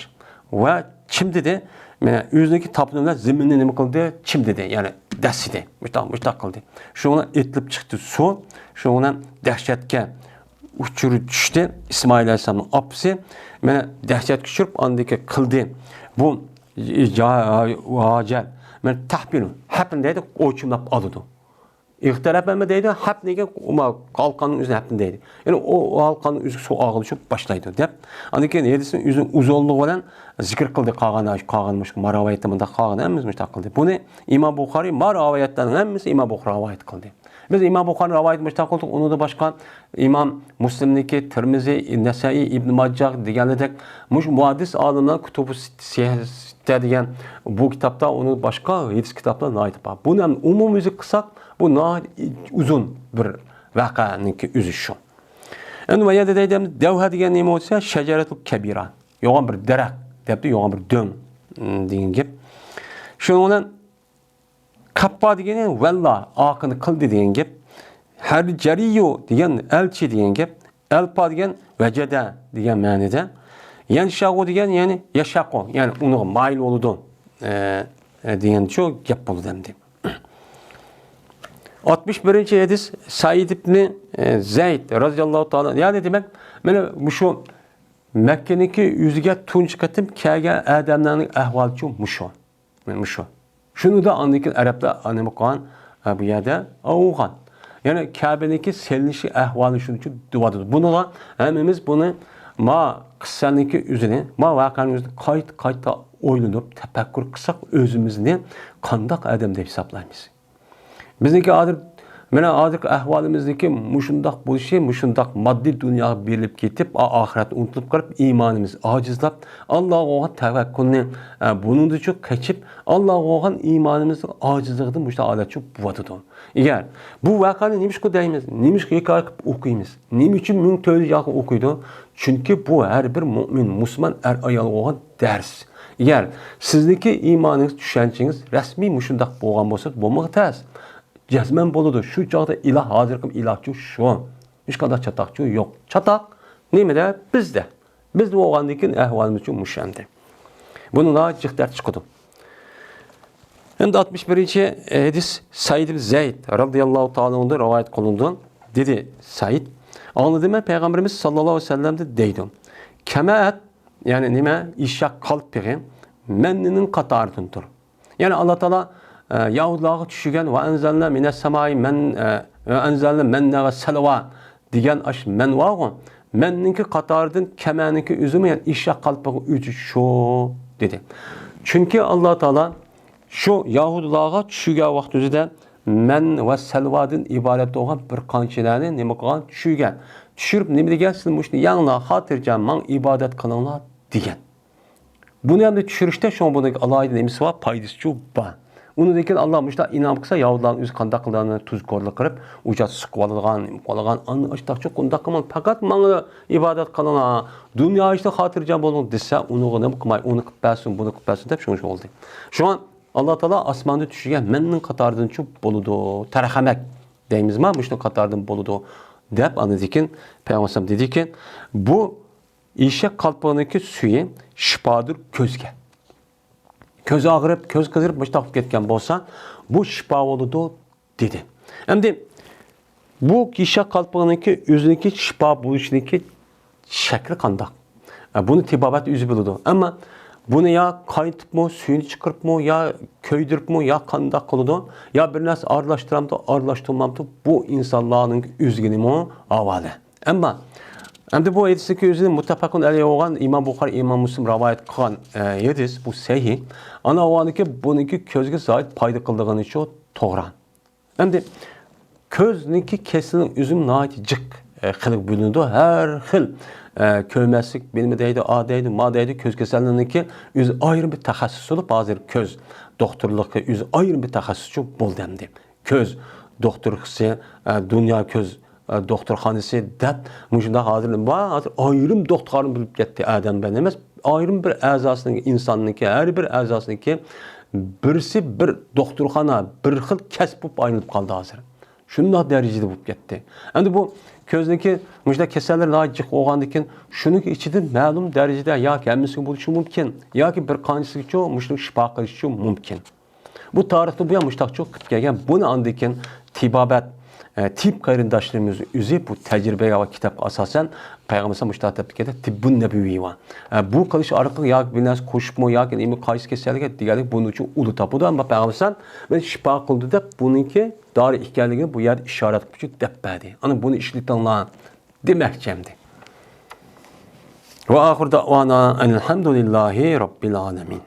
ۋە چىمدىدى، مانا ئۆزىنىڭكى تاپىنى بىلەن زېمىننى نېمە قىلدى؟ چىمدىدى، يەنى دەسسىدى. مۇشتاق، مۇشتاق قىلدى. شۇنىڭ بىلەن ئېتىلىپ چىقتى سۇ، شۇنىڭ بىلەن دەھشەتكە ئۇچۇرى چۈشتى. ئىسمائىل ئەلەيھىسسالامنىڭ ئاپىسى مانا دەھشەتكە چۈشۈرۈپ، ئاندىن كېيىن قىلدى. بۇ جا-، ھاجەر، مانا تەھبىل، ھەپنى دەيدۇ، ئوچۇملاپ ئالىدۇ. ئىغتەرەپەمە دەيدۇ، ھەپنىگە ئۇما ھالقاننىڭ ئۆزىنى ھەپنى دەيدۇ. يەنى ئۇ، ئۇ ھالقاننىڭ ئۆزى سۇ ئاغىلىشىپ باشلايدۇ دەپ. ئاندىن كېيىن ھەدىسنىڭ ئۆزىنىڭ ئۇزۇنلۇقى بىلەن زىكىر قىلدى، قالغان، قالغان مۇشۇ ما رىۋايەتتە مۇنداق قالغان، ھەممىسى مۇشۇنداق قىلدى. بۇنى ئىمام بۇخارىي، ما رىۋايەتلەرنىڭ ھەممىسى ئىمام بۇخارى رىۋايەت قىلدى. بىز ئىمام بۇخارىنىڭ رىۋايىتى مۇشۇنداق قىلدۇق، ئۇنىڭدا باشقا ئىمام مۇسلىمنىكى، تىرمىزى، نەسائىي، ئىبن ماجاھ دېگەندەك مۇشۇ مۇھەددىس ئالىملار كۇتۇبۇ سىتتە دېگەن بۇ كىتابتا، ئۇنىڭ باشقا ھەدىس كىتابلار ناھايىتى بار. بۇنى ھەم ئومۇميۈزلۈك قىلساق، بۇ ناھايىتى ئۇزۇن بىر ۋەقەنىڭكى ئۆزى شۇ. ئەمدى ما يەردە دەيدۇ، دەۋھە دېگەن نېمە بولسا، شەجەرەتۇل كەبىرە، يوغان بىر دەرەخ دەپتۇ، يوغان بىر دۆڭ، م، دېگەن گەپ. شۇنىڭ بىلەن كەپپا دېگىنى ۋەللا، ئاقىنى قىلدى دېگەن گەپ. ھەرجەرىيۇ دېگەن ئەلچى دېگەن گەپ. ئەلپا دېگەن ۋەجەدە دېگەن مەنىدە. يەنشەغۇ دېگەن، يەنى يەشەقۇ، يەنى ئۇنىڭغا مايىل بولىدۇ، ئە، ئە، دېگەن شۇ گەپ بولىدۇ ئەمدى. ئاتمىش بىرىنچى ھەدىس، سەئىد ئىبنى، ئە، زەيد رەزىياللاھۇ تائالا، يەنى دېمەك، مانا مۇشۇ مەككىنىڭكى ئۆزىگە تۇنجى قېتىم كەلگەن ئادەملەرنىڭ ئەھۋالىچۇ مۇشۇ. مۇشۇ. شۇنىدا ئاندىن كېيىن ئەرەبلەر نېمە قىلغان؟ ھە، بۇ يەردە ئوقۇغان. يەنى كەبىنىڭكى سېلىنىشى ئەھۋالى شۇنىڭ ئۈچۈن دېۋاتىدۇ. بۇنىڭغا ھەممىمىز بۇنى ما قىسسەنىڭكى ئۆزىنى، ما ۋەقەنىڭ ئۆزىنى قايتا، قايتا ئويلىنىپ، تەپەككۇر قىلساق، ئۆزىمىزنى قانداق ئادەم دەپ ھېسابلايمىز؟ بىزنىڭكى ھازىر مانا ھازىرقى ئەھۋالىمىزدىكى مۇشۇنداق بولۇشى، مۇشۇنداق ماددىي دۇنياغا بېرىلىپ كېتىپ، ئا-، ئاخىرەتنى ئۇنتۇلۇپ قېلىپ، ئىمانىمىز ئاجىزلاپ، ئاللاغا بولغان تەۋەككۈلنى، ئە، بۇنىڭدىنچۇ قېچىپ، ئاللاغا بولغان ئىمانىمىزنىڭ ئاجىزلىقىدىن مۇشۇنداق ھالەتچۇ بولۇۋاتىدۇ. ئەگەر بۇ ۋەقەنى نېمىشقا دەيمىز، نېمىشقا ھېكايە قىلىپ ئوقۇيمىز، نېمە ئۈچۈن مىڭ تۆت يۈز ياققا ئوقۇيدۇ؟ چۈنكى بۇ ھەر بىر مۆمىن، مۇسۇلمان ئەر-ئايالغا بولغان دەرس. ئەگەر سىزنىڭكى ئىمانىڭىز، چۈشەنچىڭىز رەسمىي مۇشۇنداق بولغان بولسا، بولمىغا تەس. جەزمەن بولىدۇ. شۇ چاغدا ئىلاھ، ھازىرقى ئىلاھچۇ شۇ. ھېچقانداق چاتاقچۇ يوق. چاتاق نېمىدە؟ بىزدە. بىزدە بولغاندىن كېيىن ئەھۋالىمىزچۇ مۇشۇ ئەمدى. بۇنىڭ ناھايىتى جىق دەرد چىقىدۇ. ئەمدى ئاتمىش بىرىنچى ھەدىس سەئىد ئىبن زەيد رەزىياللاھۇ تائالا ئەنھۇدىن رىۋايەت قىلىنىدۇ. دېدى سەئىد، ئاڭلىدىم مەن پەيغەمبىرىمىز ساللاللاھۇ ئەلەيھى ۋەسەللەمدىن دەيدۇ. كەمەئەت، يەنى نېمە؟ ئېشەك قالپىغى مەننىنىڭ قاتارىدىن تۇر. يەنى ئاللا تائالا، ئە، يەھۇدلارغا چۈشۈرگەن ۋە ئەنزەلنا مىنەس سەمائى مەن، ئە، ۋە ئەنزەلنا مەننە ۋە سەلۋا دېگەن ئاش مەن بارغۇ، مەننىڭكى قاتارىدىن كەمەنىڭكى ئۆزىمۇ، يەنى ئېشەك قالپىغى ئۆزى شۇ دېدى. چۈنكى ئاللا تائالا شۇ يەھۇدلارغا چۈشۈرگەن ۋاقتى ئۆزىدە مەن ۋە سەلۋادىن ئىبارەت بولغان بىر قانچىلەرنى نېمە قىلغان؟ چۈشۈرگەن. چۈشۈرۈپ نېمە دېگەن؟ سىلەر مۇشۇنى يەڭلار، خاتىرجەم ماڭا ئىبادەت قىلىڭلار دېگەن. بۇنى ئەمدى چۈشۈرۈشتە شۇڭا بۇنىڭ ئالاھىدە نېمىسى بار، پايدىسىچۇ بار. ئۇنىڭدىن كېيىن ئاللا مۇشۇنداق ئىنئام قىلسا، يەھۇدىيلارنىڭ ئۆزى قانداق قىلىدۇ، تۇزكورلۇق قىلىپ، ئۇجات سۇقۇۋالىدىغان، نېمە قىلىدىغان، ئاندىن ئاشتاقچۇ قۇنداق قىلماڭ، پەقەت ماڭا ئىبادەت قىلىڭلار، دۇنيا ئىشتا خاتىرجەم بولۇڭ دېسە، ئۇنىڭغا نېمە قىلماي، ئۇنى قىلىپ بەرسۇن، بۇنى قىلىپ بەرسۇن دەپ شۇڭا بولدى. شۇڭا ئاللا تائالا ئاسماندا چۈشۈرگەن مەننىڭ قاتارىدىنچۇ بولىدۇ، تەرخەمەك دەيمىزما، مۇشۇنىڭ قاتارىدىن بولىدۇ دەپ، ئاندىن كېيىن پەيغەمبەر دېدىكى، بۇ ئېشەك قالپىغىنىڭكى سۈيى شىپادۇر كۆزگە. كۆز ئاغرىپ، كۆز قىزىرىپ، مۇشۇنداق بولۇپ كەتكەن بولسا، بۇ شىپا بولىدۇ، دېدى. ئەمدى بۇ ئېشەك قالپىغىنىڭكى ئۆزىنىڭكى شىپا بولۇشىنىڭكى شەكلى قانداق؟ ئە، بۇنى تېبابەت ئۆزى بىلىدۇ. ئەمما بۇنى يا قاينىتىپمۇ، سۈيىنى چىقىرىپمۇ، يا كۆيدۈرۈپمۇ، يا قانداق قىلىدۇ، يا بىر نەرسە ئارىلاشتۇرامدۇ، ئارىلاشتۇرمامدۇ، بۇ ئىنسانلارنىڭ ئۆزىگىنىمۇ ھاۋالە. ئەمما ئەمدى بۇ ھەدىستىكى ئۆزى مۇتتەپەقۇن ئەلەيھى بولغان ئىمام بۇخارى، ئىمام مۇسلىم رىۋايەت قىلغان، ئە، ھەدىس، بۇ سەھىھ. ئانا ئاۋانىكى بۇنىڭكى كۆزگە زاھىر پايدا قىلىدىغىنىچۇ توغرا. ئەمدى كۆزنىڭكى كېسىلىنىڭ ئۆزىمۇ ناھايىتى جىق، ئە، خىلغا بۆلۈنىدۇ. ھەر خىل، ئە، كۆرمەسلىك، بىلمە دەيدۇ، ئا دەيدۇ، ما دەيدۇ، كۆز كېسەللىرىنىڭكى ئۆزى ئايرىم بىر تەخەسسۇس بولۇپ، ھازىر كۆز دوختۇرلۇقى ئۆزى ئايرىم بىر تەخەسسۇسچۇ بولدى ئەمدى. كۆز دوختۇرخىسى، ئە، دۇنيا كۆز، ئە، دوختۇرخانىسى دەپ مۇشۇنداق ھازىر بار، ھازىر ئايرىم دوختۇرخانا بولۇپ كەتتى، ئادەم بىلەن ئەمەس، ئايرىم بىر ئەزاسىنىڭ، ئىنساننىڭكى، ھەر بىر ئەزاسىنىڭكى بىرسى بىر دوختۇرخانا، بىر خىل كەسىپ بولۇپ ئايلىنىپ قالدى ھازىر. شۇنداق دەرىجىدە بولۇپ كەتتى. ئەمدى بۇ كۆزنىڭكى مۇشۇنداق كېسەللەر ناھايىتى جىق بولغاندىن كېيىن، شۇنىڭ ئىچىدىن مەلۇم دەرىجىدە ياكى ھەممىسىگە بولۇشى مۇمكىن، ياكى بىر قانچىسىگىچۇ مۇشۇنىڭ شىپا قىلىشىچۇ مۇمكىن. بۇ تارىختىن بۇيان مۇشۇنداقچۇ قىلىپ كەلگەن. بۇنى ئاندىن كېيىن تېبابەت، ئە، تېبىب قېرىنداشلىرىمىز ئۆزى بۇ تەجرىبىگە ۋە كىتابقا ئاساسەن پەيغەمبەر مۇشۇنداق دەپ كەتتى، تىببۇن نەبىۋى ۋە، ئە، بۇ قىلىش ئارقىلىق ياكى بىر نەرسە قوشۇپمۇ ياكى نېمە قايسى كېسەلگە دېگەنلىك بۇنىڭ ئۈچۈن ئۇلى تاپىدۇ، ئەمما پەيغەمبەر مەن شىپا قىلدى دەپ بۇنىڭكى دارى ئىكەنلىكىنى بۇ يەردە ئىشارەت قىلىپ دەپ بەردى. ئانا بۇنى ئىشلىتىڭلار دېمەكچى ئەمدى. ۋە ئاخىر دەۋانا ئەنىلھەمدۇلىللاھى رەببىل ئالەمىن.